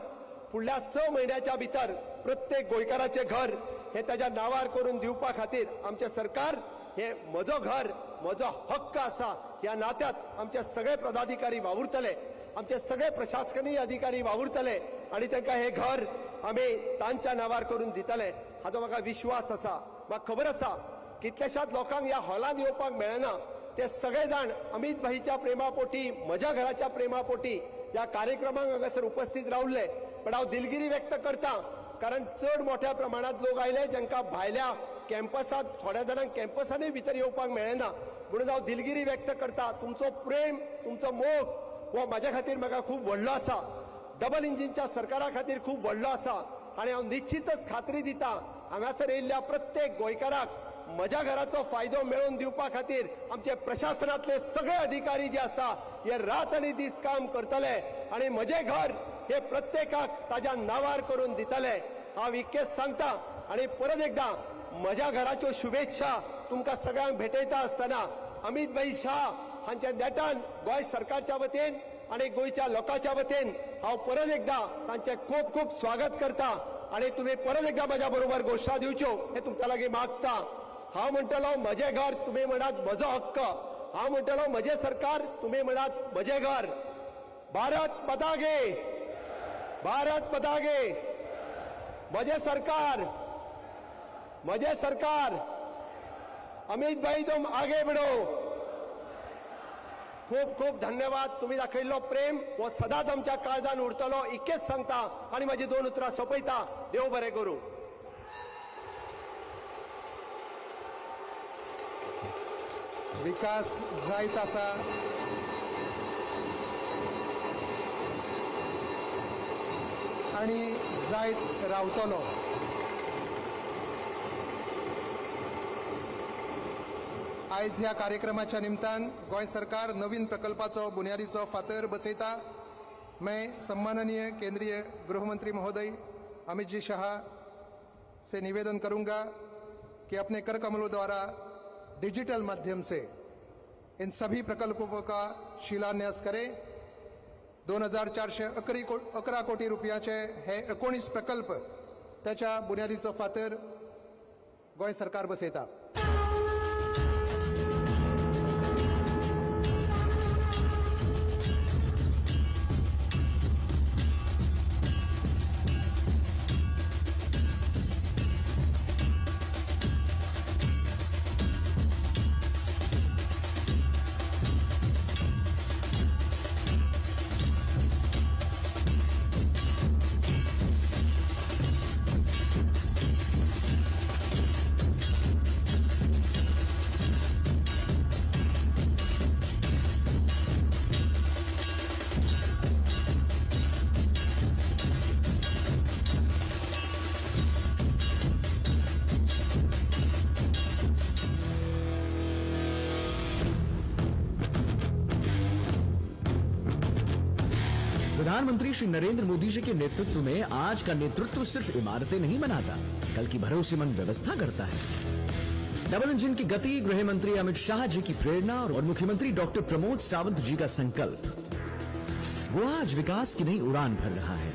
फुडल्या 6 म्हयन्याच्या भितर प्रत्येक गोंयकाराचें घर हें ताज्या नांवार करून दिवपा खातीर आमचें सरकार हें म्हजो घर म्हजो हक्क आसा ह्या नात्यात आमचे सगळे पदाधिकारी वावुरतले, आमचे सगळे प्रशासकीय अधिकारी वावुरतले आनी तांकां हें घर आमी तांच्या नांवार करून दितले हाचो म्हाका विश्वास आसा. म्हाका खबर आसा कितल्याशाच लोकांक ह्या हॉलांत येवपाक मेळना, ते सगळे जाण अमित भाईच्या प्रेमापोटी, म्हज्या घराच्या प्रेमापोटी ह्या कार्यक्रमाक हांगासर उपस्थित रावले. पण हांव दिलगिरी व्यक्त करता कारण चड मोठ्या प्रमाणात लोक आयले जांकां भायल्या कॅम्पसात, थोड्या जाणांक कॅम्पसानूय भितर येवपाक मेळना, म्हणून हांव दिलगिरी व्यक्त करता. तुमचो प्रेम, तुमचो मोग हो म्हाज्या खातीर म्हाका खूब व्हडलो आसा, डबल इंजिनच्या सरकारा खातीर खूब व्हडलो आसा आनी हांव निश्चितच खात्री दिता हांगासर येयल्ल्या प्रत्येक गोंयकाराक म्हज्या घराचो फायदो मेळोवन दिवपा खातीर आमचे प्रशासनांतले सगळे अधिकारी जे आसा हे रात आनी दीस काम करतले आनी म्हजें घर हे प्रत्येकाक ताज्या नांवार करून दितले. हांव इतकेंच सांगता आनी परत एकदां म्हज्या घराच्यो शुभेच्छा तुमकां सगळ्यांक भेटयता आसतना अमित भाई शाह हांच्या नेटान गोंय सरकारच्या वतीन आनी गोंयच्या लोकांच्या वतीन हांव परत एकदां तांचें खूब खूब स्वागत करता आनी तुमी परत एकदां म्हज्या बरोबर घोशणा दिवच्यो हें तुमच्या लागीं मागता. हांव म्हणटलो म्हजें घर, तुमी म्हणात म्हजो हक्क. हांव म्हणटलो म्हजें सरकार, तुमी म्हणात म्हजें घर. भारत माता की, भारत माता की. म्हजें सरकार, म्हजें सरकार. अमित भाई तुम आगे बढ़ो. खूब खूब धन्यवाद. तुम्ही दाखयल्लो प्रेम हो सदांच आमच्या काळजान उरतलो इतकेंच सांगता आनी म्हाजी 2 उतरां सोंपयता. देव बरें करूं. विकास जायत आसा. आनी जायत रावतलो. आयज ह्या कार्यक्रमाच्या निमतान गोंय सरकार नवीन प्रकल्पाचो बुन्यादीचो फातर बसयता. मैं सम्माननीय केंद्रीय गृहमंत्री महोदय अमित जी शाह से निवेदन करूंगा कि अपने कर कमलों द्वारा डिजिटल माध्यम से इन सभी प्रकल्पों का शिलान्यास करें. 2411 कोटी रुपयाचे हे 19 प्रकल्प त्याच्या बुन्यादीचो फातर गोंय सरकार बसयता. प्रधानमंत्री श्री नरेंद्र मोदी जी के नेतृत्व में आज का नेतृत्व सिर्फ इमारतें नहीं बनाता, बल्कि भरोसेमंद व्यवस्था करता है। डबल इंजन की गति, गृह मंत्री अमित शाह जी की प्रेरणा और मुख्यमंत्री डॉक्टर प्रमोद सावंत जी का संकल्प, गोवा आज विकास की नई उड़ान भर रहा है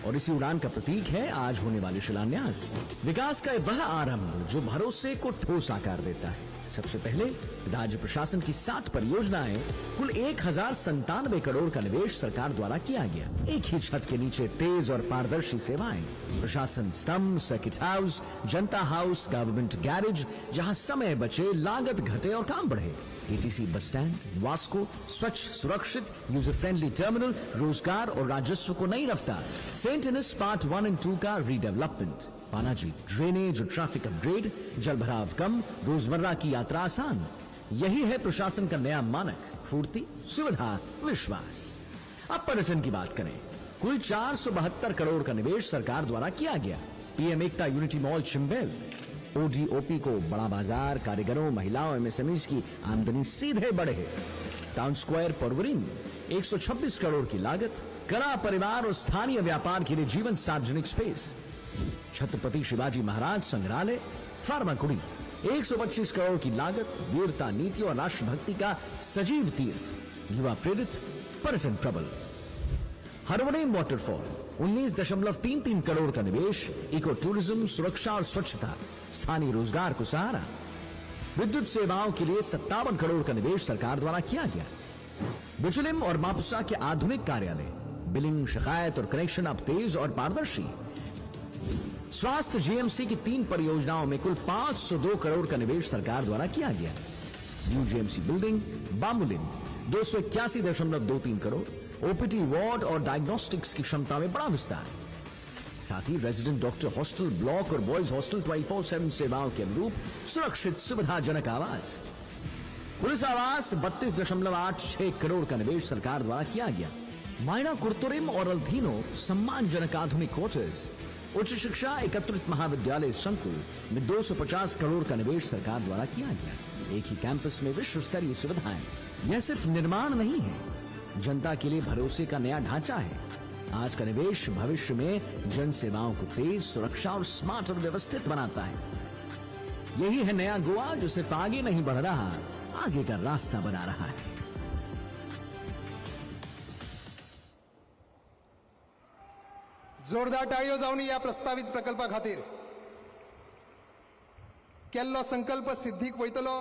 और इसी उड़ान का प्रतीक है आज होने वाले शिलान्यास। विकास का वह आरंभ जो भरोसे को ठोस आकार देता है। सबसे पहले राज्य प्रशासन की 7 परियोजनाएं, कुल 1097 करोड़ का निवेश सरकार द्वारा किया गया। एक ही छत के नीचे तेज और पारदर्शी सेवाएं, प्रशासन स्तंभ, circuit house, Janata house, government garage, जहां समय बचे, लागत घटे और काम बढ़े। केटीसी बस स्टैंड, वास्को, स्वच्छ, सुरक्षित, यूजर फ्रेंडली टर्मिनल, रोजगार और राजस्व को नई रफ्तार। सेंट इनिस पार्ट 1 और 2 का रीडेवलपमेंट, पानाजी ड्रेनेज और ट्रैफिक अपग्रेड, जल भराव कम, रोजमर्रा की यात्रा आसान। यही है प्रशासन का नया मानक, फुर्ती, सुविधा, विश्वास। अब पर्यटन की बात करें, कुल 472 करोड़ का निवेश सरकार द्वारा किया Gaya. PM Ekta unity mall Chimbel, ODOP को बड़ा बाजार, कारीगरों, महिलाओं, एमएसएमई की आमदनी सीधे बढ़े। टाउन स्क्वायर परवरिन, 126 करोड़ की लागत, कला परिवार और स्थानीय व्यापार के लिए जीवन सार्वजनिक स्पेस। छत्रपति शिवाजी महाराज संग्रहालय, फार्माकुड़ी, 125 करोड़ की लागत, वीरता, नीति और राष्ट्रभक्ति का सजीव तीर्थ, युवा प्रेरित, पर्यटन प्रबल। हरवडेम वाटरफॉल, 19.33 करोड़ का निवेश, इको टूरिज्म, सुरक्षा और स्वच्छता, स्थानीय रोजगार को सहारा। विद्युत सेवाओं के लिए 57 करोड़ का निवेश सरकार द्वारा किया गया। बिचुलिम और मापुसा के आधुनिक कार्यालय, बिलिंग, शिकायत और कनेक्शन अब तेज और पारदर्शी। स्वास्थ्य जीएमसी की 3 परियोजनाओं में कुल 502 करोड़ का निवेश सरकार द्वारा किया गया। न्यू जीएमसी बिल्डिंग बामुलिन 281.23 करोड़, ओपीटी वार्ड और डायग्नोस्टिक्स की क्षमता में बड़ा विस्तार। साथ ही रेजिडेंट डॉक्टर हॉस्टल ब्लॉक और बॉयज हॉस्टल 24/7 सेवाओं के अनुरूप सुरक्षित सुविधाजनक आवास। पुलिस आवास 32.86 करोड़ का निवेश सरकार द्वारा किया गया। मायना कुर्तुरिम और अल्थीनो सम्मानजनक आधुनिक क्वार्टर्स। उच्च शिक्षा एकत्रित महाविद्यालय संकुल में 250 करोड़ का निवेश सरकार द्वारा किया गया। एक ही कैंपस में विश्व स्तरीय सुविधाएं। यह सिर्फ निर्माण नहीं है, जनता के लिए भरोसे का नया ढांचा है। आज का निवेश भविष्य में जन सेवाओं को तेज, सुरक्षा और स्मार्ट और व्यवस्थित बनाता है। यही है नया गोवा जो सिर्फ आगे नहीं बढ़ रहा, आगे का रास्ता बना रहा है। जोरदार टाळयो जावन ह्या प्रस्तावित प्रकल्पा खातीर। केल्लो संकल्प सिद्धीक वयतलो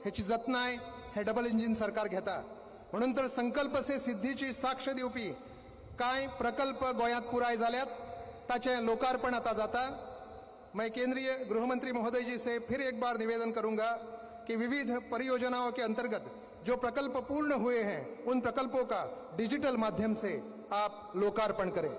हेची जतनाय हे डबल इंजीन सरकार घेता। म्हणून तर संकल्प से सिद्धीची साक्ष दिवपी कांय प्रकल्प गोंयांत पुराय जाल्यात, ताचें लोकार्पण आतां जाता। मैं केंद्रीय गृहमंत्री महोदय जी से फिर एक बार निवेदन करूंगा कि विविध परियोजनाओं के अंतर्गत जो प्रकल्प पूर्ण हुए हैं उन प्रकल्पों का डिजिटल माध्यम से आप लोकार्पण करें।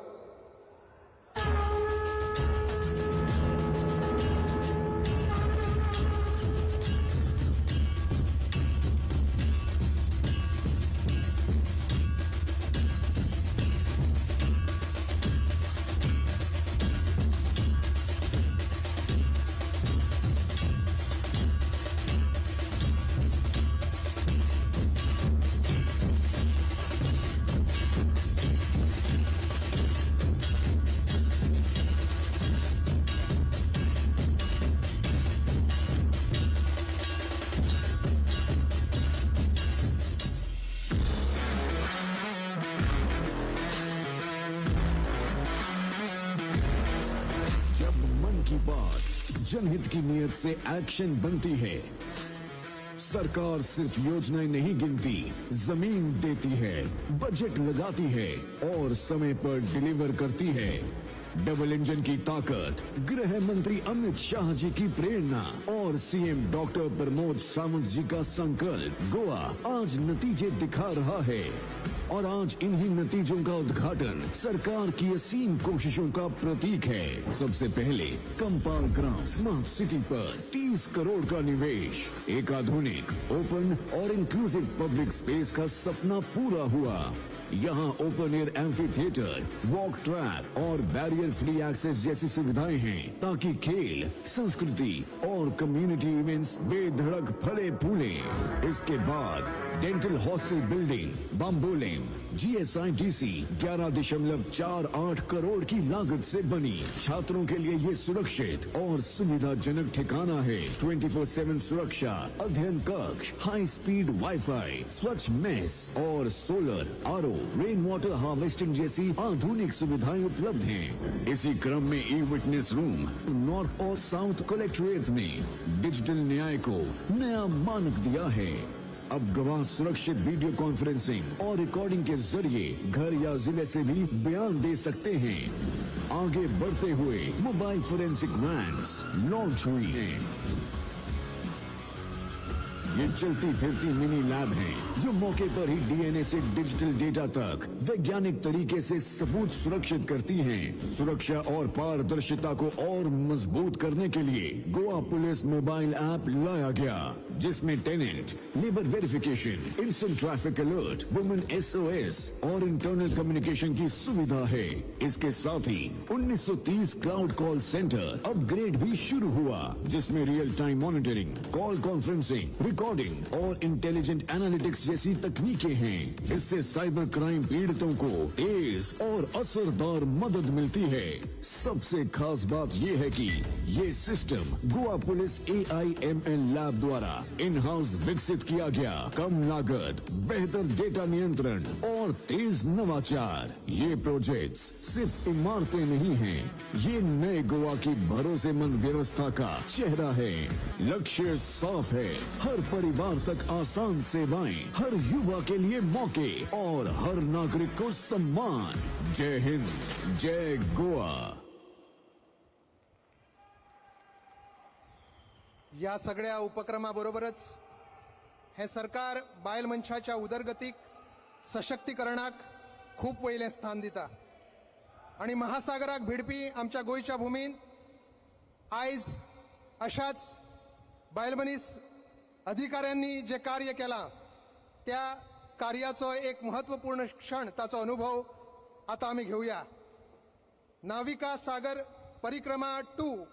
की बात जनहित की नीयत से एक्शन बनती है। सरकार सिर्फ योजनाएं नहीं गिनती, जमीन देती है, बजट लगाती है और समय पर डिलीवर करती है। डबल इंजन की ताकत, गृह मंत्री अमित शाह जी की प्रेरणा और सीएम डॉक्टर प्रमोद सावंत जी का संकल्प गोवा आज नतीजे दिखा रहा है। और आज इन्हीं नतीजों का उद्घाटन सरकार की असीम कोशिशों का प्रतीक है। सबसे पहले कंपाल ग्राम स्मार्ट सिटी पर 30 करोड़ का निवेश, एक आधुनिक, ओपन और इंक्लूसिव पब्लिक स्पेस का सपना पूरा हुआ। यहाँ open air amphitheatre, walk track और बैरियर फ्री एक्सेस जैसी सुविधाएं हैं, ताकि खेल, संस्कृति और कम्युनिटी इवेंट्स बेधड़क फले फूले। इसके बाद dental hostel building Bambolim GSIDC 11.48 crore की लागत से बनी। छात्रों के लिए ये सुरक्षित और सुविधाजनक ठिकाना है। 24/7 सुरक्षा, अध्ययन कक्ष, हाई स्पीड वाईफाई, स्वच्छ मेस और solar, RO, rain water harvesting जैसी आधुनिक सुविधाएं उपलब्ध हैं। इसी क्रम में ई विटनेस रूम नॉर्थ और साउथ कलेक्ट्रेट ने डिजिटल न्याय को नया मानक दिया है। अब गवाह सुरक्षित वीडियो कॉन्फ्रेंसिंग और रिकॉर्डिंग के जरिए घर या जिले से भी बयान दे सकते हैं। आगे बढ़ते हुए मोबाइल फोरेंसिक वैन्स लॉन्च हुई हैं। ये चलती फिरती मिनी लैब हैं, जो मौके पर ही डीएनए से डिजिटल डेटा तक वैज्ञानिक तरीके से सबूत सुरक्षित करती हैं। सुरक्षा और पारदर्शिता को और मजबूत करने के लिए गोवा पुलिस मोबाइल ऐप लाया गया, जिसमें tenant, labour verification, instant traffic alert, women SOS और इंटरनल कम्युनिकेशन की सुविधा है। इसके साथ ही 1930 क्लाउड कॉल सेंटर अपग्रेड भी शुरू हुआ, जिसमें real time monitoring, call conferencing, recording और इंटेलिजेंट एनालिटिक्स जैसी तकनीकें हैं। इससे साइबर क्राइम पीड़ितों को तेज और असरदार मदद मिलती है। सबसे खास बात यह है कि ये system Goa police AIML lab द्वारा इन हाउस विकसित किया गया। कम लागत, बेहतर डेटा नियंत्रण और तेज नवाचार, ये प्रोजेक्ट्स सिर्फ इमारतें नहीं हैं, ये नए गोवा की भरोसेमंद व्यवस्था का चेहरा है। लक्ष्य साफ है, हर परिवार तक आसान सेवाएं, हर युवा के लिए मौके और हर नागरिक को सम्मान। जय हिंद, जय गोवा। या सगळ्या उपक्रमाबरोबरच हे सरकार बायल मनशाच्या उदरगतीक, सशक्तीकरणाक खूब वयलें स्थान दिता आनी महासागराक भिडपी आमच्या गोंयच्या भुमीन आयज अशाच बायल मनीस अधिकाऱ्यांनी जे कार्य केलां त्या कार्याचो एक महत्वपूर्ण क्षण, ताचो अनुभव आतां आमी घेवया। Navika Sagar Parikrama 2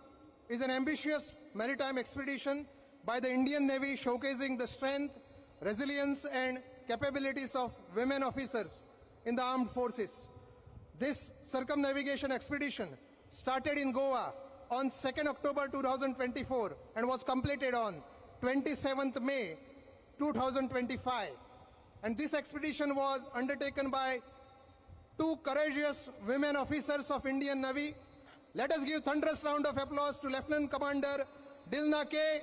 is an ambitious maritime expedition by the Indian Navy showcasing the strength, resilience and capabilities of women officers in the armed forces. This circumnavigation expedition started in Goa on 2nd October 2024 and was completed on 27th May 2025. And this expedition was undertaken by two courageous women officers of Indian Navy. Let us give thunderous round of applause to Lieutenant Commander Dilna K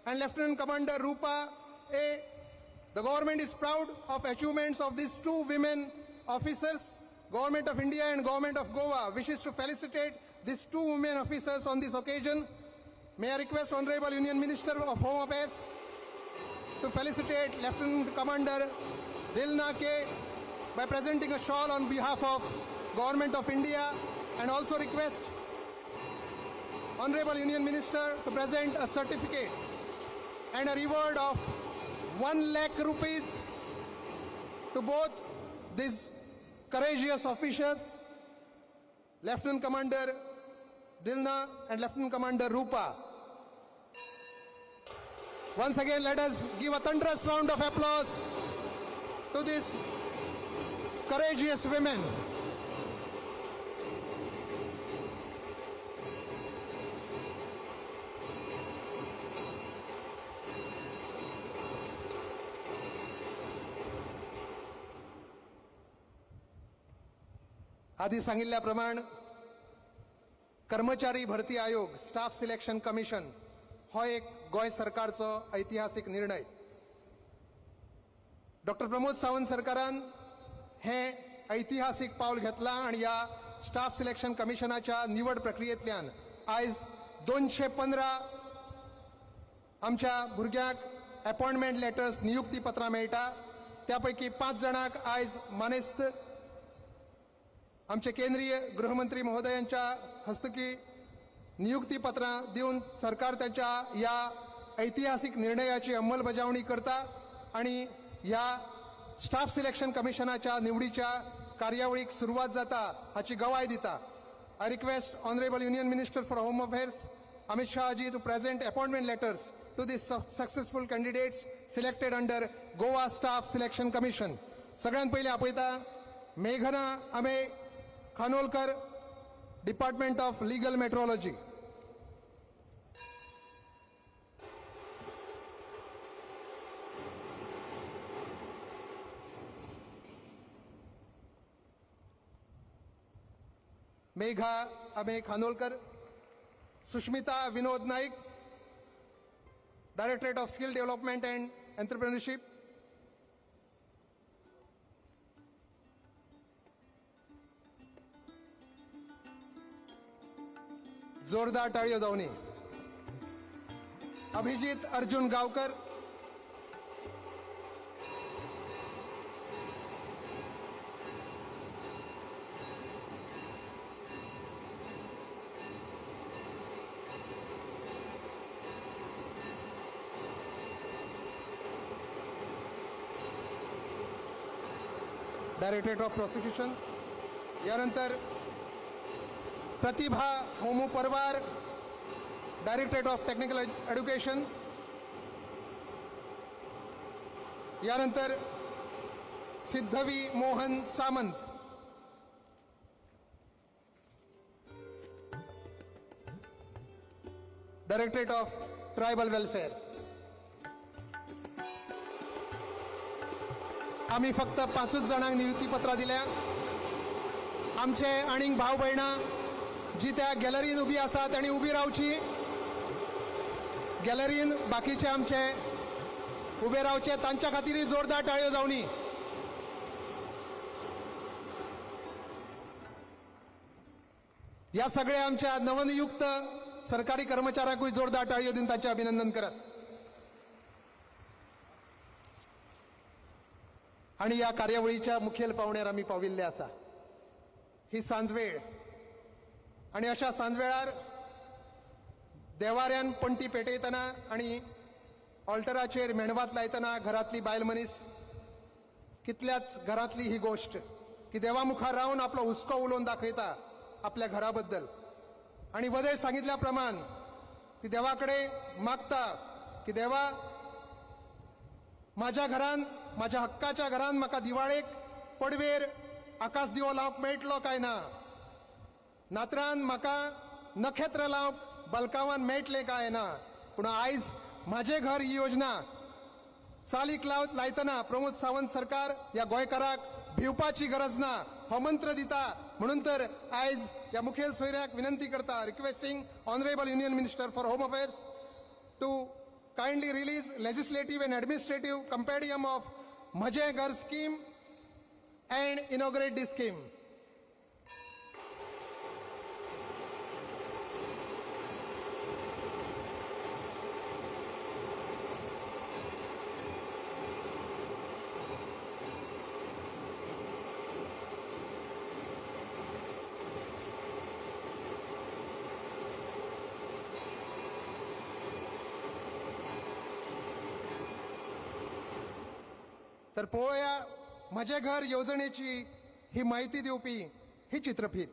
and Lieutenant Commander Rupa A. The government is proud of achievements of these two women officers. Government of India and Government of Goa wishes to felicitate these two women officers on this occasion. May I request Honorable Union Minister of Home Affairs to felicitate Lieutenant Commander Dilna K by presenting a shawl on behalf of Government of India, and also request Honorable Union Minister to present a certificate and a reward of 1 lakh rupees to both these courageous officers, Lieutenant Commander Dilna and Lieutenant Commander Rupa. Once again, let us give a thunderous round of applause to these courageous women. आधी सांगितल्याप्रमाणे कर्मचारी भरती आयोग staff selection commission हो एक गोंय सरकारचो ऐतिहासीक निर्णय. डॉक्टर प्रमोद सावंत सरकारान हें ऐतिहासीक पावल घेतलां आनी ह्या स्टाफ सिलेक्शन कमिशनाच्या निवड प्रक्रियेंतल्यान आयज 215 आमच्या भुरग्यांक अपॉयंटमेंट लेटर्स नियुक्ती पत्रां मेळटा. त्या पैकी 5 जाणांक आयज मानेस्त आमचे केंद्रीय गृहमंत्री महोदयांच्या हस्तुकी नियुक्ती पत्रां दिवन सरकार तांच्या ह्या ऐतिहासीक निर्णयाची अंमलबजावणी करता आनी ह्या स्टाफ सिलेक्शन कमिशनाच्या निवडीच्या कार्यावळीक सुरवात जाता हाची गवाय दिता. I request honourable union minister for home affairs Amit Shah ji to present appointment letters to the successful candidates selected under Goa Staff Selection Commission. सगळ्यात पयलीं आपयता मेघना Amey Khanolkar, department of legal metrology. Megha Amey Khanolkar, Sushmita Vinod Naik, directorate of skill development and entrepreneurship. जोरदार टाळयो जावनी. Abhijit Arjun Gaonkar, directorate of prosecution. यानंतर Pratibha Homu Parwar, directorate of technical education. यानंतर Siddhavi Mohan Samant, directorate of tribal welfare. आमी फक्त 5 जाणांक नियुक्तीपत्रां दिल्या. आमचे आनीक भाव भयणां जी त्या गॅलरीन उबी आसा तांणी उबी रावची. गॅलरीन बाकीचे आमचे उबे रावचे, तांच्या खातीरय जोरदार टाळयो जावनी. ह्या सगळ्या आमच्या नवनियुक्त सरकारी कर्मचाऱ्यांकूय जोरदार टाळयो दिवन तांचें अभिनंदन करात. आनी ह्या कार्यावळीच्या मुखेल पावण्यार आमी पाविल्ले आसा. ही सांजवेळ आनी अशा सांजवेळार देवाऱ्यान पणटी पेटयतना आनी ऑल्टराचेर मेणवात लायतना घरांतली बायल मनीस कितल्याच घरांतली ही गोश्ट की देवा मुखार रावन आपलो हुस्को उलोवन दाखयता आपल्या घरा बद्दल आनी वदेर सांगितल्या प्रमाण ती देवा कडेन मागता की देवा माझ्या घरान, माझ्या हक्काच्या घरान म्हाका दिवाळेक पडवेर आकाश दिवो लावंक मेळटलो काय ना, नात्रान म्हाका नखेत्र लावंक बलकावान मेळटलें काय ना. पूण आयज म्हाजें घर ही योजना चालीक लायतना प्रमोद सावंत सरकार ह्या गोंयकाराक भिवपाची गरज ना हो मंत्र दिता. म्हणून तर आयज ह्या मुखेल सोयऱ्याक विनंती करता, requesting honourable union minister for home affairs to kindly release legislative and administrative compendium of Mhaje Ghar scheme and inaugurate this scheme. तर पळोवया म्हजें घर येवजणेची ही माहिती दिवपी ही चित्रफीत.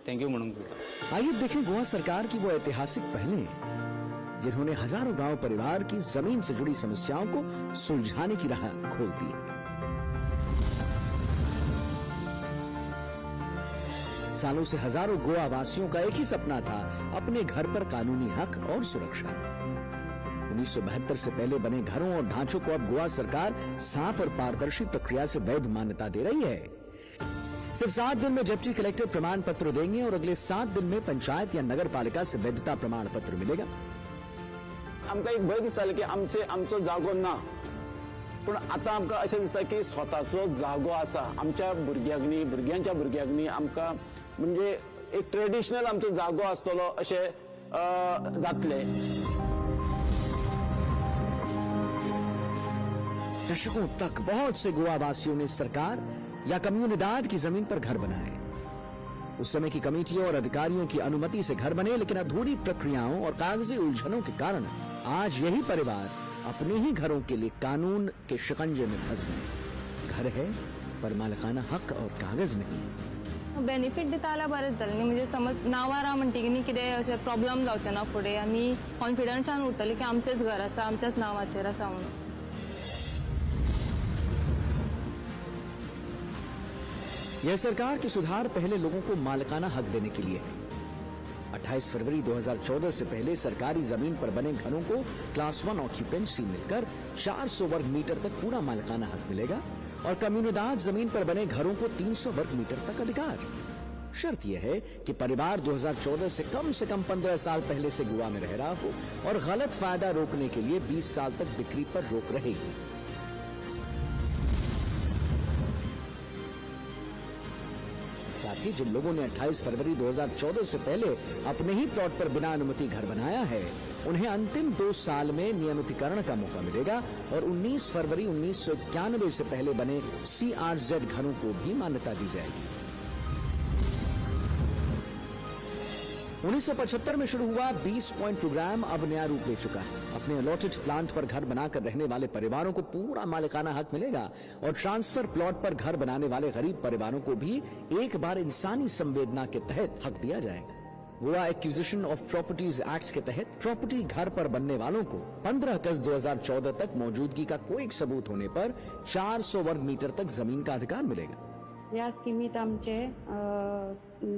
Thank you म्हणूंक जाय. आइए देखें गोवा सरकार की वो ऐतिहासिक पहलें जिन्होंने हजारों गांव परिवार की जमीन से जुड़ी समस्याओं को सुलझाने की राह खोल दी है. सालों से हजारों गोवा वासियों का एक ही सपना था, अपने घर पर कानूनी हक और सुरक्षा. 1972 से पहले बने घरों और ढांचों को अब गोवा सरकार साफ और पारदर्शी प्रक्रिया से वैध मान्यता दे रही है. सिर्फ 7 दिन में डिप्टी कलेक्टर प्रमाण पत्र देंगे और अगले 7 दिन में पंचायत या नगर पालिका से वैधता प्रमाण पत्र मिलेगा. आमकां एक भंय दिसतालो की आमचे आमचो जागो ना, पूण आतां आमकां अशें दिसता की स्वताचो जागो आसा. आमच्या भुरग्यांक न्ही, भुरग्यांच्या भुरग्यांक न्ही, आमकां म्हणजे एक ट्रेडिशनल आमचो जागो आसतलो अशें जातलें. दशकों तक बहुत से गोवा वासियों ने सरकार या कम्युनिदाद की जमीन पर घर बनाए. उस समय की कमेटियों और अधिकारियों की अनुमति से घर बने, लेकिन अधूरी प्रक्रियाओं और कागजी उलझनों के कारण आज यही परिवार अपने ही घरों के लिए कानून के शिकंजे में फंस गए. घर है पर मालिकाना हक और कागज नहीं. बेनिफीट दिता जाल्यार बरें जालें न्ही, म्हणजे समज नांवार आहा म्हणटकीर न्ही कितें अशें प्रॉब्लम जावचें ना फुडें आनी कॉन्फिडन्सान उरतलें की आमचेंच घर आसा, आमच्याच नांवाचेर आसा म्हणून. यह सरकार के सुधार पहले लोगों को मालिकाना हक देने के लिए है. 28 फरवरी 2014 से पहले सरकारी जमीन पर बने घरों को क्लास 1 ऑक्यूपेंसी मिलकर 400 वर्ग मीटर तक पूरा मालिकाना हक मिलेगा और कम्युनिदाद जमीन पर बने घरों को 300 वर्ग मीटर तक अधिकार. शर्त यह है कि परिवार 2014 से कम 15 साल पहले से गोवा में रह रहा हो और गलत फायदा रोकने के लिए 20 साल तक बिक्री पर रोक रहेगी. साथ ही जिन लोगों ने 28 फरवरी 2014 से पहले अपने ही प्लॉट पर बिना अनुमति घर बनाया है, उन्हें अंतिम 2 साल में नियमितीकरण का मौका मिलेगा और 19 फरवरी 1991 से पहले बने CRZ घरों को भी मान्यता दी जाएगी. 1975 में शुरू हुआ 20 पॉइंट प्रोग्राम अब नया रूप ले चुका है. अपने अलॉटेड प्लांट पर घर बनाकर रहने वाले परिवारों को पूरा मालिकाना हक मिलेगा और ट्रांसफर प्लॉट पर घर बनाने वाले गरीब परिवारों को भी एक बार इंसानी संवेदना के तहत हक दिया जाएगा. Goa acquisition of properties act K तहत प्रॉपर्टी घर पर बनने वालों को 15 अगस्त 2014 तक मौजूदगी का कोई सबूत होने पर 400 वर्ग मीटर तक जमीन का अधिकार मिलेगा. ह्या स्किमीत आमचे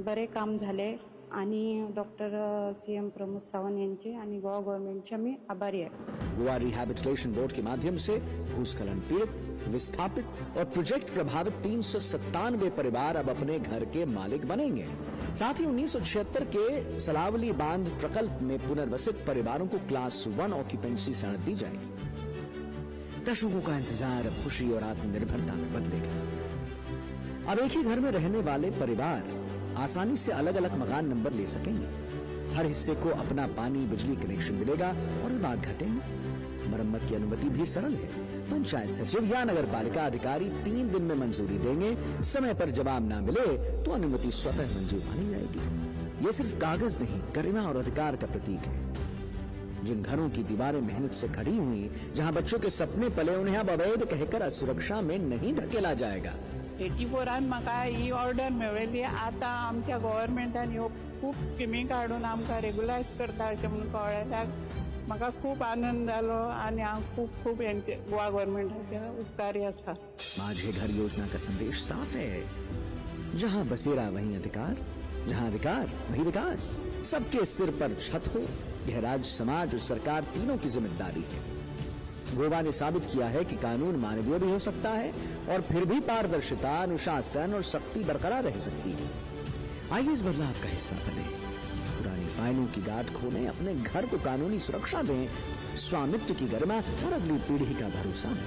बरे काम झाले आणि डॉक्टर CM Pramod Sawant यांचे आणि गोवा गव्हर्नमेंटचे आम्ही आभारी आहे. गोवा रिहैबिलिटेशन बोर्ड के माध्यम से भूस्खलन पीड़ित, विस्थापित और प्रोजेक्ट प्रभावित 397 परिवार अब अपने घर के मालिक बनेंगे. साथ ही 1976 के सलावली बांध प्रकल्प में पुनर्वसित परिवारों को क्लास 1 ऑक्यूपेंसी सनद दी जाएगी. दशकों का इंतजार अब खुशी और आत्मनिर्भरता में बदलेगा. अब एक ही घर में रहने वाले परिवार आसानी से अलग अलग मकान नंबर ले सकेंगे. हर हिस्से को अपना पानी बिजली कनेक्शन मिलेगा और विवाद घटेंगे. मरम्मत की अनुमति भी सरल है. पंचायत सचिव या नगर पालिका अधिकारी 3 दिन में मंजूरी देंगे. समय पर जवाब ना मिले तो अनुमति स्वतः मंजूर मानी जाएगी. ये सिर्फ कागज नहीं, गरिमा और अधिकार का प्रतीक है. जिन घरों की दीवारें मेहनत से खड़ी हुई, जहां बच्चों के सपने पले, उन्हें अब अवैध कहकर असुरक्षा में नहीं धकेला जाएगा. 84 म्हाका ही ऑर्डर मेळ्ळी. आतां आमच्या गव्हर्मेंटान ह्यो खूब स्किमी काडून आमकां रेगुलायज करता अशें म्हणून कळ्ळ्याक म्हाका खूब आनंद जालो आनी हांव खूब खूब हेंचे गोवा गव्हर्मेंटाचे उपकारी आसा. माझे घर योजना का संदेश साफ है, जहां बसेरा वहीं अधिकार, जहां अधिकार वहीं विकास. सबके सिर पर छत हो, यह राज्य, समाज और सरकार तीनों की जिम्मेदारी है. गोवा ने साबित किया है कि कानून मानवीय भी हो सकता है और फिर भी पारदर्शिता, अनुशासन और सख्ती बरकरार रह सकती है. आइए इस बदलाव का हिस्सा बने, पुरानी फाइलों की गांठ खोलें, अपने घर को कानूनी सुरक्षा दें, स्वामित्व की गरिमा और अगली पीढ़ी का भरोसा है,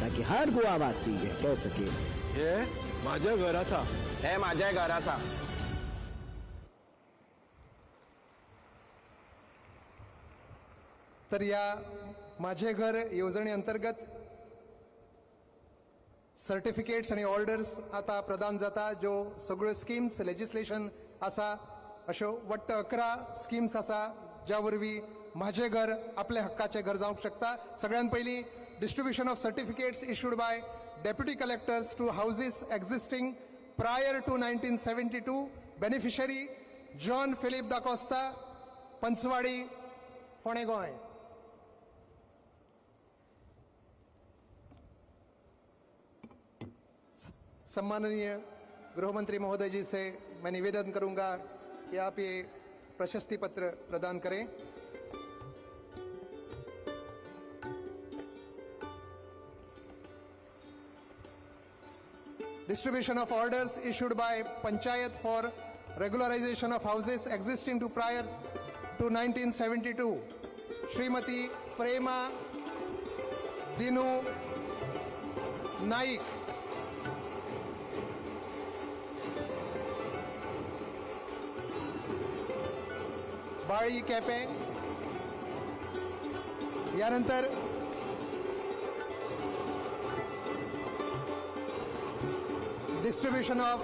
ताकि हर गोवावासी यह कह सके, हे माझ्या घर आसा, हे माझ्या घर आसा. तर या माझे घर येवजणे अंतर्गत सर्टिफिकेट्स आणि ऑर्डर्स आता प्रदान जाता, ज्यो सगळ्यो स्किम्स लेजिस्लेशन आसा, अश्यो वट्ट 11 स्किम्स आसा ज्या वरवीं माझे घर आपल्या हक्काचें घर जावंक शकता. सगळ्यान पयलीं distribution of certificates issued by deputy collectors to houses existing prior to 1972, beneficiary John Philip DaCosta, Panchawadi, फोंडें गोंय. सम्माननीय गृहमंत्री महोदय जी से मैं निवेदन करूंगा कि आप ये प्रशस्ति पत्र प्रदान करें. Distribution of orders issued by Panchayat for regularization of houses existing to prior to 1972. Shrimati Prema Dinu Naik. Bali Kepe. यानंतर डिस्ट्रीब्यूशन ऑफ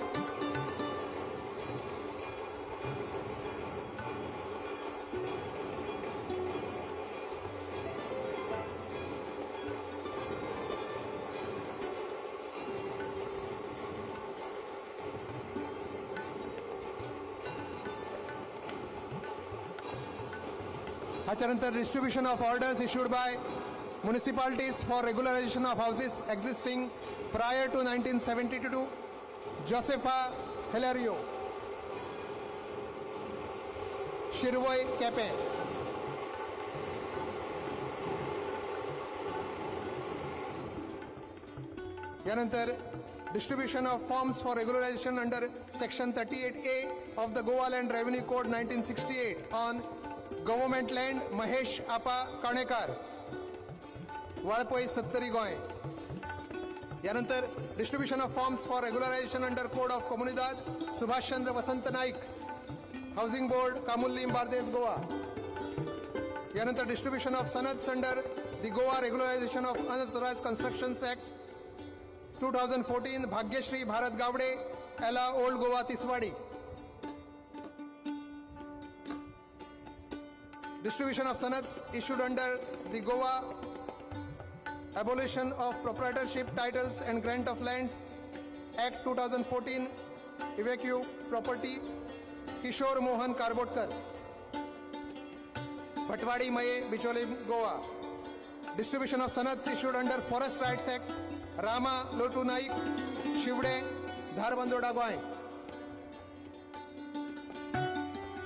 ह्याच्यानंतर distribution of orders issued by municipalities for regularization of houses existing prior to 1972, Josefa Hilario, Shirvoi Quepem. यानंतर distribution of forms for regularization under section 38A of the Goa Land Revenue Code 1968 on government land, Mahesh Apa Kanekar, Valpoi, Sattari, Goa. यानंतर distribution of forms for regularization under code of Comunidade, Subhashchandra Vasant Naik, housing board, Camurlim, Bardez, Goa. यानंतर distribution of sanads under the Goa regularization of unauthorised constructions act 2014, Bhagyashree Bharat Gawade, Ela, old Goa, Tiswadi. Distribution of sanads issued under the Goa Abolition of Proprietorship Titles and Grant of Lands Act 2014, Evacuee Property, Kishore Mohan Karbotkar, Bhatwadi Maye, Bicholim, Goa. Distribution of sanads issued under Forest Rights Act, Rama Lotu Naik, Shivde, Dharbandora, Goa.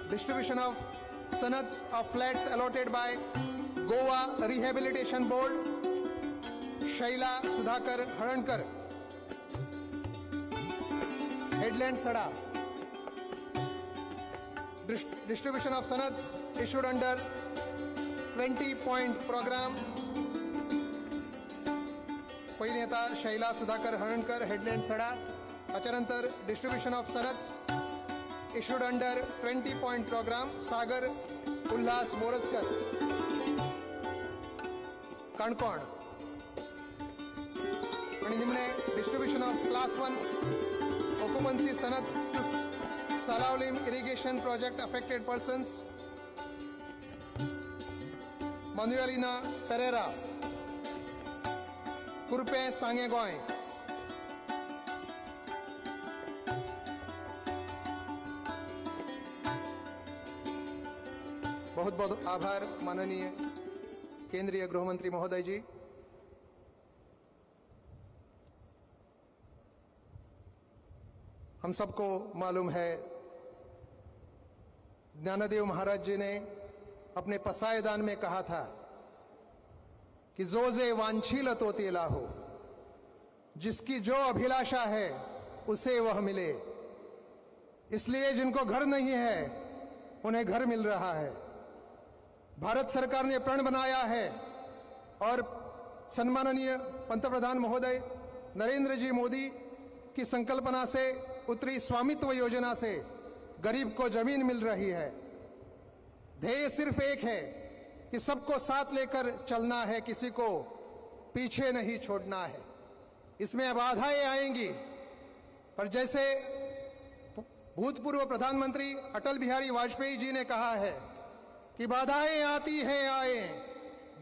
Distribution of sanads of flats allotted by Goa Rehabilitation Board, Shaila Sudhakar Halankar, Headland Sada. Distribution of sanads issued under 20-point program, पहिली आता Shaila Sudhakar Halankar, headland सडा. त्याच्यानंतर distribution of sanads issued under 20-point program, Sagar Ulhas Moraskar, Canacona. आणि निमणे distribution of class 1 occupancy sanads to Salaulim irrigation project affected persons, Manuelina Pereira, Quepem, Sanguem, Goa. बहुत बहुत आभार माननीय केंद्रीय गृहमंत्री महोदय जी. हम सबको मालूम है ज्ञानदेव महाराज जी ने अपने पसायदान में कहा था कि जो जे वांछील तो ते लाहो, जिसकी जो अभिलाषा है उसे वह मिले. इसलिए जिनको घर नहीं है उन्हें घर मिल रहा है. भारत सरकार ने प्रण बनाया है और सम्माननीय पंतप्रधान महोदय नरेंद्र जी मोदी की संकल्पना से उतरी स्वामित्व योजना से गरीब को जमीन मिल रही है. ध्येय सिर्फ एक है कि सबको साथ लेकर चलना है, किसी को पीछे नहीं छोड़ना है. इसमें बाधाएं आएंगी, पर जैसे भूतपूर्व प्रधानमंत्री अटल बिहारी वाजपेयी जी ने कहा है कि बाधाएं आती हैं आए,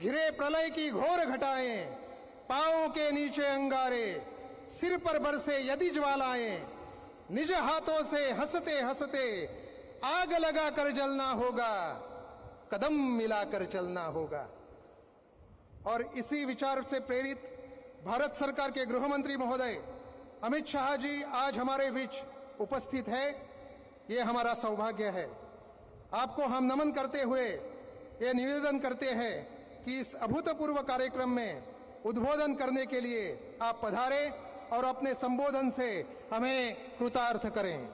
घिरे प्रलय की घोर घटाएं, पांवों के नीचे अंगारे, सिर पर बरसे यदि ज्वालाएं, निज हाथों से हंसते हंसते आग लगाकर जलना होगा, कदम मिलाकर चलना होगा। और इसी विचार से प्रेरित भारत सरकार के गृह मंत्री महोदय अमित शाह जी आज हमारे बीच उपस्थित है। ये हमारा सौभाग्य है। आपको हम नमन करते हुए ये निवेदन करते हैं कि इस अभूतपूर्व कार्यक्रम में उद्बोधन करने के लिए आप पधारें और अपने संबोधन से हमें कृतार्थ करें।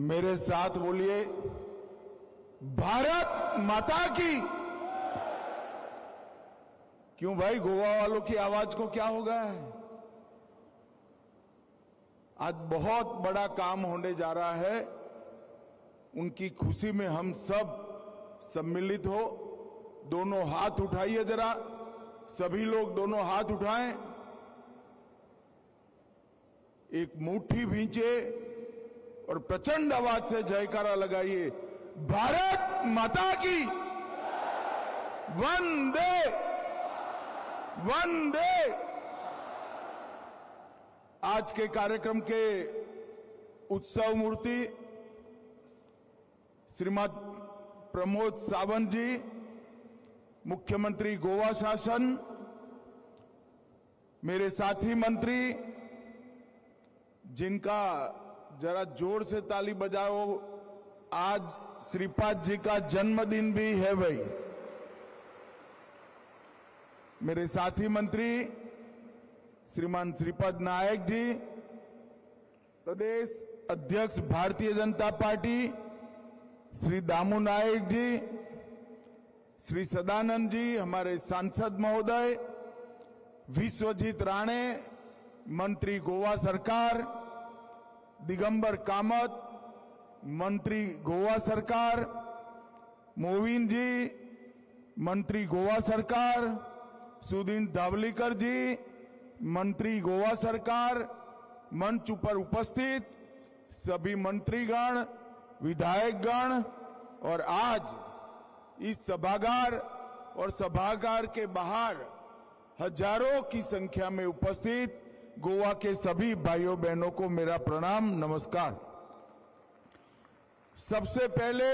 मेरे साथ बोलिए, भारत माता की। क्यों भाई, गोवा वालों की आवाज को क्या हो गया है? आज बहुत बड़ा काम होने जा रहा है, उनकी खुशी में हम सब सम्मिलित हो। दोनों हाथ उठाइए जरा, सभी लोग दोनों हाथ उठाएं, एक मुट्ठी भींचे और प्रचंड आवाज से जयकारा लगाइए, भारत माता की। वंदे वंदे। आज के कार्यक्रम के उत्सव मूर्ति श्रीमद प्रमोद सावंत जी, मुख्यमंत्री गोवा शासन, मेरे साथी मंत्री जिनका जरा जोर से ताली बजाओ, आज श्रीपाद जी का जन्मदिन भी है भाई। मेरे साथी मंत्री श्रीमान श्रीपद नायक जी, प्रदेश अध्यक्ष भारतीय जनता पार्टी श्री दामू नायक जी, श्री सदानंद जी हमारे सांसद महोदय, विश्वजीत राणे मंत्री गोवा सरकार, दिगंबर कामत मंत्री गोवा सरकार, मोविन जी मंत्री गोवा सरकार, सुधीर धावलीकर जी मंत्री गोवा सरकार, मंच पर उपस्थित सभी मंत्रीगण, विधायकगण और आज इस सभागार और सभागार के बाहर हजारों की संख्या में उपस्थित गोवा के सभी भाइयों बहनों को मेरा प्रणाम, नमस्कार। सबसे पहले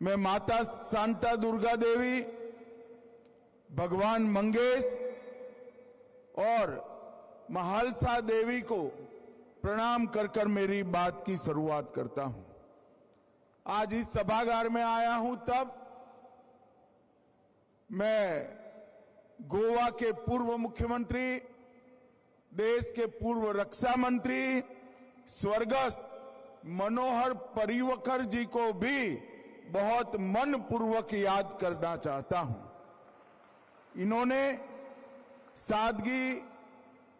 मैं माता शांता दुर्गा देवी, भगवान मंगेश और महालसा देवी को प्रणाम कर कर मेरी बात की शुरुआत करता हूं। आज इस सभागार में आया हूं तब मैं गोवा के पूर्व मुख्यमंत्री, देश के पूर्व रक्षा मंत्री स्वर्गस्थ मनोहर पर्रिकर जी को भी बहुत मन पूर्वक याद करना चाहता हूं। इन्होंने सादगी,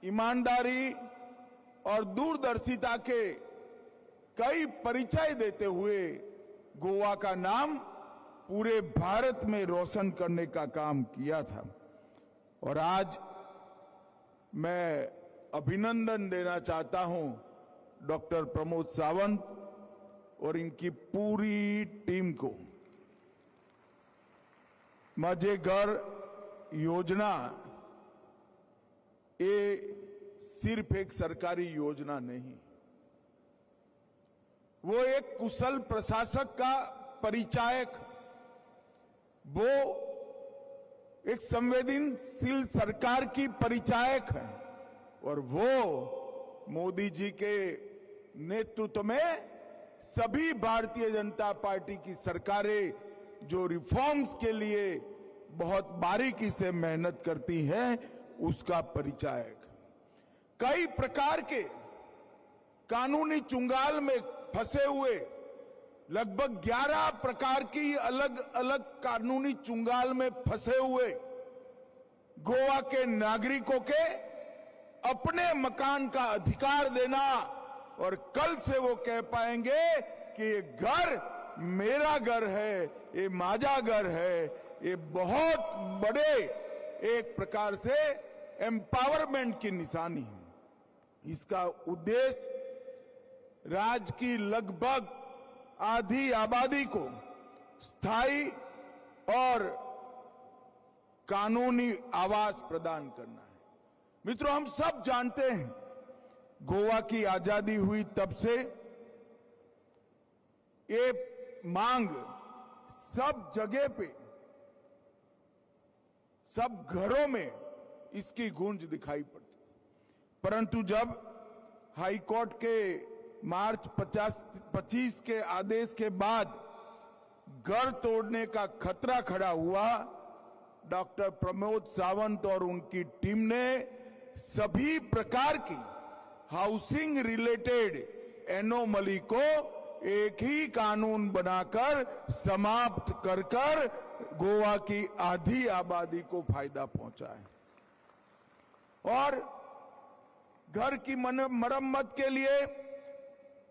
ईमानदारी और दूरदर्शिता के कई परिचय देते हुए गोवा का नाम पूरे भारत में रोशन करने का काम किया था। और आज मैं अभिनंदन देना चाहता हूं डॉक्टर प्रमोद सावंत और इनकी पूरी टीम को। माझे घर योजना ये सिर्फ एक सरकारी योजना नहीं, वो एक कुशल प्रशासक का परिचायक, वो एक संवेदनशील सरकार की परिचायक है और वो मोदी जी के नेतृत्व में सभी भारतीय जनता पार्टी की सरकारें जो रिफॉर्म्स के लिए बहुत बारीकी से मेहनत करती हैं उसका परिचायक। कई प्रकार के कानूनी चुंगाल में फंसे हुए, लगभग 11 प्रकार की अलग अलग कानूनी चुंगाल में फंसे हुए गोवा के नागरिकों के अपने मकान का अधिकार देना और कल से वो कह पाएंगे कि ये घर मेरा घर है, ये माझा घर है, ये बहुत बड़े एक प्रकार से एम्पावरमेंट की निशानी है। इसका उद्देश्य राज्य की लगभग आधी आबादी को स्थायी और कानूनी आवास प्रदान करना है। मित्रों, हम सब जानते हैं गोवा की आजादी हुई तब से ये मांग सब जगह पे, सब घरों में इसकी गूंज दिखाई पड़ती। परंतु जब हाईकोर्ट के मार्च 25 के आदेश के बाद घर तोड़ने का खतरा खड़ा हुआ, डॉक्टर प्रमोद सावंत और उनकी टीम ने सभी प्रकार की हाउसिंग रिलेटेड एनोमली को एक ही कानून बनाकर समाप्त कर कर गोवा की आधी आबादी को फायदा पहुंचा है। और घर की मरम्मत के लिए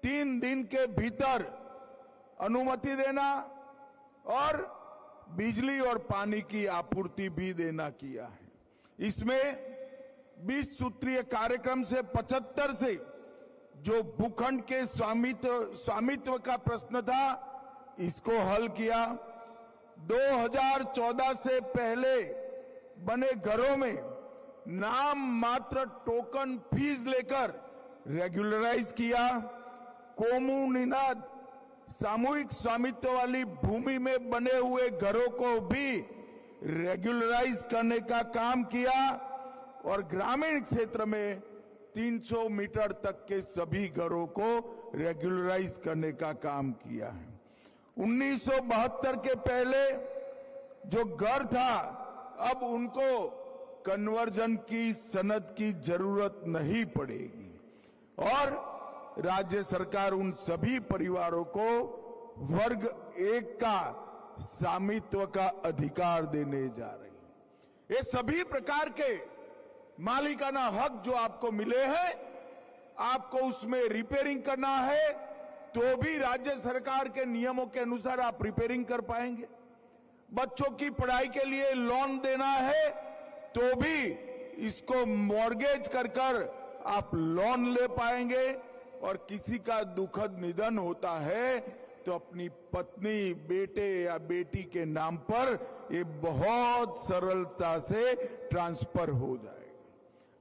3 दिन के भीतर अनुमति देना और बिजली और पानी की आपूर्ति भी देना किया है। इसमें 20 सूत्रीय कार्यक्रम से 75 से जो भूखंड के स्वामित्व का प्रश्न था, इसको हल किया। 2014 से पहले बने घरों में नाम मात्र टोकन फीस लेकर रेगुलराइज किया। कोमुनिनाद सामूहिक स्वामित्व वाली भूमि में बने हुए घरों को भी रेगुलराइज करने का काम किया और ग्रामीण क्षेत्र में 300 मीटर तक के सभी घरों को रेगुलराइज करने का काम किया है। 1972 के पहले जो घर था, अब उनको कन्वर्जन की सनद की जरूरत नहीं पड़ेगी और राज्य सरकार उन सभी परिवारों को वर्ग 1 का स्वामित्व का अधिकार देने जा रही है। ये सभी प्रकार के मालिकाना हक जो आपको मिले हैं, आपको उसमें रिपेयरिंग करना है तो भी राज्य सरकार के नियमों के अनुसार आप रिपेयरिंग कर पाएंगे। बच्चों की पढ़ाई के लिए लोन देना है तो भी इसको मॉर्गेज कर कर आप लोन ले पाएंगे। और किसी का दुखद निधन होता है तो अपनी पत्नी, बेटे या बेटी के नाम पर ये बहुत सरलता से ट्रांसफर हो जाएगा।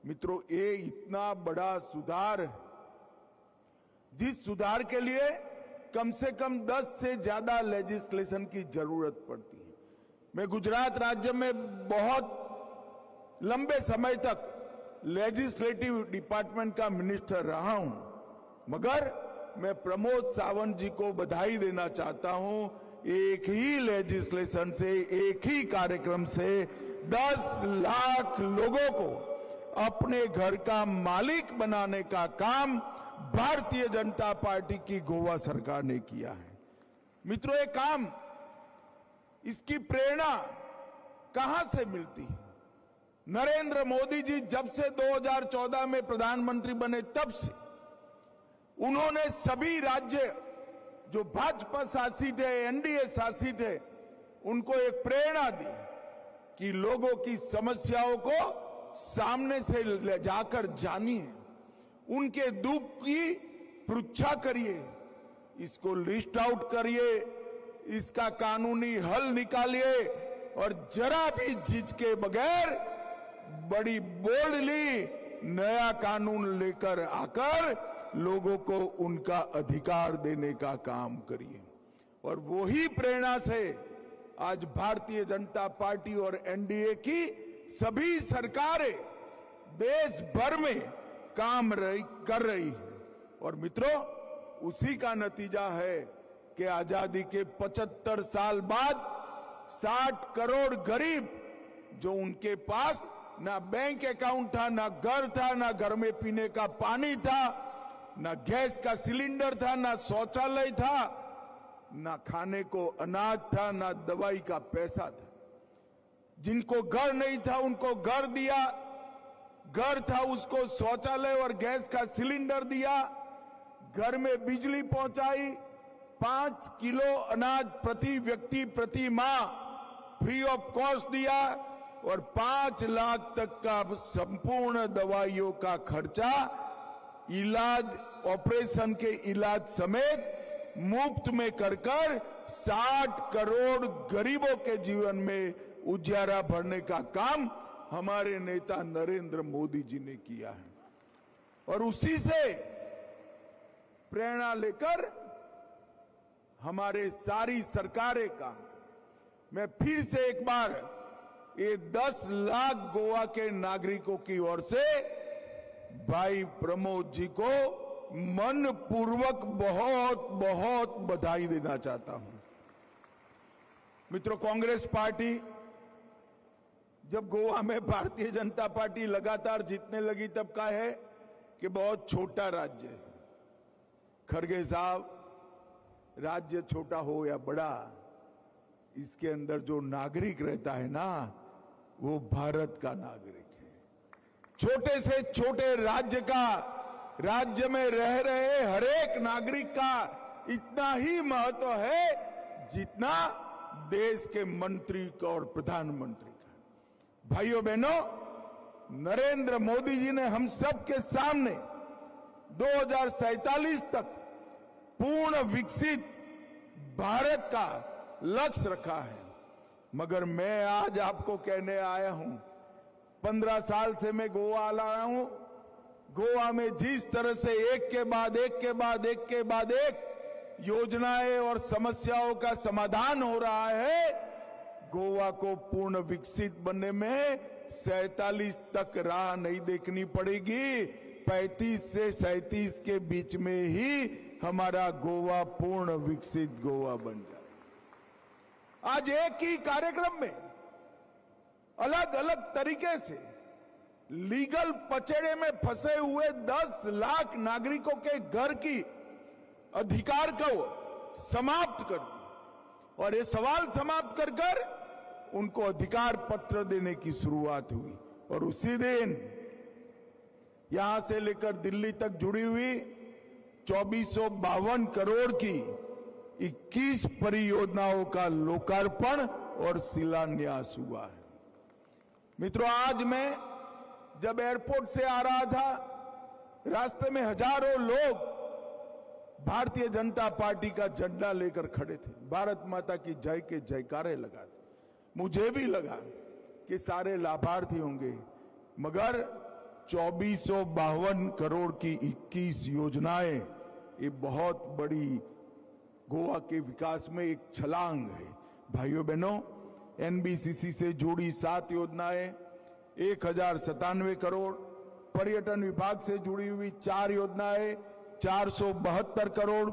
मित्रों, ये इतना बड़ा सुधार है जिस सुधार के लिए कम से कम 10 से ज्यादा लेजिस्लेशन की जरूरत पड़ती है। मैं गुजरात राज्य में बहुत लंबे समय तक लेजिस्लेटिव डिपार्टमेंट का मिनिस्टर रहा हूं, मगर मैं प्रमोद सावंत जी को बधाई देना चाहता हूं। एक ही लेजिस्लेशन से, एक ही कार्यक्रम से 10 लाख लोगों को अपने घर का मालिक बनाने का काम भारतीय जनता पार्टी की गोवा सरकार ने किया है। मित्रों, ये काम, इसकी प्रेरणा कहां से मिलती है? नरेंद्र मोदी जी जब से 2014 में प्रधानमंत्री बने तब से उन्होंने सभी राज्य जो भाजपा शासित है, एनडीए शासित है, उनको एक प्रेरणा दी कि लोगों की समस्याओं को सामने से ले जाकर जानिए, उनके दुख की पृच्छा करिए, इसको लिस्ट आउट करिए, इसका कानूनी हल निकालिए और जरा भी झिझके बगैर बड़ी बोल्डली नया कानून लेकर आकर लोगों को उनका अधिकार देने का काम करिए। और वही प्रेरणा से आज भारतीय जनता पार्टी और एनडीए की सभी सरकारें देश भर में काम कर रही है। और मित्रों, उसी का नतीजा है कि आजादी के 75 साल बाद 60 करोड़ गरीब जो उनके पास ना बैंक अकाउंट था, ना घर था, ना घर में पीने का पानी था, ना गैस का सिलेंडर था, ना शौचालय था, ना खाने को अनाज था, ना दवाई का पैसा था। जिनको घर नहीं था उनको घर दिया, घर था उसको शौचालय और गैस का सिलेंडर दिया, घर में बिजली पहुंचाई, 5 किलो अनाज प्रति व्यक्ति प्रति माह फ्री ऑफ कॉस्ट दिया, और 5 लाख तक का संपूर्ण दवाइयों का खर्चा इलाज, ऑपरेशन के इलाज समेत मुफ्त में कर कर 60 करोड़ गरीबों के जीवन में उजियारा भरने का काम हमारे नेता नरेंद्र मोदी जी ने किया है। और उसी से प्रेरणा लेकर हमारे सारी सरकारें काम करें। मैं फिर से एक बार ये 10 लाख गोवा के नागरिकों की ओर से भाई प्रमोद जी को मन पूर्वक बहुत बहुत बधाई देना चाहता हूं। मित्रों, कांग्रेस पार्टी जब गोवा में भारतीय जनता पार्टी लगातार जीतने लगी तब का है कि बहुत छोटा राज्य है। खड़गे साहब, राज्य छोटा हो या बड़ा, इसके अंदर जो नागरिक रहता है ना, वो भारत का नागरिक है। छोटे से छोटे राज्य का, राज्य में रह रहे हरेक नागरिक का इतना ही महत्व है जितना देश के मंत्री का और प्रधानमंत्री का। भाइयों बहनों, नरेंद्र मोदी जी ने हम सब के सामने 2047 तक पूर्ण विकसित भारत का लक्ष्य रखा है। मगर मैं आज आपको कहने आया हूं, 15 साल से मैं गोवा आ रहा हूं। गोवा में जिस तरह से एक के बाद एक के बाद एक के बाद एक योजनाएं और समस्याओं का समाधान हो रहा है, गोवा को पूर्ण विकसित बनने में 47 तक राह नहीं देखनी पड़ेगी। 35 से 37 के बीच में ही हमारा गोवा पूर्ण विकसित गोवा बन जाए। आज एक ही कार्यक्रम में अलग अलग तरीके से लीगल पचेड़े में फंसे हुए 10 लाख नागरिकों के घर की अधिकार को समाप्त कर दिया और ये सवाल समाप्त कर कर उनको अधिकार पत्र देने की शुरुआत हुई। और उसी दिन यहां से लेकर दिल्ली तक जुड़ी हुई 2452 करोड़ की 21 परियोजनाओं का लोकार्पण और शिलान्यास हुआ है। मित्रों, आज मैं जब एयरपोर्ट से आ रहा था, रास्ते में हजारों लोग भारतीय जनता पार्टी का झंडा लेकर खड़े थे, भारत माता की जय के जयकारे लगाते। मुझे भी लगा कि सारे लाभार्थी होंगे, मगर 2452 करोड़ की 21 योजनाएं, ये बहुत बड़ी गोवा के विकास में एक छलांग है। भाइयों बहनों, एनबीसीसी से जुड़ी 7 योजनाएं 1097 करोड़, पर्यटन विभाग से जुड़ी हुई 4 योजनाएं 472 करोड़,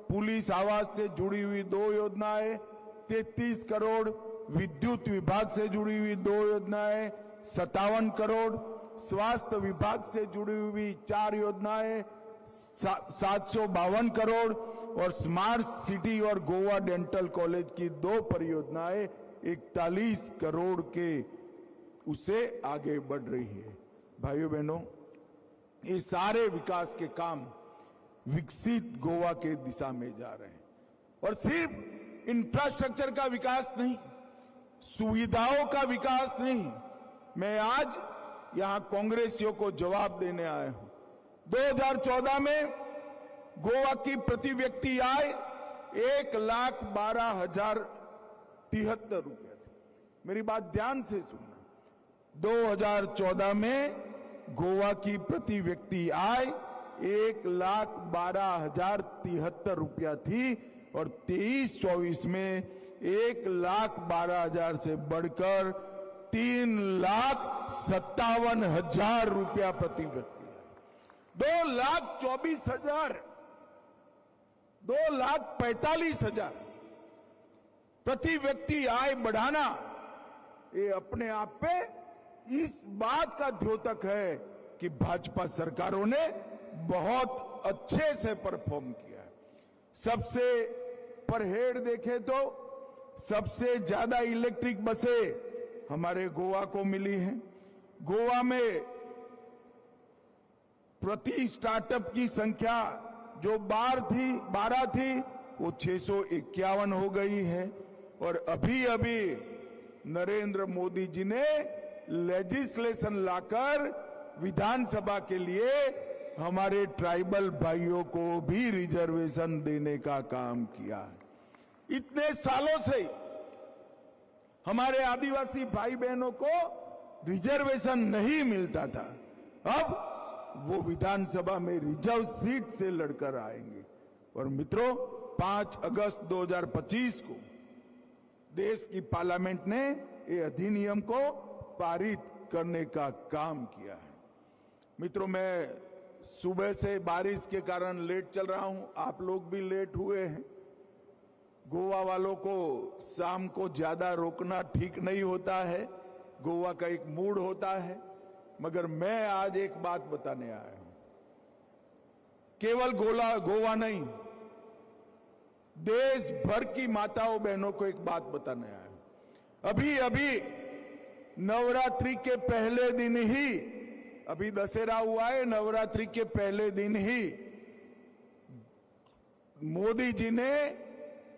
पुलिस आवास से जुड़ी हुई 2 योजनाएं 33 करोड़, विद्युत विभाग से जुड़ी हुई 2 योजनाएं 57 करोड़, स्वास्थ्य विभाग से जुड़ी हुई 4 योजनाएं 752 करोड़ और स्मार्ट सिटी और गोवा डेंटल कॉलेज की 2 परियोजनाएं 41 करोड़ के उसे आगे बढ़ रही है। भाइयों बहनों, ये सारे विकास के काम विकसित गोवा के दिशा में जा रहे हैं। और सिर्फ इंफ्रास्ट्रक्चर का विकास नहीं, सुविधाओं का विकास नहीं, मैं आज यहां कांग्रेसियों को जवाब देने आया हूं। 2014 में गोवा की प्रति व्यक्ति आय 1,12,073 रुपये थी। मेरी बात ध्यान से सुनना, 2014 में गोवा की प्रति व्यक्ति आय 1,12,073 रुपया थी और 23-24 में 1,12,000 से बढ़कर 3,57,000 रुपया प्रति व्यक्ति आय। 2,24,000, 2,45,000 प्रति व्यक्ति आय बढ़ाना, ये अपने आप पे इस बात का द्योतक है कि भाजपा सरकारों ने बहुत अच्छे से परफॉर्म किया है। सबसे पर हेड देखे तो सबसे ज्यादा इलेक्ट्रिक बसें हमारे गोवा को मिली हैं। गोवा में प्रति स्टार्टअप की संख्या जो 12 थी वो 651 हो गई है। और अभी अभी नरेंद्र मोदी जी ने लेजिस्लेशन लाकर विधानसभा के लिए हमारे ट्राइबल भाइयों को भी रिजर्वेशन देने का काम किया है। इतने सालों से हमारे आदिवासी भाई बहनों को रिजर्वेशन नहीं मिलता था, अब वो विधानसभा में रिजर्व सीट से लड़कर आएंगे। और मित्रों, 5 अगस्त 2025 को देश की पार्लियामेंट ने ये अधिनियम को पारित करने का काम किया है। मित्रों, मैं सुबह से बारिश के कारण लेट चल रहा हूं, आप लोग भी लेट हुए हैं। गोवा वालों को शाम को ज्यादा रोकना ठीक नहीं होता है, गोवा का एक मूड होता है। मगर मैं आज एक बात बताने आया हूं, केवल गोवा नहीं, देश भर की माताओं बहनों को एक बात बताने आया हूं। अभी अभी नवरात्रि के पहले दिन ही, अभी दशहरा हुआ है, नवरात्रि के पहले दिन ही मोदी जी ने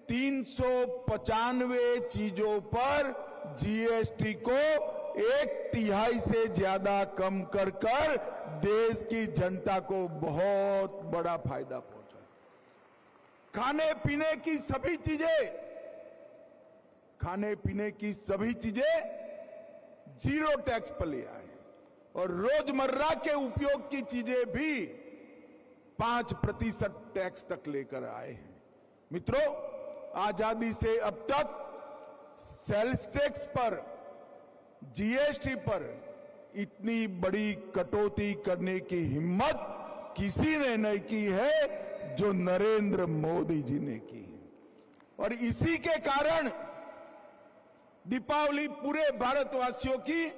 395 चीजों पर जीएसटी को 1/3 से ज्यादा कम कर कर देश की जनता को बहुत बड़ा फायदा पहुंचा। खाने पीने की सभी चीजें, खाने पीने की सभी चीजें जीरो टैक्स पर ले आए और रोजमर्रा के उपयोग की चीजें भी 5% टैक्स तक लेकर आए हैं। मित्रों, आजादी से अब तक सेल्स टैक्स पर, जीएसटी पर इतनी बड़ी कटौती करने की हिम्मत किसी ने नहीं की है जो नरेंद्र मोदी जी ने की है। और इसी के कारण दीपावली पूरे भारतवासियों की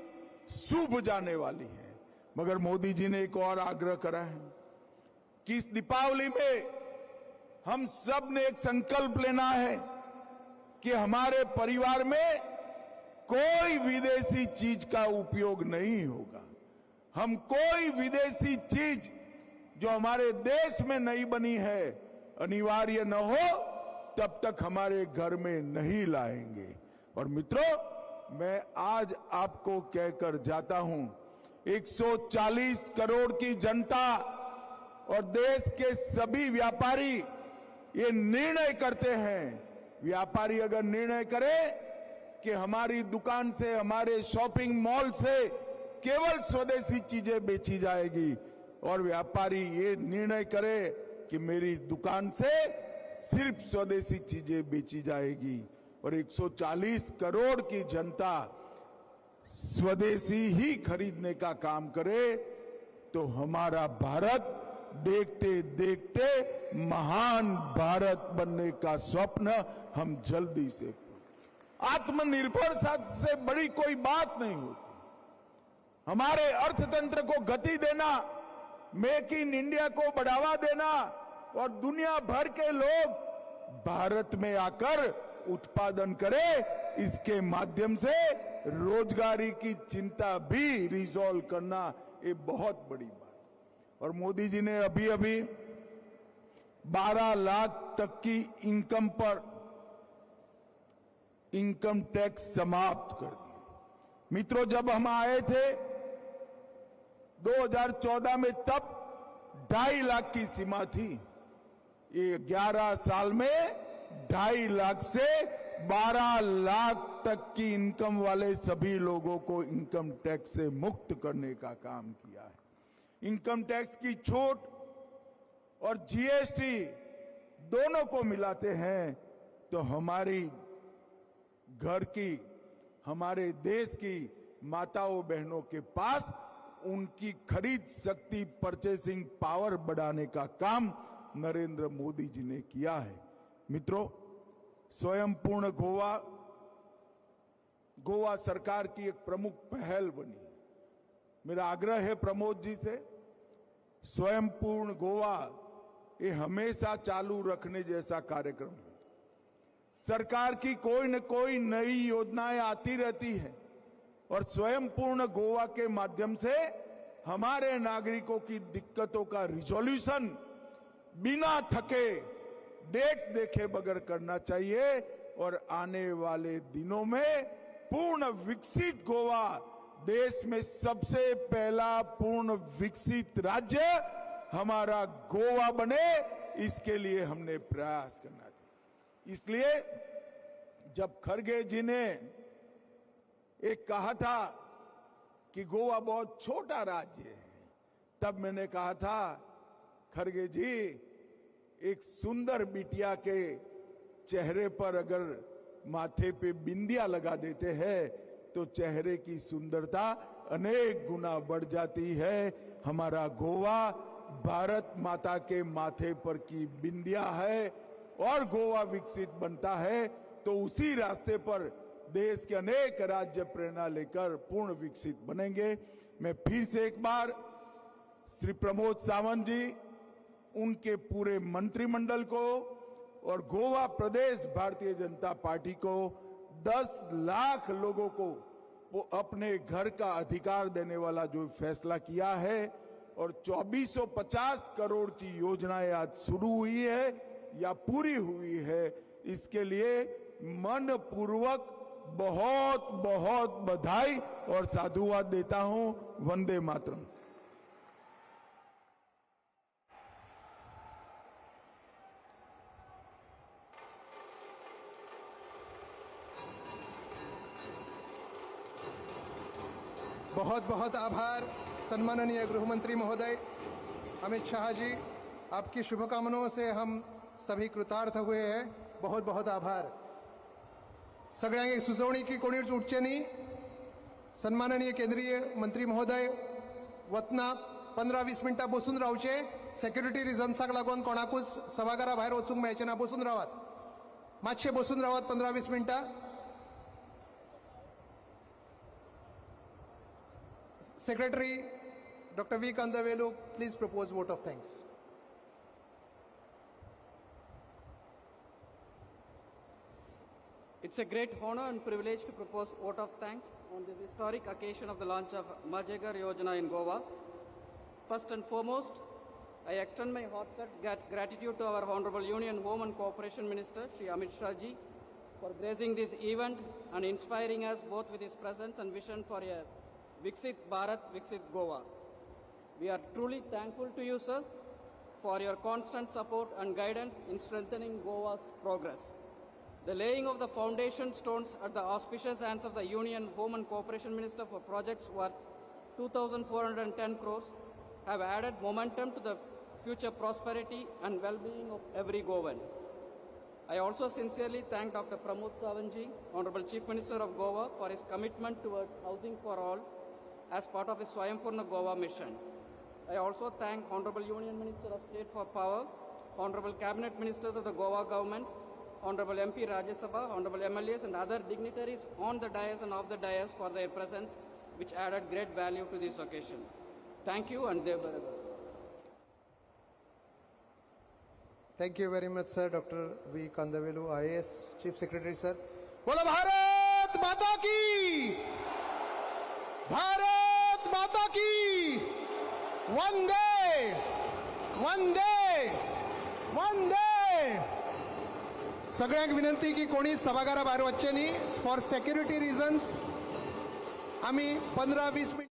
शुभ जाने वाली है। मगर मोदी जी ने एक और आग्रह करा है कि इस दीपावली में हम सब ने एक संकल्प लेना है कि हमारे परिवार में कोई विदेशी चीज का उपयोग नहीं होगा। हम कोई विदेशी चीज जो हमारे देश में नहीं बनी है, अनिवार्य न हो तब तक हमारे घर में नहीं लाएंगे। और मित्रों, मैं आज आपको कहकर जाता हूं, 140 करोड़ की जनता और देश के सभी व्यापारी ये निर्णय करते हैं। व्यापारी अगर निर्णय करे कि हमारी दुकान से, हमारे शॉपिंग मॉल से केवल स्वदेशी चीजें बेची जाएगी, और व्यापारी ये निर्णय करे कि मेरी दुकान से सिर्फ स्वदेशी चीजें बेची जाएगी, और 140 करोड़ की जनता स्वदेशी ही खरीदने का काम करे, तो हमारा भारत देखते देखते महान भारत बनने का स्वप्न हम जल्दी से। आत्मनिर्भर से बड़ी कोई बात नहीं होती। हमारे अर्थतंत्र को गति देना, मेक इन इंडिया को बढ़ावा देना और दुनिया भर के लोग भारत में आकर उत्पादन करे, इसके माध्यम से रोजगारी की चिंता भी रिजॉल्व करना ये बहुत बड़ी बात। और मोदी जी ने अभी अभी 12 लाख तक की इनकम पर इनकम टैक्स समाप्त कर दिया। मित्रों, जब हम आए थे 2014 में, तब 2.5 लाख की सीमा थी। ये 11 साल में 2.5 लाख से 12 लाख तक की इनकम वाले सभी लोगों को इनकम टैक्स से मुक्त करने का काम किया है। इनकम टैक्स की छूट और जीएसटी दोनों को मिलाते हैं तो हमारी घर की, हमारे देश की माताओं बहनों के पास उनकी खरीद शक्ति, परचेसिंग पावर बढ़ाने का काम नरेंद्र मोदी जी ने किया है। मित्रों, स्वयंपूर्ण गोवा, गोवा सरकार की एक प्रमुख पहल बनी। मेरा आग्रह है प्रमोद जी से, स्वयंपूर्ण गोवा ये हमेशा चालू रखने जैसा कार्यक्रम है। सरकार की कोई न कोई नई योजनाएं आती रहती है और स्वयंपूर्ण गोवा के माध्यम से हमारे नागरिकों की दिक्कतों का रिजोल्यूशन बिना थके, डेट देखे बगैर करना चाहिए। और आने वाले दिनों में पूर्ण विकसित गोवा, देश में सबसे पहला पूर्ण विकसित राज्य हमारा गोवा बने, इसके लिए हमने प्रयास करना चाहिए। इसलिए जब खड़गे जी ने एक कहा था कि गोवा बहुत छोटा राज्य है, तब मैंने कहा था खड़गे जी, एक सुंदर बिटिया के चेहरे पर अगर माथे पे बिंदिया लगा देते हैं तो चेहरे की सुंदरता अनेक गुना बढ़ जाती है। हमारा गोवा भारत माता के माथे पर की बिंदिया है और गोवा विकसित बनता है तो उसी रास्ते पर देश के अनेक राज्य प्रेरणा लेकर पूर्ण विकसित बनेंगे। मैं फिर से एक बार श्री प्रमोद सावंत जी, उनके पूरे मंत्रिमंडल को और गोवा प्रदेश भारतीय जनता पार्टी को 10 लाख लोगों को वो अपने घर का अधिकार देने वाला जो फैसला किया है और 2450 करोड़ की योजनाएं आज शुरू हुई है या पूरी हुई है, इसके लिए मन पूर्वक बहुत बहुत बधाई और साधुवाद देता हूं। वंदे मातरम। बहुत बहुत आभार सन्माननीय गृहमंत्री महोदय अमित शाह जी, आपकी शुभकामनाओं से हम सभी कृतार्थ हुए हैं। बहुत बहुत आभार। सगळ्यांक एक सुचोवणी की कोणीच उठचे न्ही। सन्माननीय केंद्रीय मंत्री महोदय वतना 15-20 मिनटां बसून रावचे, सेक्युरिटी रिजन्साक लागून कोणाकूच सभाघरा भायर वचूंक मेळचें ना। बसून रावात, मातशें बसून रावात 15-20 मिनटां। Secretary Dr. V. Kandavelu, please propose vote of thanks. It's a great honor and privilege to propose vote of thanks on this historic occasion of the launch of Mhaje Ghar Yojana in Goa. First and foremost, I extend my heartfelt gratitude to our Honorable Union Home and Cooperation Minister, Shri Amit Shah ji, for gracing this event and inspiring us both with his presence and vision for a Viksit Bharat, Viksit Goa. We are truly thankful to you, sir, for your constant support and guidance in strengthening Goa's progress. The laying of the foundation stones at the auspicious hands of the Union Home and Cooperation Minister for projects worth 2,410 crores have added momentum to the future prosperity and well-being of every Goan. I also sincerely thank Dr. Pramod Sawant ji, Honorable Chief Minister of Goa, for his commitment towards housing for all as part of his Swayampurna Goa mission. I also thank Honorable Union Minister of State for Power, Honorable Cabinet Ministers of the Goa Government, Honorable MP Rajya Sabha, Honorable MLAs and other dignitaries on the dais and off the dais for their presence, which added great value to this occasion. Thank you and Dev Baragar. Thank you very much, sir. Dr. V. Kandavelu, IAS, Chief Secretary, sir. Bola Bharat Mata ki! Bharat Mata ki! Vande! Vande! Vande! सगळ्यांक विनंती की कोणी सभाघरा भायर वचचें न्ही। For security reasons आमी 15-20 minute